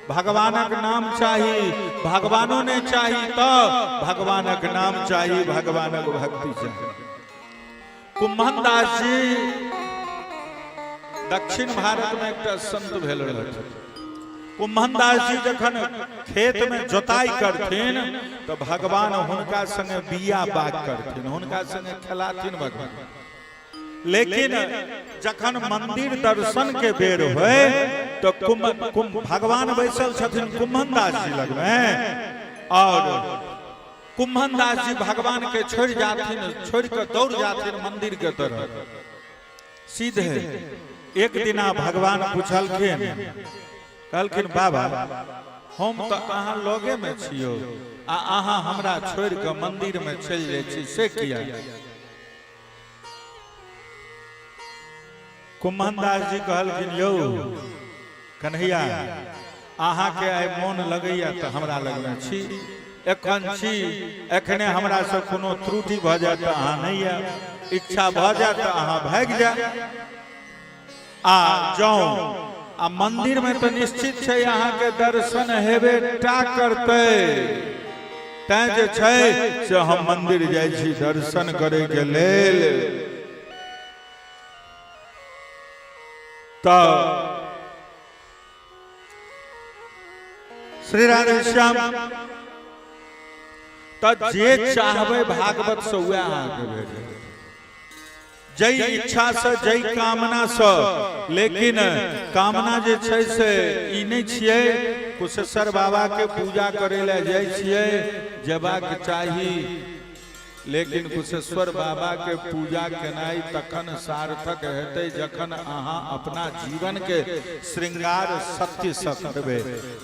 भगवानक नाम चाही। भगवानो नहि चाही तऽ भगवानक नाम चाही, भगवानक भक्ति चाही। कुम्भन दास जी दक्षिण भारत में एकटा संत भेल रहथिन। कुम्भन दास जी जखन खेत में जोताई करथिन तो भगवान हुनका संगे बिया बाग करथिन, हुनका संगे खेलाथिन भगवान। लेकिन जखन मंदिर दर्शन के बेर होय तो कुंभ भगवान बैसल छथिन कुम्भन दास जी लग में, और कुम्भन दास जी भगवान के छोड़ जाथिन, छोड़ के दौड़ जाथिन मंदिर के तरफ सीधे। एक दिना भगवान पूछलखिन, कहलखिन बाबा हम तो अहाँ लगे में छियो आ अहाँ हमरा छोड़ के मंदिर में चलि जाइ छी, से किया? कुम्भन दास जी कहलखिन यौ कन्हैया, अहाँके आइ मोन लगैया तऽ हमरा लगमे छी, एखन छी, एखने हमरासँ कोनो त्रुटि भऽ जायत तऽ अहाँ नहि आयब, इच्छा भऽ जायत तऽ अहाँ भागि जायब। आ जौं आ मंदिर में तऽ निश्चित छै अहाँके दर्शन हेबे टा करतै, तैं जे छै से हम मंदिर जाइ छी दर्शन करैके लेल। तऽ श्री राधे श्याम, तऽ जे चाहबै भागवत से वएह अहाँके भेटत, जै इच्छा से जै कामना से। लेकिन कामना जे छै से ई नहि छियै कुशेश्वर बाबा के पूजा करै लए जाइ छियै, जेबाक चाही, लेकिन कुशेश्वर बाबा के पूजा केनाइ तखन सार्थक हेतै जखन अहाँ अपना जीवन के श्रृंगार सत्य से करबै,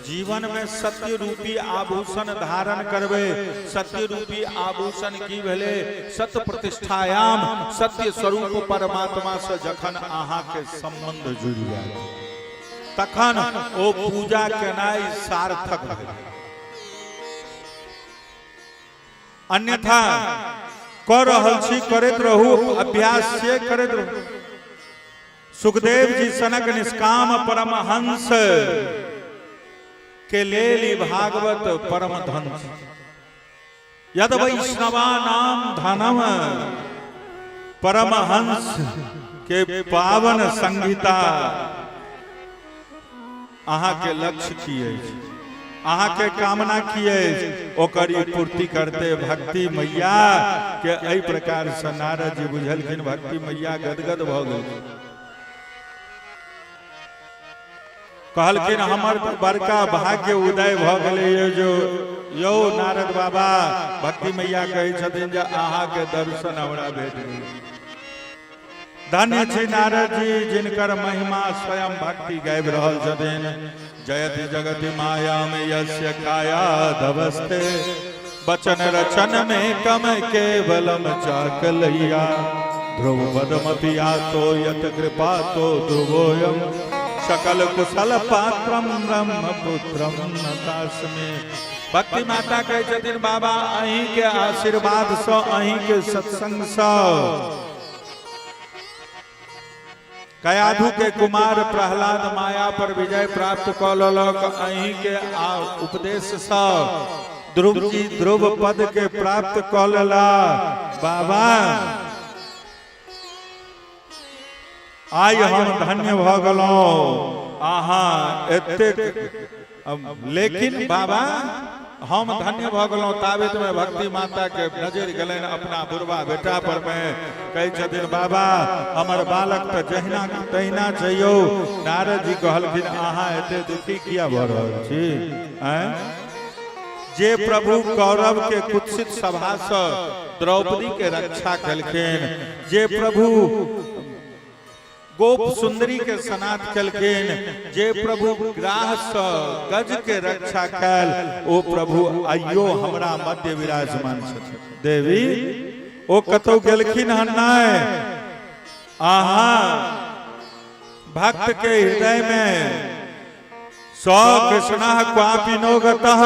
जीवन में सत्य रूपी आभूषण धारण करबै। सत्य रूपी आभूषण की भेलै? सत्य प्रतिष्ठायाम, सत्य स्वरूप परमात्मा से जखन अहाँ के संबंध जुड़ि जायत तखन ओ पूजा केनाइ सार्थक भेलै। अन्यथा कऽ रहल छी, करैत रहू, अभ्यास से करैत रहू। सुखदेव जी सनक निष्काम परमहंस के लेल ई भागवत परम धन छै। यद वैष्णवा नाम धनम, परमहंस के पावन संहिता। अहाँ के लक्ष्य की अछि? अहाँके कामना की अछि ओकर ई पूर्ति करते भक्ति मैया के एहि प्रकार से नारद जी बुझलखिन। भक्ति मैया गदगद भऽ गेलखिन, कहलखिन हमर तऽ बड़का भाग्य उदय भऽ गेलै जो यौ नारद बाबा। भक्ति मैया कहै छथिन जे अहाँके दर्शन हमरा भेट गेल। धन्य छी नारद जी जिनकर महिमा स्वयं भक्ति गाबि रहल छथिन। जयति जगति माया में यस्य काया धवस्ते बचन रचन में कम केवलम चाकलैया ध्रुव पदमपि आतो यत कृपा तो ध्रुवोयम सकल कुशल पात्रम ब्रह्म पुत्रम नतास्मे। भक्ति माता कहै छथिन बाबा अहीं के आशीर्वाद सँ अहीं के सत्संग सँ कयाधु के कुमार प्रहलाद माया पर विजय प्राप्त कऽ लेलक, अहीं के उपदेश सँ ध्रुव जी ध्रुव पद के प्राप्त कऽ लेला। बाबा आइ हम धन्य भऽ गेलहुँ अहाँ एतेक, लेकिन बाबा हम धन्य भऽ गेलहुँ। ताबत में भक्ति माता के नजर गेलनि अपना बुढ़वा बेटा पर में, कहै छथिन बाबा हमर बालक तऽ जहिना तहिना छै यौ। नारद जी कहलखिन अहाँ एते दुखी किया भऽ रहल छी? आँय, जे प्रभु कौरव के कुत्सित सभा से द्रौपदी के रक्षा केलखिन, जे प्रभु गोप सुंदरी के सनात केलखिन, जे प्रभु ग्राह सँ गज के रक्षा कैल, ओ प्रभु आइयो हमरा मध्य विराजमान छथिन। देवी ओ कतौ गेलखिन हन नहि, अहाँ भक्त के हृदय में सौ कृष्ण क्वापि नो गतः,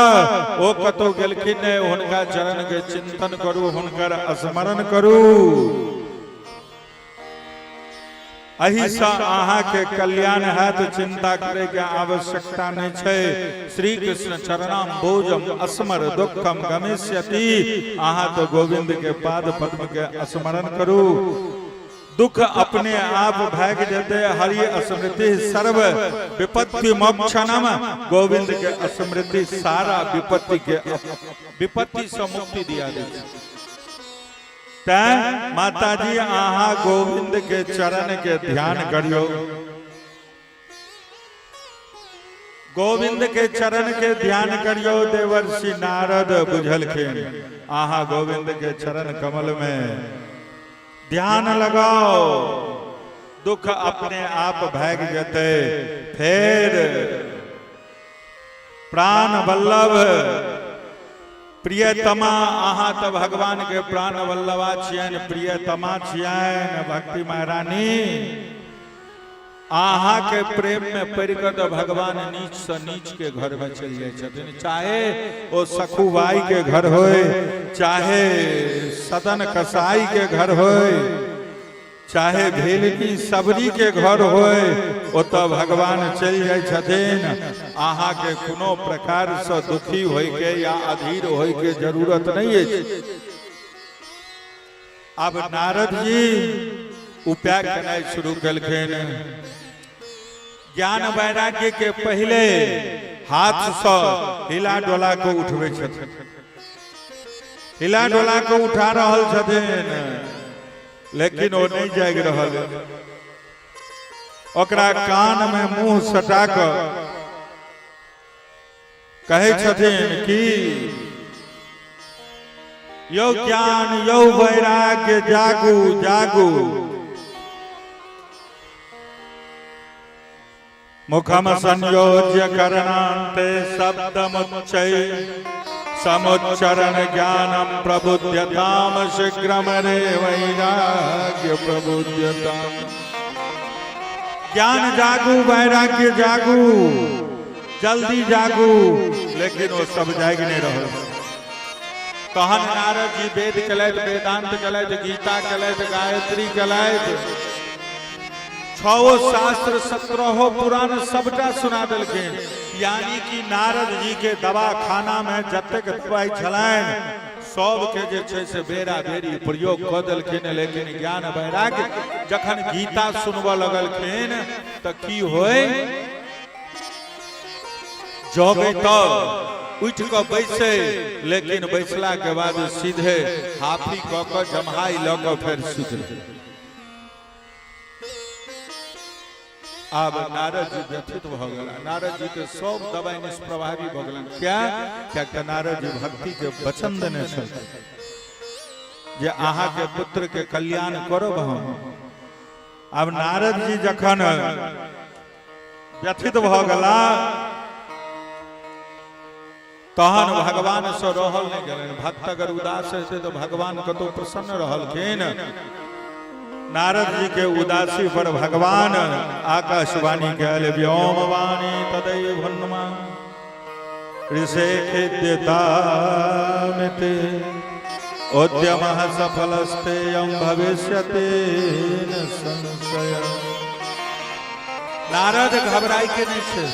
ओ कतौ गेलखिन नहि। हुनका चरण के चिंतन करू, हुनकर स्मरण करू, एहिसँ अहाँके कल्याण हैत, चिंता करे के आवश्यकता नहि छै। श्री कृष्ण चरणाम बोजम स्मर दुखम गमिष्यति। अहाँ तो गोविंद के पाद पद्म के स्मरण करू, दुख अपने आप भागि जेतै। हरि स्मृति सर्व विपत्ति मोक्षणम, गोविंद के स्मृति सारा विपत्ति के विपत्ति से मुक्ति दिया दै छै। तैं माताजी अहाँ गोविंद के चरण के ध्यान करियो, गोविंद के चरण के ध्यान करियो। देवर्षि नारद बुझलखिन अहाँ गोविंद के चरण कमल में ध्यान लगाओ, दुख अपने आप भागि जेतै। फेर प्राण वल्लभ प्रियतमा, अहाँ तऽ भगवान के प्राण वल्लभा छियनि, प्रियतमा छियनि। भक्ति महारानी अहाँ के प्रेम में पड़ि कऽ तऽ भगवान नीच से नीच के घर में चलि जाइ छथिन, चाहे ओ सखुबाई के घर होय, चाहे सदन कसाई के घर होय, चाहे भेलनी सबरी के घर होय, ओतऽ भगवान चलि जाइ छथिन। अहाँके कोनो प्रकारसँ दुखी होइके या अधीर होइके जरूरत नहि अछि। आब नारद जी उपाय केनाइ शुरू केलखिन। ज्ञान वैराग्य के पहिले हाथसँ हिला डोला के उठबै छथिन, हिला डोला के उठा रहल छथिन, लेकिन ओ नहि जागि रहल। ओकरा कान में मुंह सटा कऽ कहै छथिन कि यौ ज्ञान यौ वैराग्य जागू जागू। मुखम संयोज्य करणान्ते शब्दमुच्चै समुच्चरण ज्ञानम प्रबुध्यताम शीघ्रम रे वैराग्य प्रबुध्यताम। ज्ञान जागू वैराग्य जागू जल्दी जागू, लेकिन वो सब जागि नहीं रहल। तहन नारद जी वेद केलथि, वेदांत केलथि, गीता केलथि, गायत्री केलथि, छओ शास्त्र 17 पुराण सबटा सुना देलखिन। यानी कि नारद जी के दवाखाना में जतेक दवाई छलनि सबके जे छै से बेरा बेरी प्रयोग कऽ देलखिन। लेकिन ज्ञान वैराग्य जखन गीता सुनबऽ लगलखिन तऽ की होय, जगै तब उठि कऽ बैसै, लेकिन बैसला के बाद सीधे हाफी कऽ कऽ जम्हाई लऽ कऽ फेर सुति रहै। आब नारद जी व्यथित भऽ गेला। नारद जी के सब दवाई निष्प्रभावी भऽ गेलनि। क्या? कियाक तऽ नारद जी भक्ति के वचन देने छलखिन जे अहाँ के पुत्र के कल्याण करब हम। आब नारद जी जखन व्यथित भऽ गेला तहन भगवान से रहल नहि गेलनि। भक्त अगर उदास हेतै तऽ भगवान कतौ प्रसन्न रहलखिन। नारद जी के उदासी पर भगवान आकाशवाणी कयल, व्योम वाणी तदैव हनुमान ऋषे खिद्यतामिति उद्यम सफलस्तेयं भविष्यति न संशय। नारद घबराइ के नहि छै,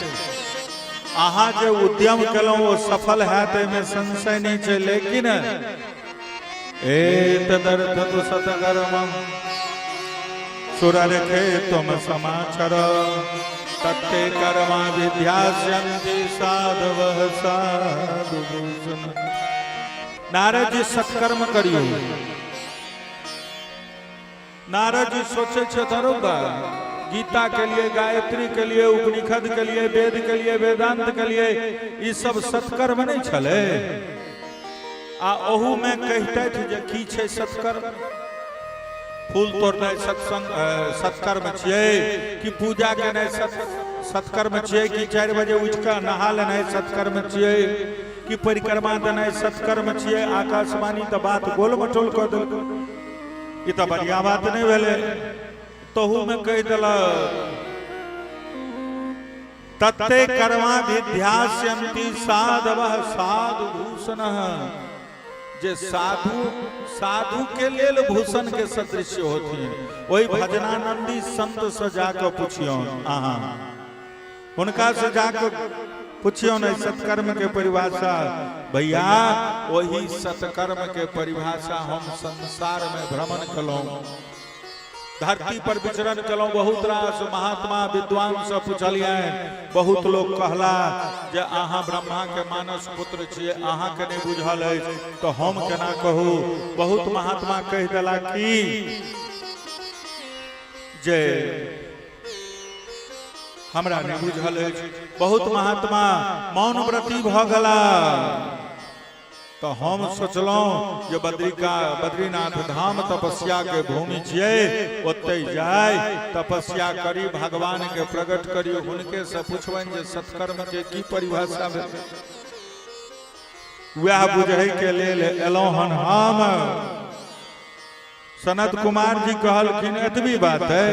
अहाँ जे उद्यम केलहुँ ओ सफल हैत, एहिमे संशय नहि छै। लेकिन एतदर्थ तु सतकर्म सुररखे तुम समाचर तत्ते कर्मा विद्यास्यन्ति साधवः साधु भूषण। नारद जी सत्कर्म करियो। नारद जी सोचे छथि, अरे बा, गीता के लिए, गायत्री के लिए, उपनिषद के लिए, वेद के लिए, वेदांत के लिए ई सब सत्कर्म नहीं छले? आ ओहू में कहितथि जे की छै सत्कर्म? फूल तोड़नाइ सत्संग सत्कर्म छियै कि पूजा केनाइ सत्कर्म छियै, कि 4 बजे उठि कऽ नहा लेनाइ सत्कर्म छियै, कि परिक्रमा देनाइ सत्कर्म छियै? आकाशवाणी तऽ बात गोल मटोल कऽ देलकै, ई तऽ बढ़िआँ बात नहि भेलै। तहूमे कहि देलक तत्ते कर्मा विध्यास्यन्ति साधवः साधु भूषणः, जे साधु साधु के लेल भूषण के सदृश होथिन। ओहि भजनानंदी संत से जाके पुछियौन, अहाँ हुनका से जाके पुछियौन एहि सत्कर्म के परिभाषा। भैया, ओहि सत्कर्म के परिभाषा हम संसार में भ्रमण कलौं, धरती पर विचरण केलहुँ, बहुत रास महात्मा विद्वान से पुछलियनि, बहुत लोक कहला जे अहाँ ब्रह्मा के मानस पुत्र छियै, अहाँके नहि बुझल अछि तऽ हम केना कहू। बहुत महात्मा कहि देला की जे हमरा नहि बुझल अछि। बहुत महात्मा मौन व्रती भऽ गेला। तऽ हम सोचलहुँ जे बद्रिका बद्रीनाथ धाम तपस्या के भूमि छियै, ओतहि जाय तपस्या करी, भगवान के प्रकट करी, हुनके से पुछबनि जे सत्कर्म के की परिभाषा भेल। वएह बुझै के लेल एलहुँ हन हम। सनत कुमार जी कहलखिन, एतबी बात है?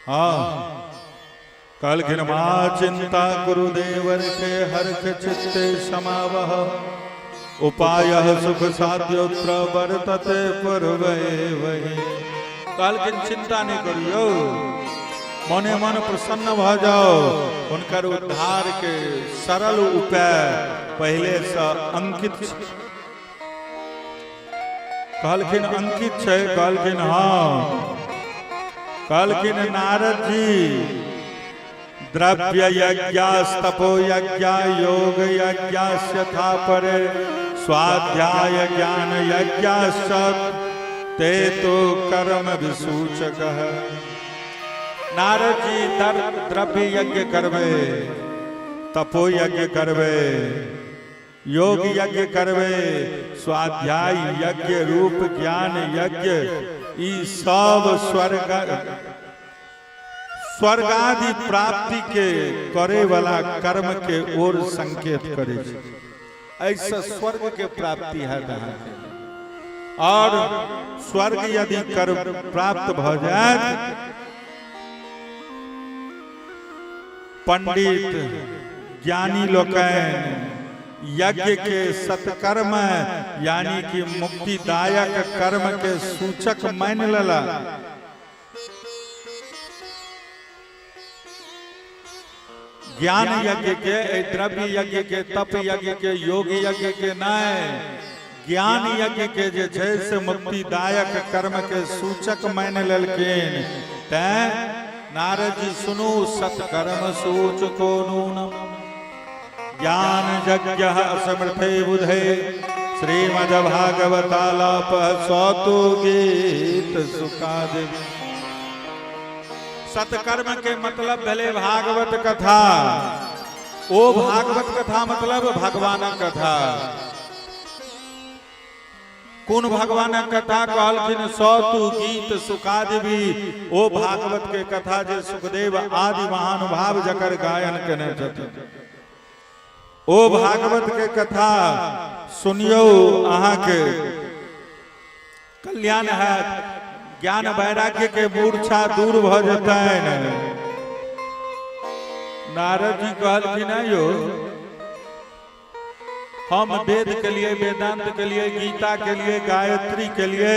हाँ। कहलखिन, माँ चिंता गुरुदेवर के हर्ख चित्ते समावह, उपाय सुख साध्योत्र वर्तते पूर्वे वही। कहलखिन, चिंता नहीं करियो, मने मन प्रसन्न भ जाओ, हुनकर उद्धार के सरल उपाय पहले से अंकित छै। कहलखिन, अंकित छै? कहलखिन, हाँ। कहलखिन, नारद जी, द्रव्य यज्ञास्तपो यज्ञ योग यज्ञस्य था परे स्वाध्याय ज्ञान यज्ञाश्च ते तो कर्म विसूचक। नारद जी, द्रव्य यज्ञ करबे, तपो यज्ञ करबे, योग यज्ञ करबे, स्वाध्याय यज्ञ रूप ज्ञान यज्ञ, ई सब स्वर्ग स्वर्गादि प्राप्ति के करे वाला कर्म के ओर संकेत करे छै। ऐसे स्वर्ग के प्राप्ति है अहाँके। और स्वर्ग यदि कर प्राप्त भ जायत, पंडित ज्ञानी लोकनि यज्ञ के सत्कर्म यानी कि मुक्तिदायक कर्म के सूचक मानि लेला। ज्ञान यज्ञ के, द्रव्य यज्ञ के, तप यज्ञ के, योग यज्ञ के नहि, ज्ञान यज्ञ के जे छै से मुक्तिदायक कर्म के सूचक मानि लेलखिन। तैं नारद जी सुनू, सत्कर्म सूच को नूनम। ज्ञान यज्ञ असमर्थे बुधे श्रीमद् भागवतालाप सतु गीत सुखादि। सत्कर्म के मतलब भेलै भागवत कथा। ओ भागवत कथा मतलब भगवानक कथा। कोन भगवानक कथा? कहलखिन सतु गीत सुखादेवी, ओ भागवत के कथा जे सुखदेव आदि महानुभाव जकर गायन केने छथिन, ओ भागवत के कथा सुनियौ, अहाँके कल्याण हैत, ज्ञान वैराग्य के मूर्छा दूर भऽ जेतनि। नारद जी कहलखिन, यौ, हम वेद के लिए, वेदांत के लिए, गीता के लिए, गायत्री के लिए,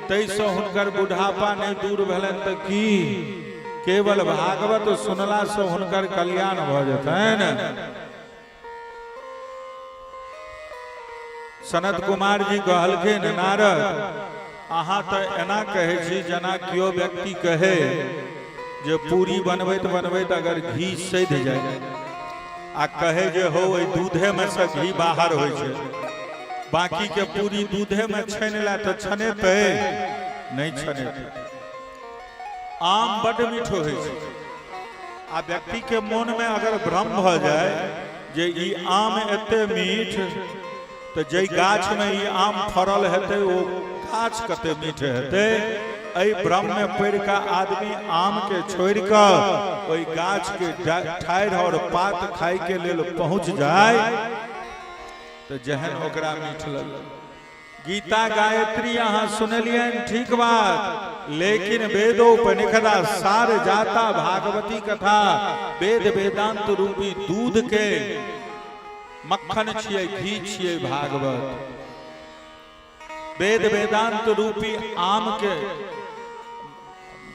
ताहिसँ हुनकर बुढ़ापा नहि दूर भेलनि, तऽ की केवल भागवत सुनलासँ हुनकर कल्याण भऽ जेतनि? सनत कुमार जी कहलखिन, नारद, अहाँ तऽ एना कहै छी जेना केओ व्यक्ति कहे जे पूरी बनबैत बनबैत अगर घी सधि जाय आ कहे जे हो, ओहि दूधेमे से घी बाहर होइ छै, बाकी के पूरी दूधेमे छानि ला, तऽ छनेतै? नहि छनेतै। आम बड्ड मीठ होइ छै आ व्यक्ति के मोनमे अगर भ्रम भऽ जाय जे ई आम एते मीठ, तऽ जाहि गाछमे ई आम फड़ल हेतै, ओ गाछ कते मीठ हेतै। एहि भ्रममे पड़ि कऽ आदमी आमके छोड़ि कऽ ओहि गाछके ठाढ़ि आओर पात खायके लेल पहुँच जाय, तऽ जेहन ओकरा मीठ लगल। गीता गायत्री अहाँ सुनलियनि, ठीक बात, लेकिन वेदोपनिषदा सार जाता भागवती कथा, वेद वेदांत रूपी दूध के मक्खन छियै, घी छियै भागवत। वेद वेदांत रूपी आम के,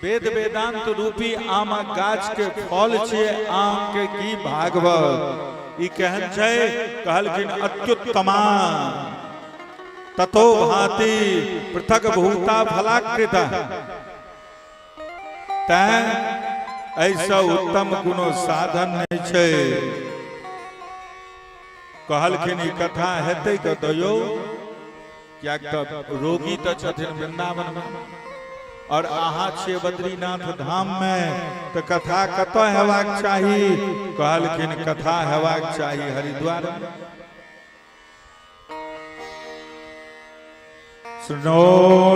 वेद वेदांत रूपी आमक गाछ के फल छियै आम के की भागवत। ई केहन छै? कहलखिन अत्युत्तमा ततो भांति पृथक भूता फलाकृत। तैं ऐसा उत्तम कोनो साधन नहि छै। कहलखिन, ई कथा हेतै कतऽ यौ? किएक तऽ रोगी तऽ छथिन वृंदावनमे और अहाँ छियै बद्रीनाथ धाममे, तऽ कथा कतऽ हेबाक चाही? कहलखिन, कथा हेबाक चाही हरिद्वारमे। सुनो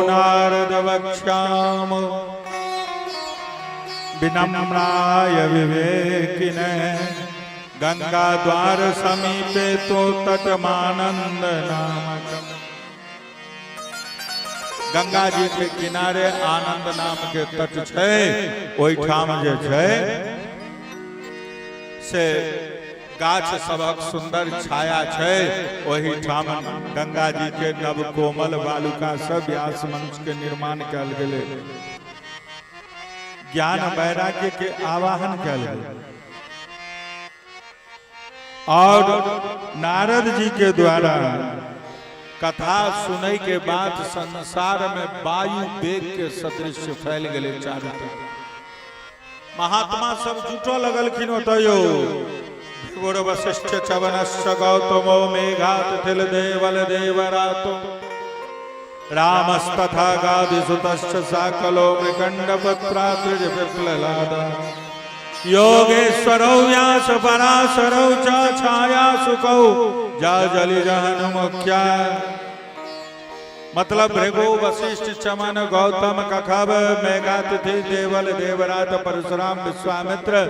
नारद वक्ष्याम विनम्राय विवेकिने, गंगा द्वार समीपे तो तटमानंद नामक। गंगा जी के किनारे आनंद नाम के तट छै, ओहिठाम जे छै से गाछ सबक सुंदर छाया छै। ओहिठाम गंगा जी के नव कोमल बालुका से व्यास मंच के निर्माण कयल गेलै, ज्ञान वैराग्य के आवाहन कयल गेल और नारद जी के द्वारा कथा सुनै के बाद संसार में वायु वेग के सदृश फैल गेलै। चारू तरफ महात्मा सब जुटऽ लगलखिन ओतऽ यौ। भृगुर वशिष्ठ चवनश्च गौतमो मेघातिथिल देवल देवरातो, रामस्तथा गादिसुतश्च साकलो मृकण्डपत्रात्रिज पिप्ललाद, योगेश्वरौ व्यास पराशरौ च छाया सुकौ जाजलि जहन मुख्या। मतलब भृगु, वशिष्ठ, चमन, गौतम, कखब, मेघातिथि, देवल, देवरात, परशुराम, विश्वामित्र,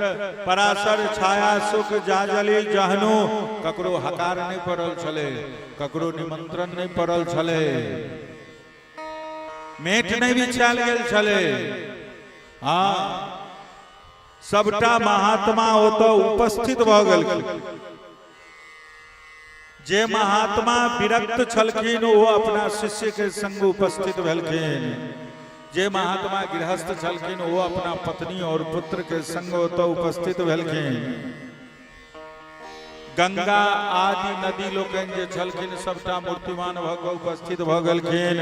पराशर, छाया सुख, जाजली, जहनु, ककरो हकार नहीं पड़ल छले, ककरो निमंत्रण नहीं पड़ल छले, मेट नहीं बिछायल गेल छले। हाँ, सबटा महात्मा ओतऽ उपस्थित भऽ गेलखिन। जे महात्मा विरक्त छलखिन, ओ अपना शिष्य के संग उपस्थित भेलखिन। जे महात्मा गृहस्थ छलखिन, ओ अपना पत्नी और पुत्र के संग ओतऽ उपस्थित भेलखिन। गंगा आदि नदी लोकनि जे छलखिन, सबटा मूर्तिमान भऽ कऽ उपस्थित भऽ गेलखिन।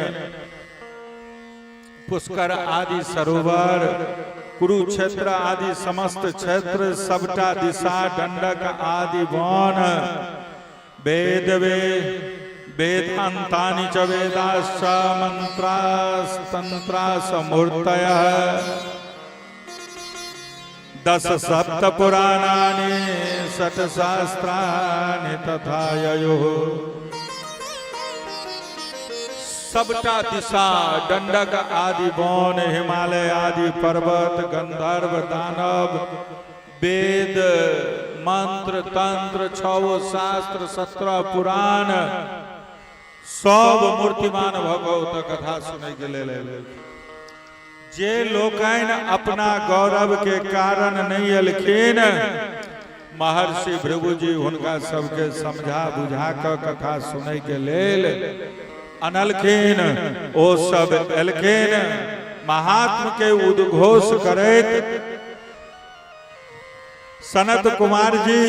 पुष्कर आदि सरोवर कुरुक्षेत्र आदि समस्त क्षेत्र, सबटा दिशा, दंडक आदि वन, वेद वे वेदांतानि च वेदाश्च मंत्रास्तंत्रास मूर्तयः 10 सप्त पुराणानि 6 शास्त्राणि तथा ययुः। सबटा दिशा, दंडक आदि वन, हिमालय आदि पर्वत, गंधर्व दानव, वेद मंत्र तंत्र, छओ शास्त्र, 17 पुराण, सब मूर्तिमान भऽ कऽ ओतऽ कथा सुनय के लेल एलै। जे लोकनि अपना गौरव के कारण नहि एलखिन, महर्षि भृगुजी हुनका सबके समझा बुझा कऽ कथा सुनय के लेल अनलखिन। ओ सब एलखिन महात्म के उद्घोष करैत। सनत कुमार जी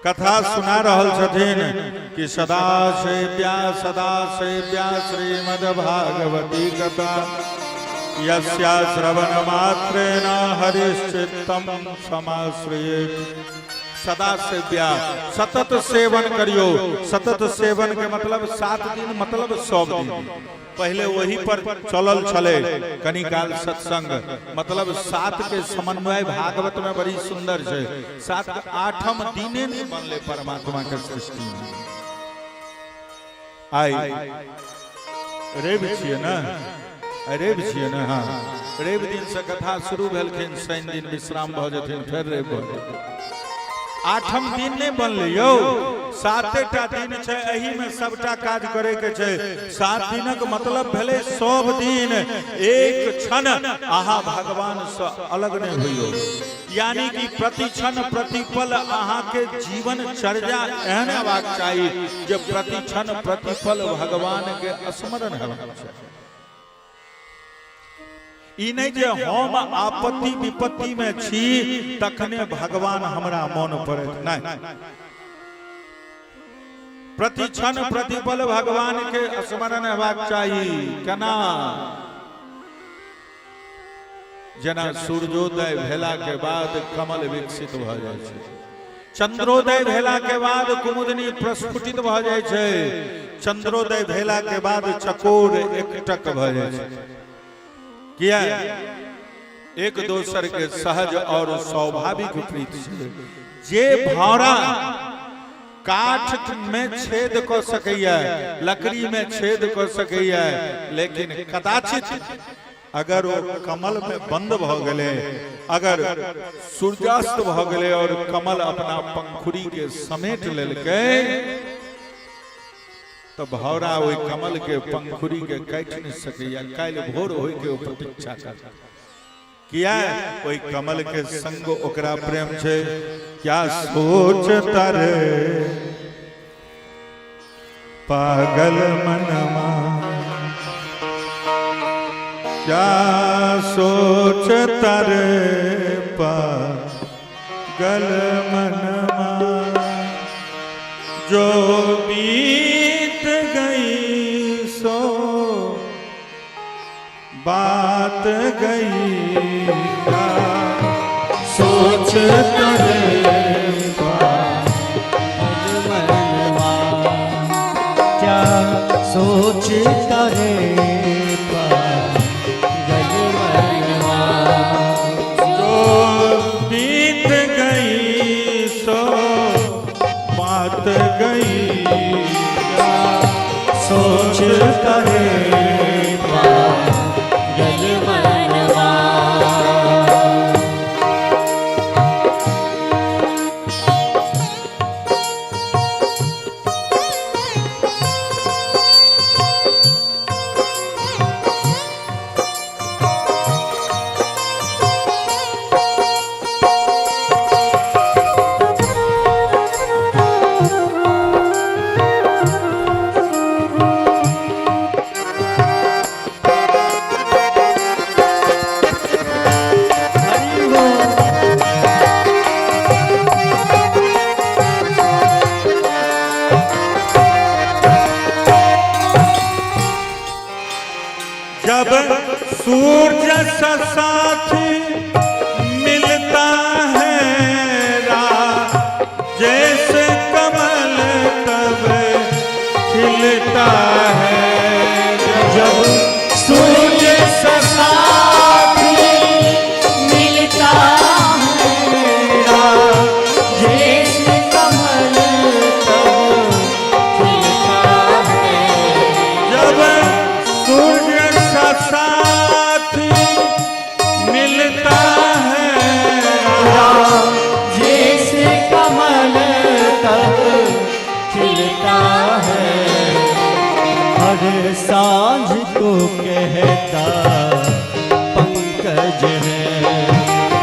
कथा सुना रहल छथिन कि सदा सेव्या सदा सेव्या श्रीमद् भागवती कथा यस्या श्रवण मात्रेण हरिश्चित्तम समाश्रयेत। सदा सेव्या, सतत सेवन करियो। सतत सेवन के मतलब 7 दिन, मतलब सब दिन। पहले वही पर चलल छले कनी काल सत्संग, मतलब 7 के समन्वय भागवत में बड़ी सुंदर छै। 7 के 8म दिने नहीं बनले परमात्मा के सृष्टि में। आई रवि छियै ने, आइ रवि छियै ने, हाँ रवि दिन से कथा शुरू भेलखिन, शनि दिन विश्राम भऽ जेथिन, फेर रवि भऽ जेथिन। 8म दिन नहीं बनले यौ, 7टा दिन छै, एही में सबटा काज करे के छै। 7 दिनक मतलब भेलै सब दिन एक क्षण अहाँ भगवान से अलग नहीं होइयो, यानी कि प्रति क्षण प्रतिपल अहाँ के जीवन चर्या एहन हेबाक चाही जे प्रति क्षण प्रतिपल भगवान के स्मरण हेबाक चाही। ई नहीं जे हम आपत्ति विपत्ति में छी तखने भगवान हमरा मन पड़त, नहीं, प्रति क्षण प्रतिपल भगवान के स्मरण हेबाक चाही। केना? जेना सूर्योदय भेला के बाद कमल विकसित भऽ जाइ छै, चंद्रोदय भेला के बाद कुमुदनी प्रस्फुटित भऽ जाइ छै, चंद्रोदय भेला के बाद चकोर एकटक भऽ जाइ छै। किया? एक दोसर के सहज और स्वाभाविक प्रीत छै। जे भौरा काठ में छेद कऽ सकैया, लकड़ी में छेद कऽ सकैया, लेकिन कदाचित अगर वो कमल में बंद भऽ गेलै, अगर सूर्यास्त भऽ गेलै और कमल अपना पंखुड़ी के समेट लेलकै, तऽ भौरा ओहि कमल के पंखुड़ी के काटि नहि सकैया। काल्हि भोर होय के ओ प्रतीक्षा करत। किया? ओहि कमल के संग ओकरा प्रेम छै। क्या सोच तरे पागल मनमा, क्या सोच तरे पागल मनमा, जो बीत गई सो बात गई, क्या सोच तरे पागल मनवा, क्या सोच तरे पागल मनवा, जो बीत गई सो बात गई, क्या सोच तरे पागल मनवा। हरि बोल। जब सूर्य सा साथी मिलता है रात, जैसे कमल तब खिलता है। जब सूर्य सा साथी मिलता है, जैसे कमल तब खिलता है। जब सूर्य सा साथी मिलता है, जैसे कमल तब खिलता है। हर सांझ को कहता पंकज है,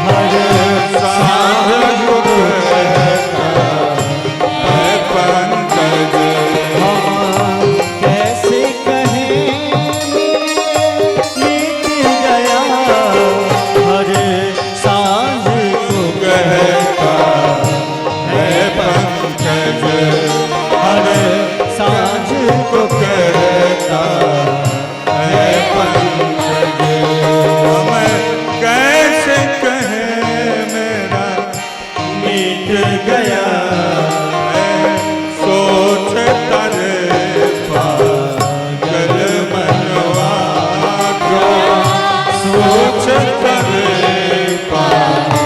हर सांझ को कहता है पंकज। हम कैसे कहें मिट गया, हर सांझ को कहता है पंकज, हर सांझ को कहता है पंकज। हम कैसे कहें मेरा मिट गया, है सोच तरे पागल मनवा को, सोच तरे पागल।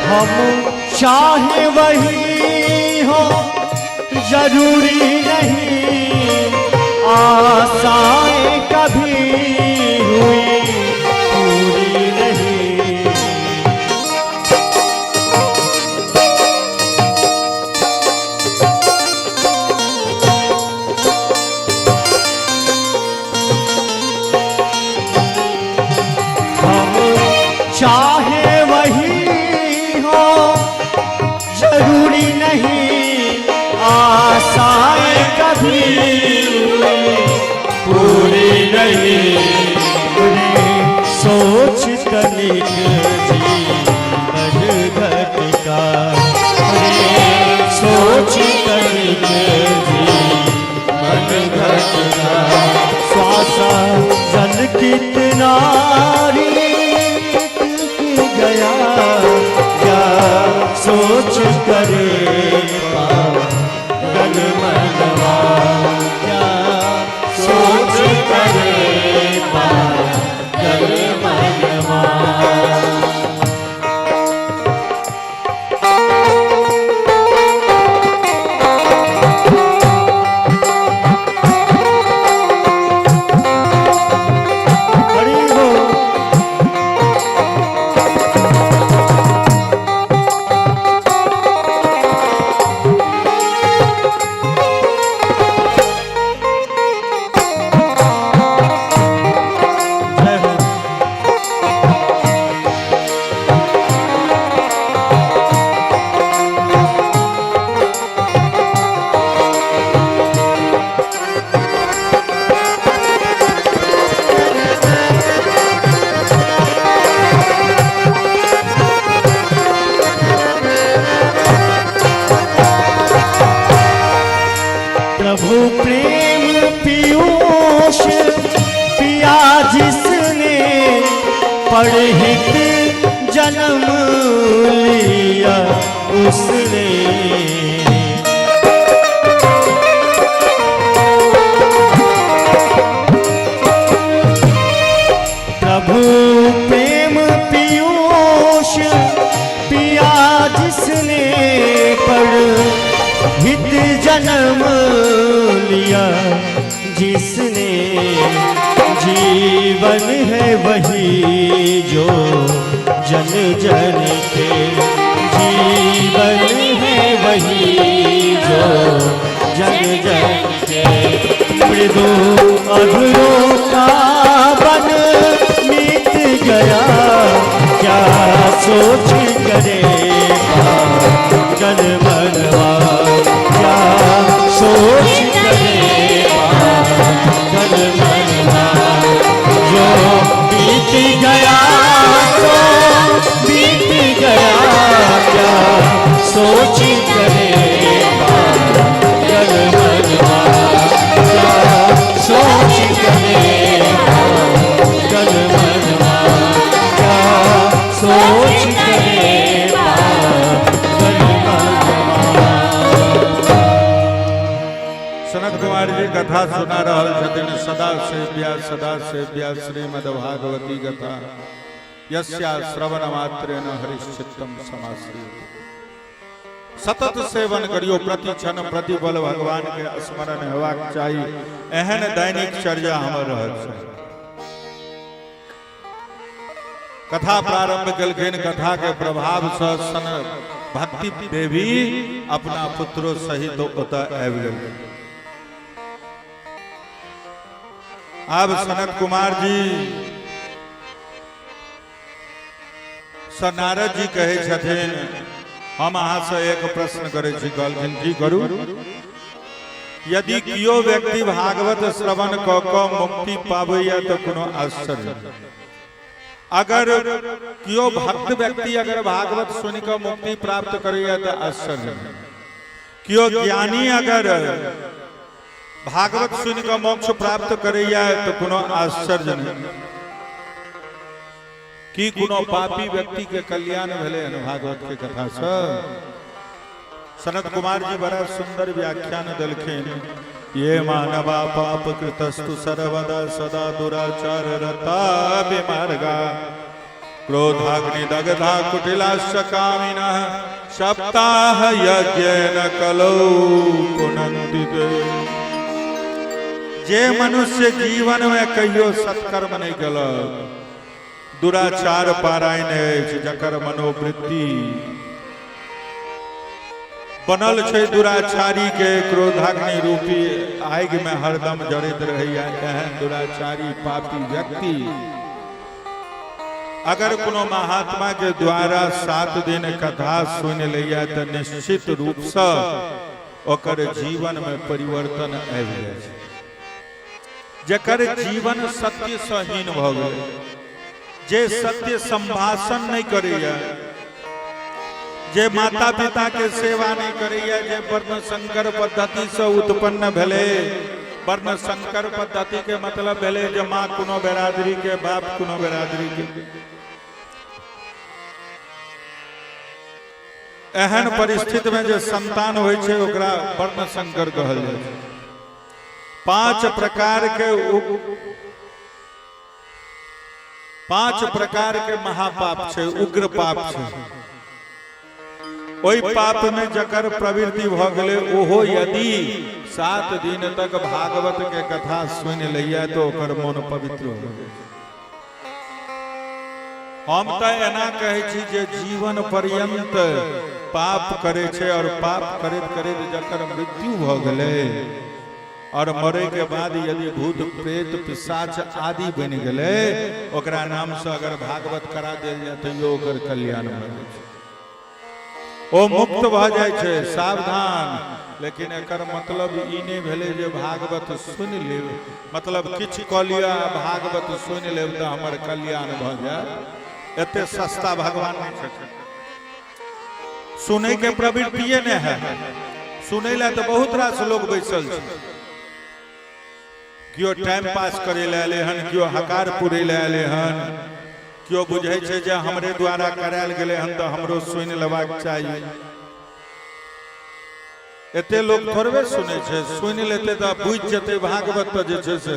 हम चाहे वही हो जरूरी नहीं, आशाएं कभी हुई पूरी नहीं। हम चाहे वही हो जरूरी नहीं, आशाएं कभी हुई पूरी नहीं। रे सोच तनिक जीवन घट का, रे सोच तनिक जीवन घट का। श्वासा जल कितना रीत गया, क्या सोच करे पागल मनवा, क्या सोच करे पागल मनवा। हरि बोल। जय हो। प्रभु प्रेम पीयूष पिया जिसने परहित जन्म लिया उसने। प्रभु प्रेम पीयूष पिया जिसने पर हित जन्म लिया जिसने, जीवन है वही जो जन जन के, जीवन है वही जो जन जन के। मृदु अधरों का बन मिट गया, क्या सोच करे पागल मनवा, क्या सोच करे पागल मनवा। जो बीत गया सो बीत गया, क्या सोच करे पागल मनवा, क्या सोच करे पागल मनवा, क्या सोच करे पागल मनवा। सनत कुमार जी कथा सुना रहल छथिन। सदा सेव्या सदा सेव्या श्रीमद् भागवती कथा, यस्या श्रवण मात्रेण हरिश्चित्तम समाश्रियते। सतत सेवन करियो, प्रति क्षण प्रतिपल भगवान के स्मरण हेबाक चाही। एहन दैनिक चर्या हमर रहल छै। कथा प्रारंभ केलखिन। कथा के प्रभाव से सन भक्ति देवी अपना पुत्रो सहित ओतऽ आबि गेल। आब सनत कुमार जी स नारद जी कहै छथिन, हम अहाँ से एक प्रश्न करै छी। कहलखिन, की करू? यदि कियो व्यक्ति भागवत श्रवण कऽ कऽ मुक्ति पाबैया तऽ कोनो आश्चर्य नहि। अगर कियो भक्त व्यक्ति अगर भागवत सुनि कऽ मुक्ति प्राप्त करैया तऽ आश्चर्य नहि। कियो ज्ञानी अगर भागवत सुनि कऽ मोक्ष प्राप्त करैया तऽ कोनो आश्चर्य नहि। की कोनो पापी व्यक्ति के कल्याण भेलै हन भागवत के कथा से? सनत कुमार जी बड़ा सुंदर व्याख्यान देलखिन। ये मानवा पाप कृतस्तु सर्वदा सदा दुराचार रता विमार्गा, क्रोधाग्नि दग्धा कुटिलाश्च कामिनः, सप्ताह यज्ञेन कलौ पुनन्ति ते। जे मनुष्य जीवन में कहियो सत्कर्म नहीं केलक, दुराचार पारायण अछि, जकर मनोवृत्ति बनल छै दुराचारी के, क्रोधाग्नि रूपी आगि में हरदम जरैत रहैया, एहन दुराचारी पापी व्यक्ति अगर कोनो महात्मा के द्वारा 7 दिन कथा सुनि लैया तऽ निश्चित रूप से ओकर जीवन में परिवर्तन आबि जाइ छै। जकर जीवन सत्य से हीन भऽ गेलै, जे सत्य संभाषण नहि करैया, जे माता पिता के सेवा नहि करैया, जे वर्ण संकर पद्धति से उत्पन्न भेलै। वर्ण संकर पद्धति के मतलब भेलै जे माँ कोनो बिरादरी के, बाप कोनो बिरादरी के, एहन परिस्थिति में जे संतान होइ छै ओकरा वर्ण संकर कहल जाइ छै। 5 प्रकार के 5 प्रकार के महापाप छै, उग्र पाप छै। ओहि पाप में जकर प्रवृत्ति भ गेलै, ओहो यदि 7 दिन तक भागवत के कथा सुनि लैया तो ओकर मन पवित्र हो जाइ छै। हम तऽ एना कहै छी जे जीवन पर्यंत पाप करै छै और पाप करैत करैत जकर मृत्यु भऽ गेलै और मरे के बाद यदि भूत प्रेत पिशाच आदि बनि गेलै, ओकरा नाम से अगर भागवत करा देल जाय तैयो ओकर कल्याण भऽ जाइ छै, ओ मुक्त भऽ जाइ छै। सावधान, लेकिन एकर मतलब ई नहि भेलै जे भागवत सुनि लेब, मतलब किछु कऽ लिअ आ भागवत सुनि लेब तऽ हमर कल्याण भऽ जायत। एते सस्ता भगवान नहि छथिन। सुनै के प्रवृत्तिए नहि है। सुनै लए तऽ बहुत रास लोग बैसल छै। केओ टाइम पास करै लए एलै हन, केओ हकार पुरै लए एलै हन, केओ बुझै छै जे हमरे द्वारा करायल गेलै हन तऽ हमरो सुनि लेबाक चाही। एते लोक थोड़बे सुनै छै। सुनि लेतै तऽ बुझि जेतै भागवत तऽ जे छै से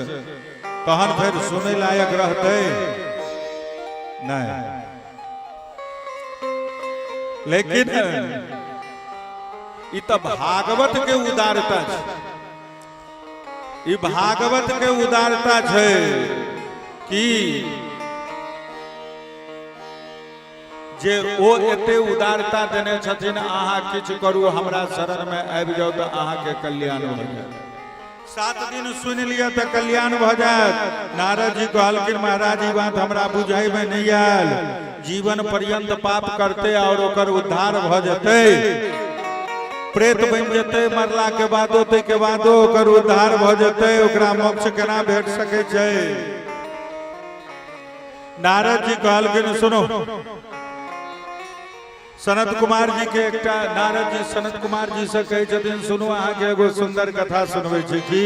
तहन फेर सुनै लायक रहतै नहि। लेकिन ई तऽ भागवत के उदारता छै, ई भागवत के उदारता छै कि जे ओ एते उदारता देने छथिन, अहाँ किछु करू, हमरा शरण में आबि जाउ तऽ अहाँके कल्याण भऽ जायत। 7 दिन सुनि लिअ तऽ कल्याण भऽ जायत। नारद जी कहलखिन, महाराज, ई बात हमरा बुझैमे नहि आयल। जीवन पर्यंत पाप करते और ओकर उद्धार भऽ जेतै, प्रेत बनि जेतै मरला के बादो, ताहिके बादो ओकर उद्धार भऽ जेतै, ओकरा मोक्ष केना भेट सकै छै? नारद जी कहलखिन, सुनो, सनत कुमार जी के एकटा नारद जी सनत कुमार जी से कहै छथिन, सुनू, अहाँके एगो सुंदर कथा सुनबै छी कि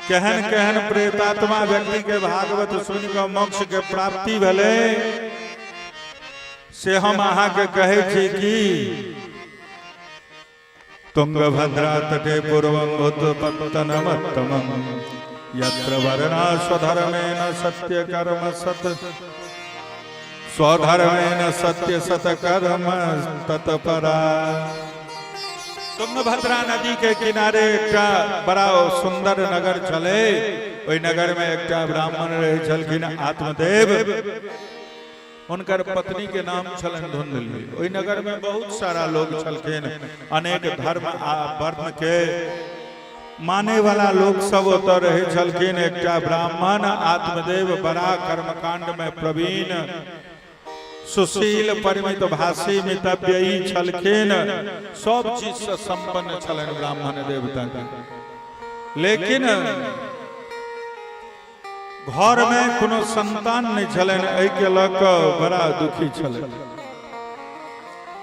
केहन केहन प्रेतात्मा व्यक्ति के भागवत सुनि कऽ मोक्ष के प्राप्ति भेलै, से हम अहाँके कहै छी कि तुंगभद्रा तटे पूर्वं भूतपत्तनमत्तमं यत्र वर्णा स्वधर्मेण सत्य कर्म सत स्वधर्मेण सत्य सतकर्म तत्परा। तुंगभद्रा नदी के किनारे एकटा बड़ा सुंदर नगर छलै। ओहि नगर में एकटा ब्राह्मण रहै छलखिन आत्मदेव। हुनकर पत्नी के नाम छलनि धुंधली। ओहि नगर में बहुत सारा लोग छलखिन। अनेक धर्म आ वर्ण के माने वाला लोग सब ओतऽ रहै छलखिन। एकटा ब्राह्मण आत्मदेव बड़ा कर्मकांड में प्रवीण, सुशील, परिमित भाषी, मितव्ययी छलखिन। सब चीज से संपन्न छलनि ब्राह्मण देवता के। लेकिन घर में कोनो संतान नहीं छलनि, एहिके लऽ कऽ बड़ा दुखी छलनि।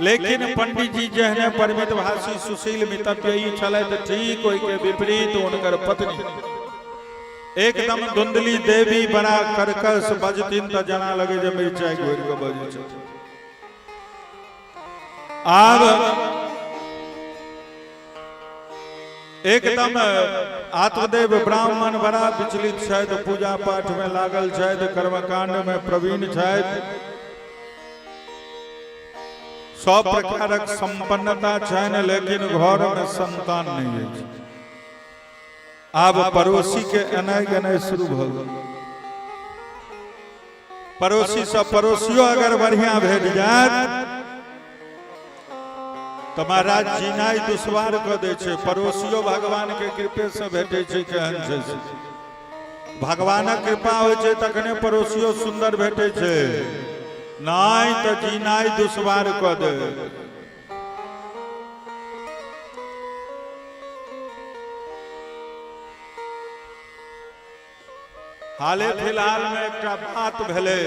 लेकिन पंडित जी जेहने परिमित भाषी, सुशील, मितव्ययी छलथि, ठीक ओहिके विपरीत हुनकर पत्नी एकदम धुंधली देवी, बड़ा कर्कश। बजथिन तऽ जेना लगे जे मिरचाइ घोरि कऽ बजै छथिन। आब एकदम आत्मदेव ब्राह्मण बड़ा विचलित छथि। पूजा पाठ में लागल छथि, कर्मकांड में प्रवीण छथि, सब प्रकारक संपन्नता छनि, लेकिन घर में संतान नहीं अछि। आब पड़ोसी के एनाइ गेनाइ शुरू भऽ गेल। पड़ोसी से पड़ोसियो अगर बढ़िया भेट जायत तऽ महाराज जीनाइ दुश्वार कऽ दै छै। पड़ोसियो भगवान के कृपे से भेटै छै। केहन छै से भगवानक कृपा होइ छै तखने पड़ोसियो सुंदर भेटै छै, नहि तऽ जीनाइ दुश्वार कऽ दे। हाले फिलहाल में एकटा बात भेलै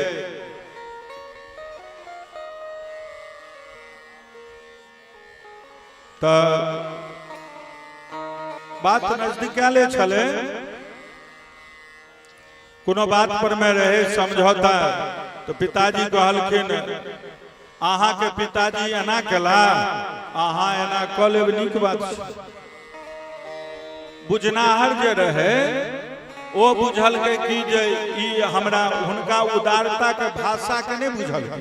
तऽ बात नजदीकाले छलै। कोनो बात पर में रहे समझौता, तऽ पिताजी कहलखिन, अहाँके पिताजी एना केला, अहाँ एना कऽ लेब, नीक बात छै। बुझनाहर जे रहे ओ बुझलकै कि जे ई हमरा हुनका उदारता के भाषा के नहि बुझलकै।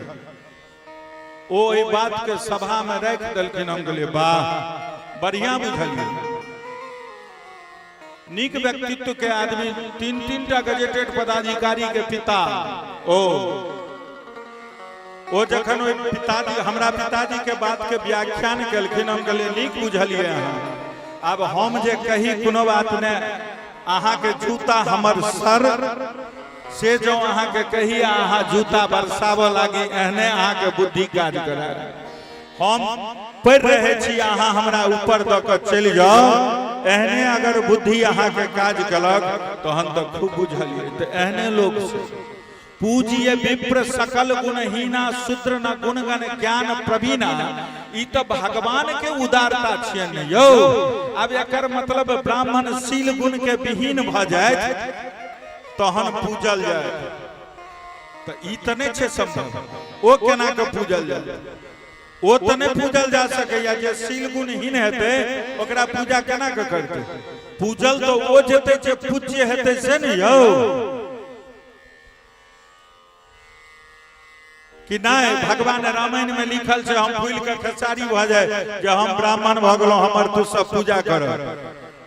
ओ एहि बात के सभा में राखि देलखिन। हम कहलियै, वाह, बढ़िया बुझलियै। नीक व्यक्तित्व के आदमी, तीन तीन टा गजेटेड पदाधिकारी के पिता। ओ ओ जखन ओहि पिताजी हमरा पिताजी के बात के व्याख्यान केलखिन, हम कहलियै, नीक बुझलियै अहाँ। आब हम जे कही कोनो बात नहि, अहाँके जूता हमर सर, से जँ अहाँके कही आ अहाँ जूता बरसाबऽ लागी, एहने अहाँके बुद्धि काज करे। हम पढ़ि रहै छी, अहाँ हमरा ऊपर दऽ कऽ चलि जाउ, एहने अगर बुद्धि अहाँके काज केलक तहन तऽ खूब बुझलियै। तऽ एहने लोक छै। पूजिय विप्र सकल गुणहीना, शूद्र न गुणगण ज्ञान प्रवीणा। ई तऽ भगवान के उदारता छियनि ने यौ। आब एकर मतलब ब्राह्मण शील गुण के विहीन भऽ जाय तहन पूजल जाय, तऽ ई तऽ नहि छै संभव। ओ केना के पूजल जाय? ओ तऽ नहि पूजल जा सकैया। जे शील गुणहीन हेतै ओकरा पूजा केना के करतै? पूजल तऽ ओ जेतै जे पूज्य हेतै से ने यौ, कि नहि? भगवान रामायण में लिखल छै, हम फूल के खेसारी भऽ जाय जे हम ब्राह्मण भऽ गेलहुँ, हमर तू सब पूजा कर।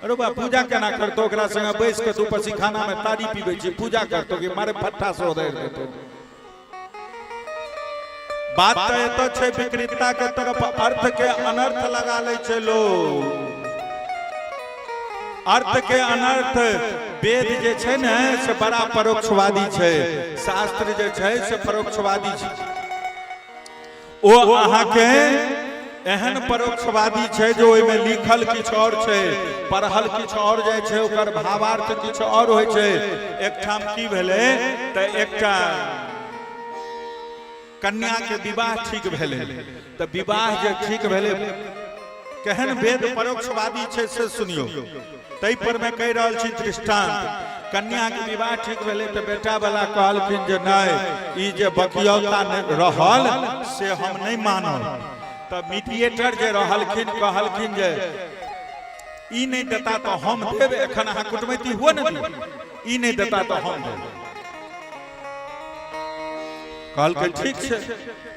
अरे बा, पूजा केना करतो? ओकरा संगे बैस के तू पसीखाना में ताड़ी पीबै छी, पूजा करतो कि मारे फट्टा से उधेड़ देतो? बात तऽ एतऽ छै, विकृतता के तरफ अर्थ के अनर्थ लगा लै छै लोग। अर्थ के अनर्थ। वेद जे छै ने से बड़ा परोक्षवादी छै, शास्त्र जे छै से परोक्षवादी छै। ओ अहाँके एहन परोक्षवादी छै जे ओहिमे लिखल किछु आओर छै, पढ़ल किछु आओर जाइ छै, ओकर भावार्थ किछु आओर होइ छै। एकठाम की भेलै तऽ एकटा कन्या के विवाह ठीक भेलै। तऽ विवाह जे ठीक भेलै, केहन वेद परोक्षवादी छै से सुनियौ, ताहि पर मैं कहि रहल छी दृष्टांत। कन्या के विवाह ठीक भेलै तऽ बेटा वाला कहलखिन जे नहि, ई जे बकियौता रहल से हम नहि मानब। तऽ मीडिएटर जे रहलखिन कहलखिन जे ई नहि देता तऽ हम देब, एखन अहाँ कुटमैती हुअ ने दियौ, ई नहि देता तऽ हम देब। कहलकै ठीक छै।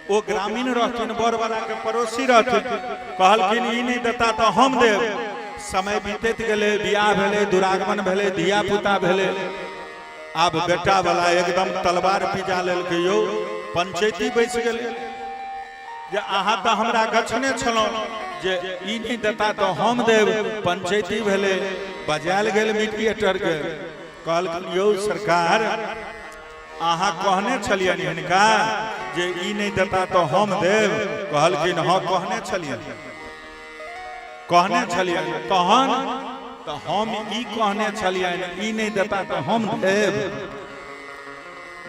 ओ ग्रामीण रहथिन, बर वाला के पड़ोसी रहथिन। कहलखिन ई नहि देता तऽ हम देब। समय बीतैत गेलै, बियाह भेलै, दुरागमन भेलै, धिया पुता भेलै। आब बेटा वाला एकदम तलवार पिजा लेलकै यौ। पंचैती बैस गेलै जे अहाँ तऽ हमरा गछने छलहुँ जे ई नहि देता तऽ हम देब। पंचैती भेलै, बजायल गेल मीडिएटर के। कहलखिन यौ सरकार, अहाँ कहने छलियनि हिनका जे ई नहि देता तऽ हम देब? कहलखिन हँ, कहने छलियनि, कहने छलियनि। तहन तऽ हम ई कहने छलियनि ई नहि देता तऽ हम देब।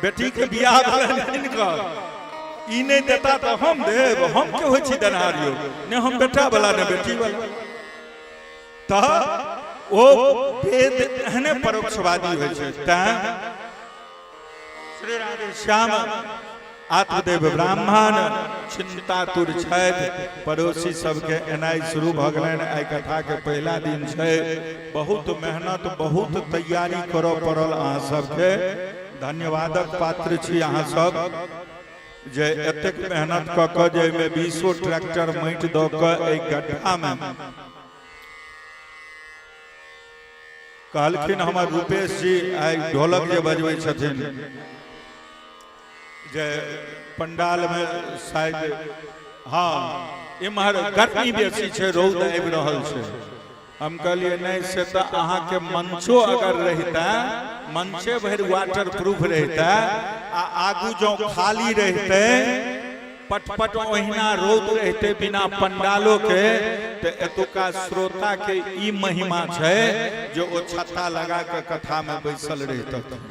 बेटी के बियाह भेलनि हिनकर, ई नहि देता तऽ हम देब। हम के होइ छी देनहार यौ? ने हम बेटा वाला ने बेटी वाला। तऽ ओ वेद एहने परोक्षवादी होइ छै। तैं श्री राधे श्याम आत्मदेव ब्राह्मण चिंतातुर छथि। पड़ोसी सबके एनाइ शुरू भऽ गेलनि। आइ कथा के पहिला दिन छै। बहुत मेहनत, बहुत तैयारी करऽ पड़ल अहाँ सबके। धन्यवादक पात्र छी अहाँ सब जे एतेक मेहनत कऽ कऽ जे एहिमे 20 ट्रैक्टर माटि दऽ कऽ एहि गड्ढामे। कहलखिन हमर रूपेश जी आइ ढोलक जे बजबै छथिन जे पंडालमे शायद हँ इम्हर गर्मी बेसी छै, रौद आबि रहल छै। हम कहलियै नहि, से तऽ अहाँके मंचो अगर रहितै, मंचे भरि वाटर प्रूफ रहितै आ आगू जँ खाली रहितै, पटपट ओहिना रौद रहितै बिना पंडालो के, तऽ एतुका श्रोता के ई महिमा छै जे ओ छत्ता लगा कऽ कथा मे बैसल रहितथिन।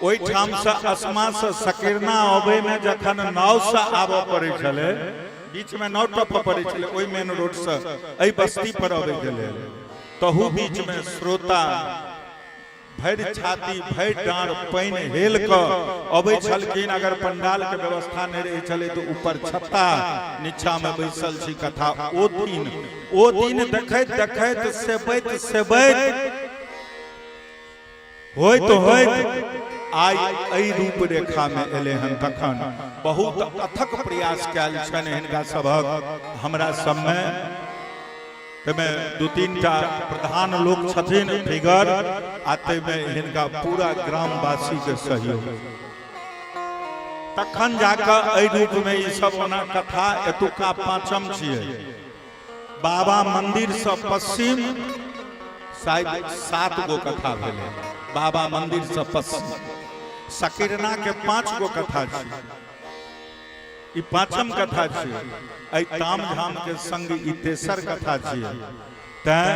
ओहिठामसँ असमासँ सकिरना अबैमे जखन नावसँ आबऽ पड़ै छलै, बीचमे नाव टपऽ पड़ै छलै ओहि मेन रोडसँ एहि बस्ती पर अबैके लेल, तहू बीचमे श्रोता भरि छाती भरि डाँड़ पानि हेल कऽ अबै छलखिन। अगर पंडालके व्यवस्था नहि रहै छलै तऽ ऊपर छत्ता नीचाँमे बैसल छी कथा। ओ दिन देखैत देखैत सेबैत सेबैत होइत होइत आइ एहि रूपरेखामे एलै हन। तखन बहुत अथक प्रयास कयल छनि हिनका सभक। हमरा सबमे ताहिमे 2-3 टा प्रधान लोक छथिन फिगर, आ ताहिमे हिनका पूरा ग्रामवासीके सहयोग, तखन जाकऽ एहि रूपमे ई सब। ओना कथा एतुका 5म छियै। बाबा मंदिर से पश्चिम शायद 7 गो कथा भेलै। बाबा मंदिर से पश्चिम सकिरना के 5 गो कथा छै, ई 5म कथा छै। एहि ताम झाम के संग ई तेसर कथा छियै। तैं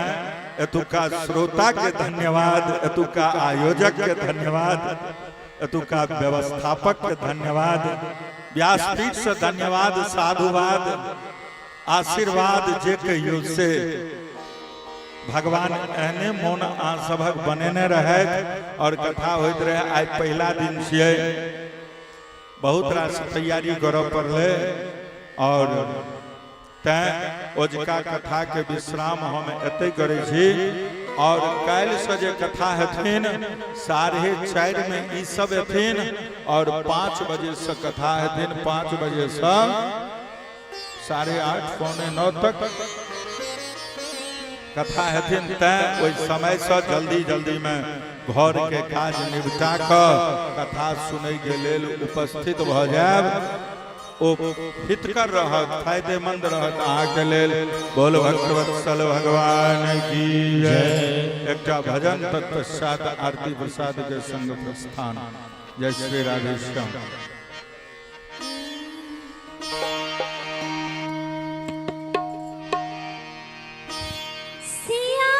एतुका श्रोता के धन्यवाद, एतुका आयोजक के धन्यवाद, एतुका व्यवस्थापक के धन्यवाद, व्यासपीठ से धन्यवाद, साधुवाद, आशीर्वाद जे कहियो से भगवान एहने मोन अहाँ सभक बनेने रहथि और कथा होइत रहे। आइ पहिला दिन छियै, बहुत रास तैयारी करऽ पड़लै और तैं ओजका कथा के विश्राम हम एतै करै छी। और काल्हिसँ जे कथा हेथिन 4:30 में ई सब हेथिन और 5 बजे से कथा हेथिन, 5 बजे से 8:30 8:45 तक कथा हेथिन। तैं ओहि समयसँ जल्दी जल्दीमे घरके काज निपटा कऽ कथा सुनैके लेल उपस्थित भऽ जायब। ओ हितकर रहत, फायदेमंद रहत अहाँके लेल। बोल भक्तवत्सल भगवान की जय। एकटा भजन, तत्पश्चात आरती प्रसाद के संग प्रस्थान। जय श्री राधेश्याम। सिया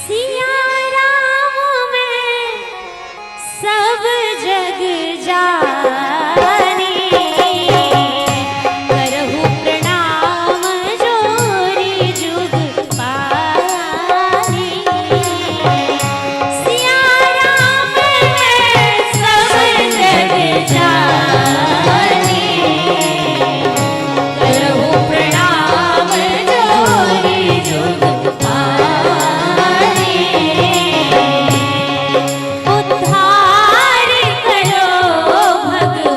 सिया राम में सब जग जानी, करहु प्रणाम जोरी जुग पानी। सिया राम में सब जग जानी, करहु प्रणाम जोरी जुग पानी। उद्धार करो भगवान।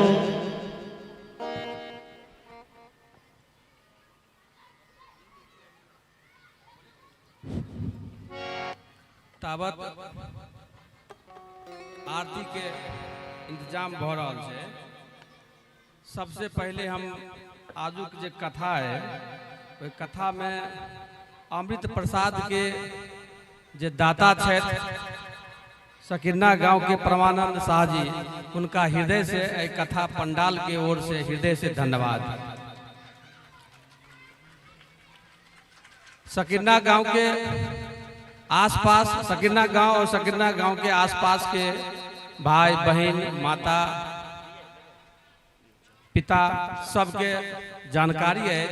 हो। तावत आरती के इंतजाम भ रहल छै। सबसे पहले हम आजुक जे कथा है ओहि कथा में अमृत प्रसाद के जे दाता छथि सकिरना गांव के परमानंद शाह जी, उनका हृदय से एहि कथा पंडाल के ओर से हृदय से धन्यवाद। सकिरना गांव के आसपास, सकिरना गांव और सकिरना गांव के आसपास के भाई बहन माता पिता सबके जानकारी है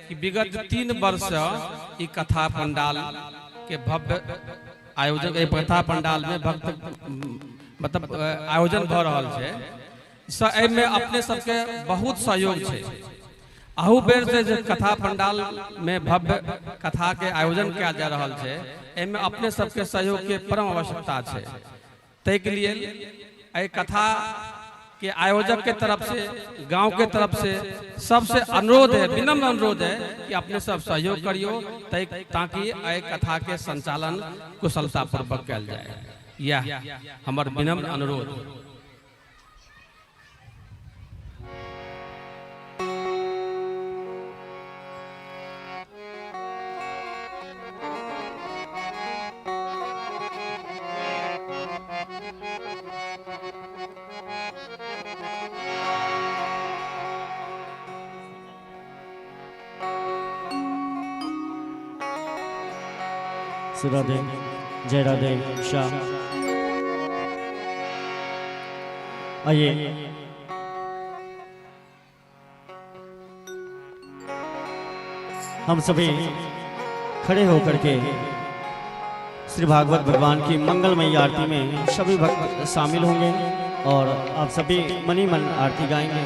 कि विगत 3 वर्ष से ई कथा पंडाल के भव्य आयोजन, एहि कथा पंडाल में भक्त मतलब आयोजन भ रहल छै। एहिमे अपने सबके बहुत सहयोग छै। अहू बेर से जे कथा पंडाल में भव्य कथा के आयोजन कयल जा रहल छै, एहिमे अपने सबके सहयोग के परम आवश्यकता छै। ताहिके लिए एहि कथा के आयोजक के तरफ से, गांव के तरफ से सबसे अनुरोध है, विनम्र अनुरोध है कि अपने सब सहयोग करियो ताकि एहि कथा के संचालन कुशलतापूर्वक कयल जाए। यह हमर विनम्र अनुरोध। श्री राधे, जय राधे श्याम। आइए हम सभी खड़े होकर के श्री भागवत भगवान की मंगलमयी आरती में सभी भक्त शामिल होंगे और आप सभी मनी मन आरती गाएंगे।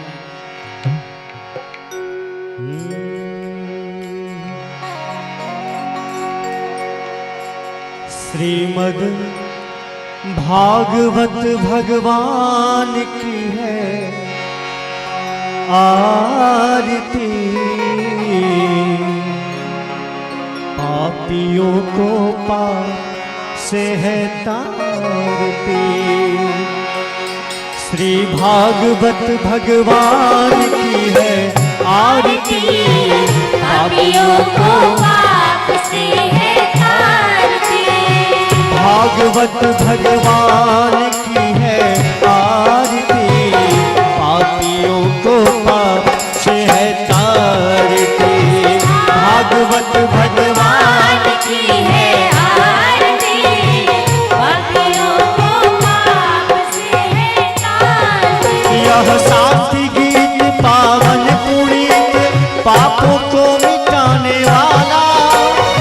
श्रीमद् भागवत भगवान की है आरती, पापियों को पाप से है तारती। श्री भागवत भगवान की है आरती, पापियों को पाप से है तारती। भागवत भगवान की है आरती, पापियों को पाप से है तारती। भागवत भगवान की है आरती, पापियों को पाप से है तारती। यह शांति गीत पावन पुनीत, पापों को मिटाने वाला,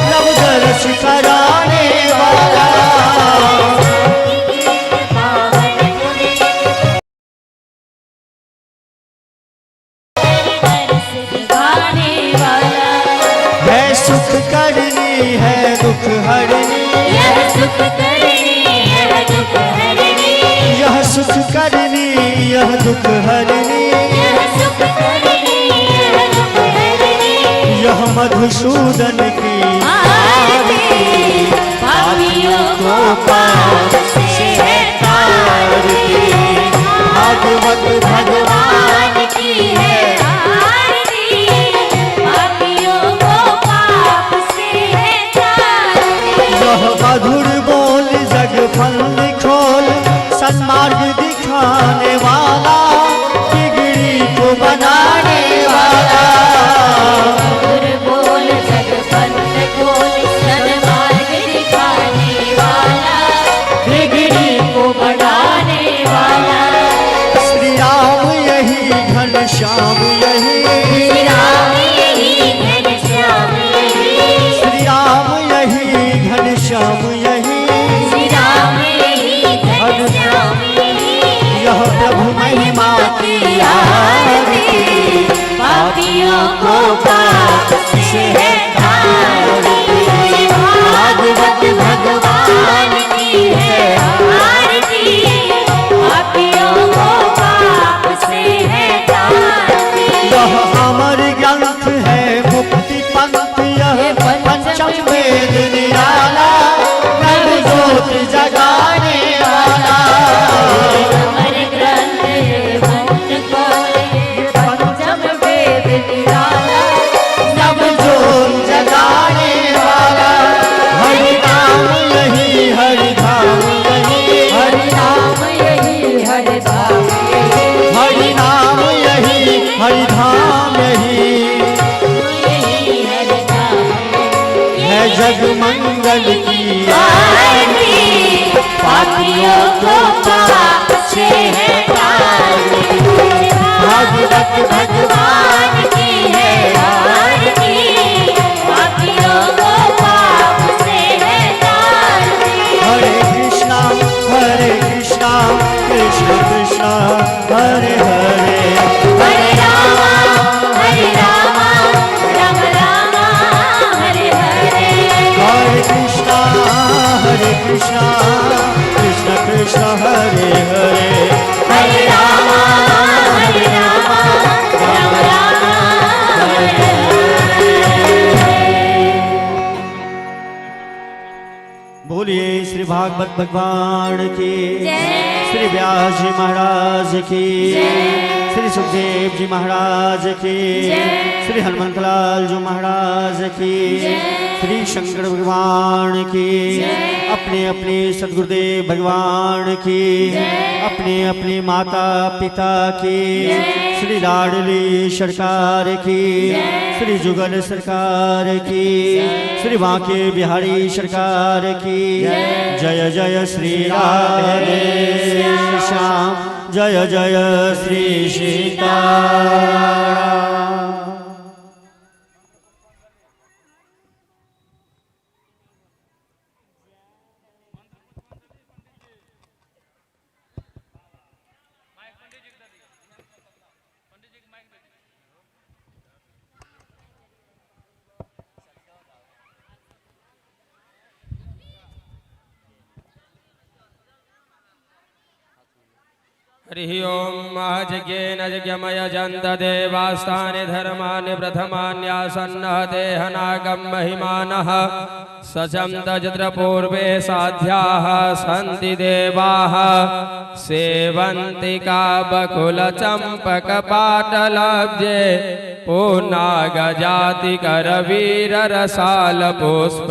नव दर्श कराने वाला। पावन पुनीत दर्श दिखाने वाला। है सुख करनी है दुख हरनी, यह सुख करनी यह दुख हरनी, यह सुख करनी यह दुख हरनी, यह सुख करनी यह दुख हरनी, यह मधुसूदन की आरती, पापियों को पाप से है तारती। भागवत भगवान की है आरती, पापियों को पाप से है तारती। यह मधुर बोल जग फल खोल, सन्मार्ग दिखाने वाला, बिगड़ी को बनाने वाला। मधुर बोल जग फल खोल, सन्मार्ग दिखाने वाला, बिगड़ी को बनाने वाला। श्री राम यही जुगल की आरती, पापियों को पाप से है तारती। भागवत भगवान की है आरती, पापियों को पाप से है तारती। हरे कृष्णा कृष्ण कृष्ण हरे हरे, हरे रामा राम रामा हरे हरे। हरे कृष्णा कृष्ण कृष्ण हरे हरे, हरे रामा राम रामा हरे बोलिए श्री भागवत भगवान की, जय। श्री व्यास जी महाराज की, श्री सुखदेव जी महाराज की, जय। श्री हनुमंतलाल जी महाराज की, जय। श्री शंकर भगवान की, जय। अपने अपने सदगुरुदेव भगवान की, जय। अपने अपने माता पिता की, जय। श्री लाडली सरकार की, जय। श्री जुगल सरकार की, श्री बांके बिहारी सरकार की, जय जय श्री राधे श्याम, जय जय श्री सीताराम। हरि ओम महजज्ञेन यज्ञमयजन्त देवास्तानि धर्माणि प्रथमान्यासन्नः देहनागं महिमानः सचन्त यत्र पूर्वे साध्याः सन्ति देवाः सेवन्ति बकुलचम्पकपाटलाब्जे पूर्णागजातिकरवीररसालपुष्पे।